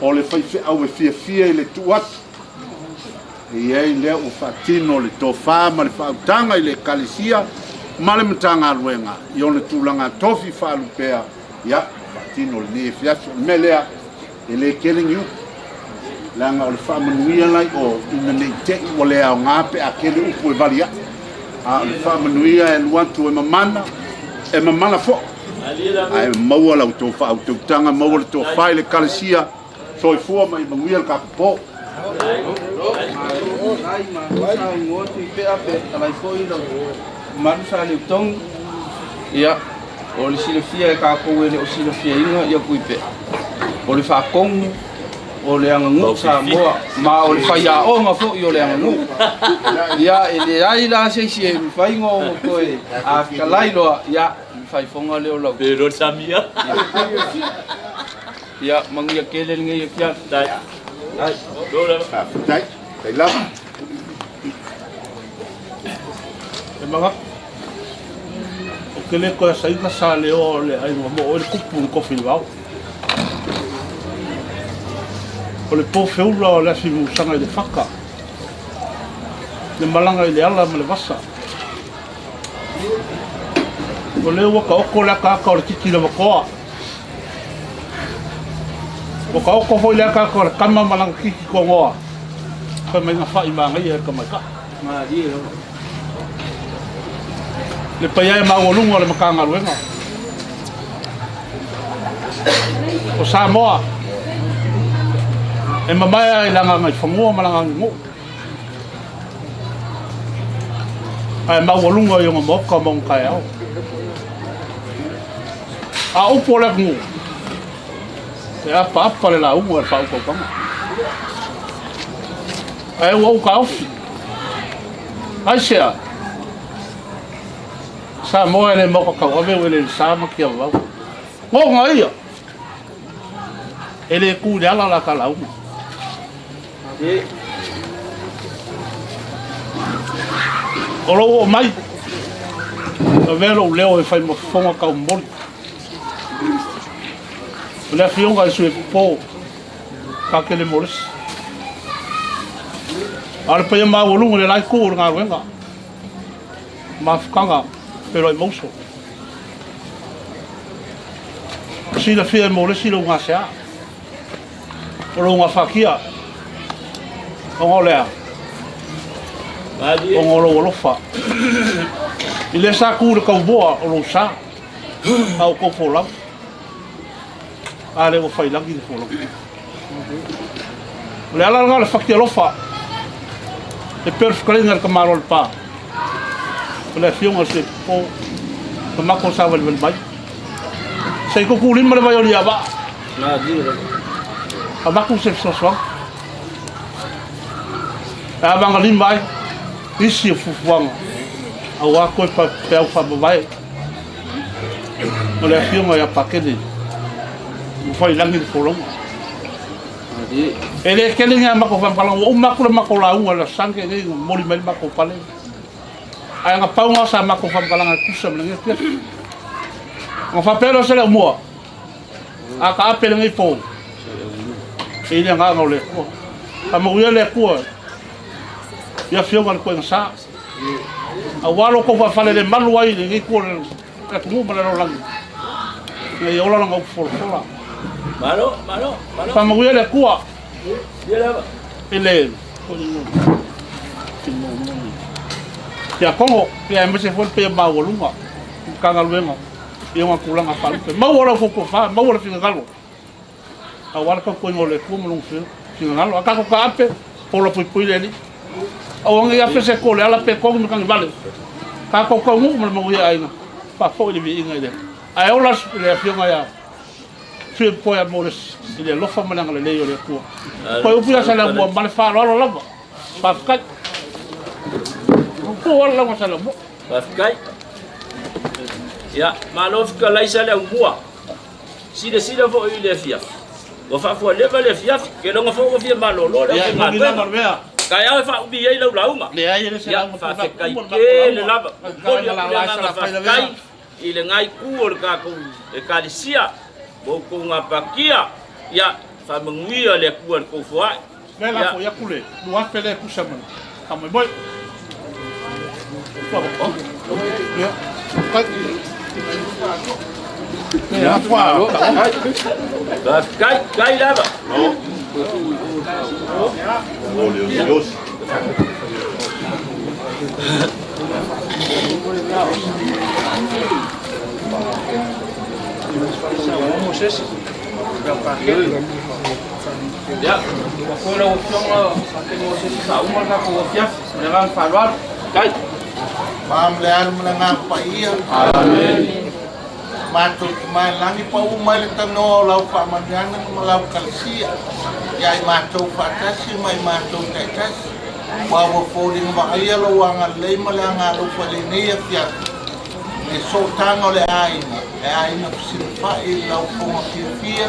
S1: o le faifeau e fiafia i le tuu atu. E i ai lea ua faatino le tofa ma le faautaga i le Ekalesia ma le Matagaluega i ona tulaga tofi faalupea, ia, faatino lenei afiafi. O le mea lea, E le tele ni upu, leaga o le faamanuia la i o, ina ne i te i ua le aoga pe a tele upu e vali aʻe. A o le faamanuia e alu atu e mamana, e mamana foi, ae maua la outou faautautaga, maua le tofa i le Ekalesia. Soifua ma ia manuia le tatou po.
S7: Ia, o le silafia e tatou e le o silafiaina ia Tuipea, o le faatonu o le aganuu Samoa, ma o le faiaoga foi o le aganuu. Ia, e leai la se isi e mafai ona toe fetalai loa, ia, le faifoga lea o lau. Ia, manuia tele lenei afiafi.
S1: Faafetai. Faafetai lava.
S10: E manatu, ou te le toe asaina sa leoa o le aiga mo oe le kupu i le tofi vao. O le po feula o le afi musaga i le faka, le malaga i le ala ma le vasa. O lea ua taoto le ataata o le titi lavatoa. Ua taoto foi le ataata o le tama ma lana titi togoa. Fai mai na fa'i manaia e tamaitai. Malie lava. Le paia e maualuga o le Matagaluega o Samoa e mamae ai lana agaifanua ma lana aganuu ae maualuga i ona maota ma ona taeao. A o upu o le atunuu, e apaapa le lauga i le faautautaga. Ae ua ou taofi. Aisea? Samoa e le maota tauave ua eleele sa ma tiavavau. Goga ia! E le tu i le ala la ta lauga. O lou oo mai, avea lou leo e fai ma fofoga taumoli. O le afioga i le sui popo, Patele Molesi. A o le paia maualuga i le la itu o le galuega, mafutaga feiloai mauso. Silafia e Molesi lou gasea. O lou gafatia, ona o le a? Ona o lou alofa. I lea sa tu i le taumoa o lou sa, a o tou folau. A lea ua fai lagi le folauga. O le ala lena o le fati alofa, e pei o le fetalaiga i le tamaloa Lepa, o le afioga i le Sui Popo, na matou savalivali mai. Se i tutuulima le vai o Aliivaa. Avatu se fesoasoani. E avagalima ai isi o fuafuaga aua toe peau faamavae o le afioga ia Pakele ua fai lagi le folauga. E le tele ni a matou faamatalaga, ua uma atu le matou lauga i le Aso Sane nei na momoli mai le matou pale. Ae na pau lena o sa matou faamatalaga e tusa ma lenei afiafi. Ona faapea lea o se leo mua, a taape lenei po, e i le agaga o le Atua. Faamanuia le Atua i afioga i le Toega Sa. Aua lo outou faafalelemalu ai i lenei itu o le atunuu ma le lalolagi, ina ia ola lana upu folafola.
S20: Malo, malo, malo.
S10: Faamanuia le Atua i le tiakono, ia aemaise foi le paia maualuga i Matagaluega i ona tulaga faalupe. Maua lau fautuafa, maua le finagalo aua le tautuaina o le Atua ma lona finagalo. A tatou taape, pola puipui le Alii. Aua ne i afe se to le ala pe togi matagivale. Tatou taunuu ma le manuia aiga, faafoi le viiga i le Atua. Ae ola le afioga ia Sui Popo ia Moses i le alofa ma le agalelei o le Atua. Toe upu ia Saleaumua ma le faaaloalo lava. Faafetai. Tuu ala lauga Saleaumua.
S20: Faafetai. Ia, malo fetalai Saleaumua. Silasila foi i le afiafi. Ua faafualeva le afiafi. Keiloga foi ua fia malolo le aufaigaluega. Taeao e faaumi ai lau lauga. Ia, faafetai tele lava. Momoli atu le agaga faafetai i lena itu o le tatou Ekalesia ma outou gapatia. Ia, faamanuia le Atua i le tou foai.
S10: Lea la foi atu le 2000 lea e tusa ma le faamoemoe.
S20: Faafetai, tai lava.
S8: Ia, ua foi lau Afioga Patele Mosese sa uma le tatou afiafi. Ma le agaga faaaloalo. Faafetai.
S1: Fa ma le Alu ma le Agaga Paia. Amene. Matou Tama i le Lagi, pau mai le tanoa o lau faamanuiaga ma lau kalasia ia i matou faatasi ma i matou taitasi. Aua ua foliga vaaia lou agalelei ma le agalofa i lenei afiafi, le sootaga o le aiga, e aiga fesilafai i lau fofoga fiafia,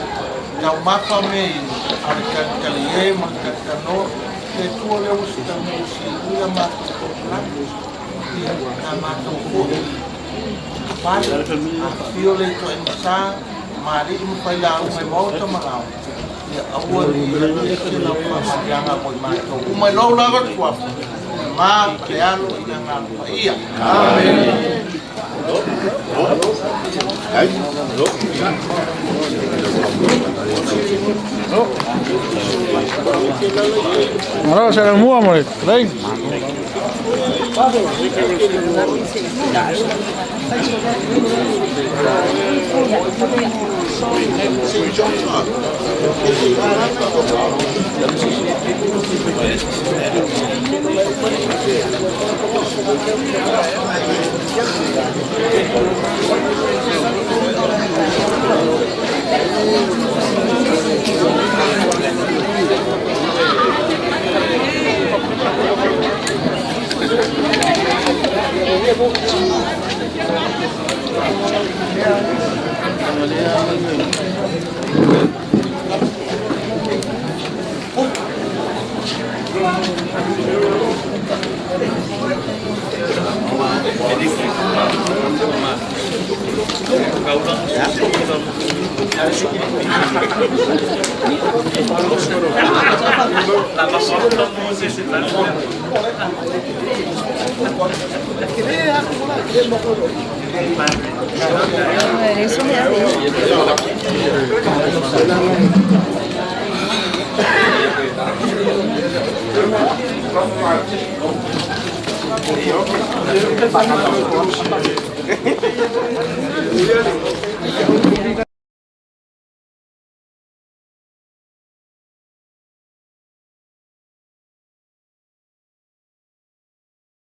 S1: taumafa meainu, a o le talitali e ma le talitanoa, le Atua lea ua se taunuu siui a matou polokalame, ia, na matou foi fale, afifio le ituaiga sa, tamalii ma failauga i maota ma laoa, ia aua ne i alu ese lau faamanuiaga mo i matou uma i lou lava suafa, ma le Alo i le Agaga Paia. Amene.
S10: Malo Saleaumua mo le lei.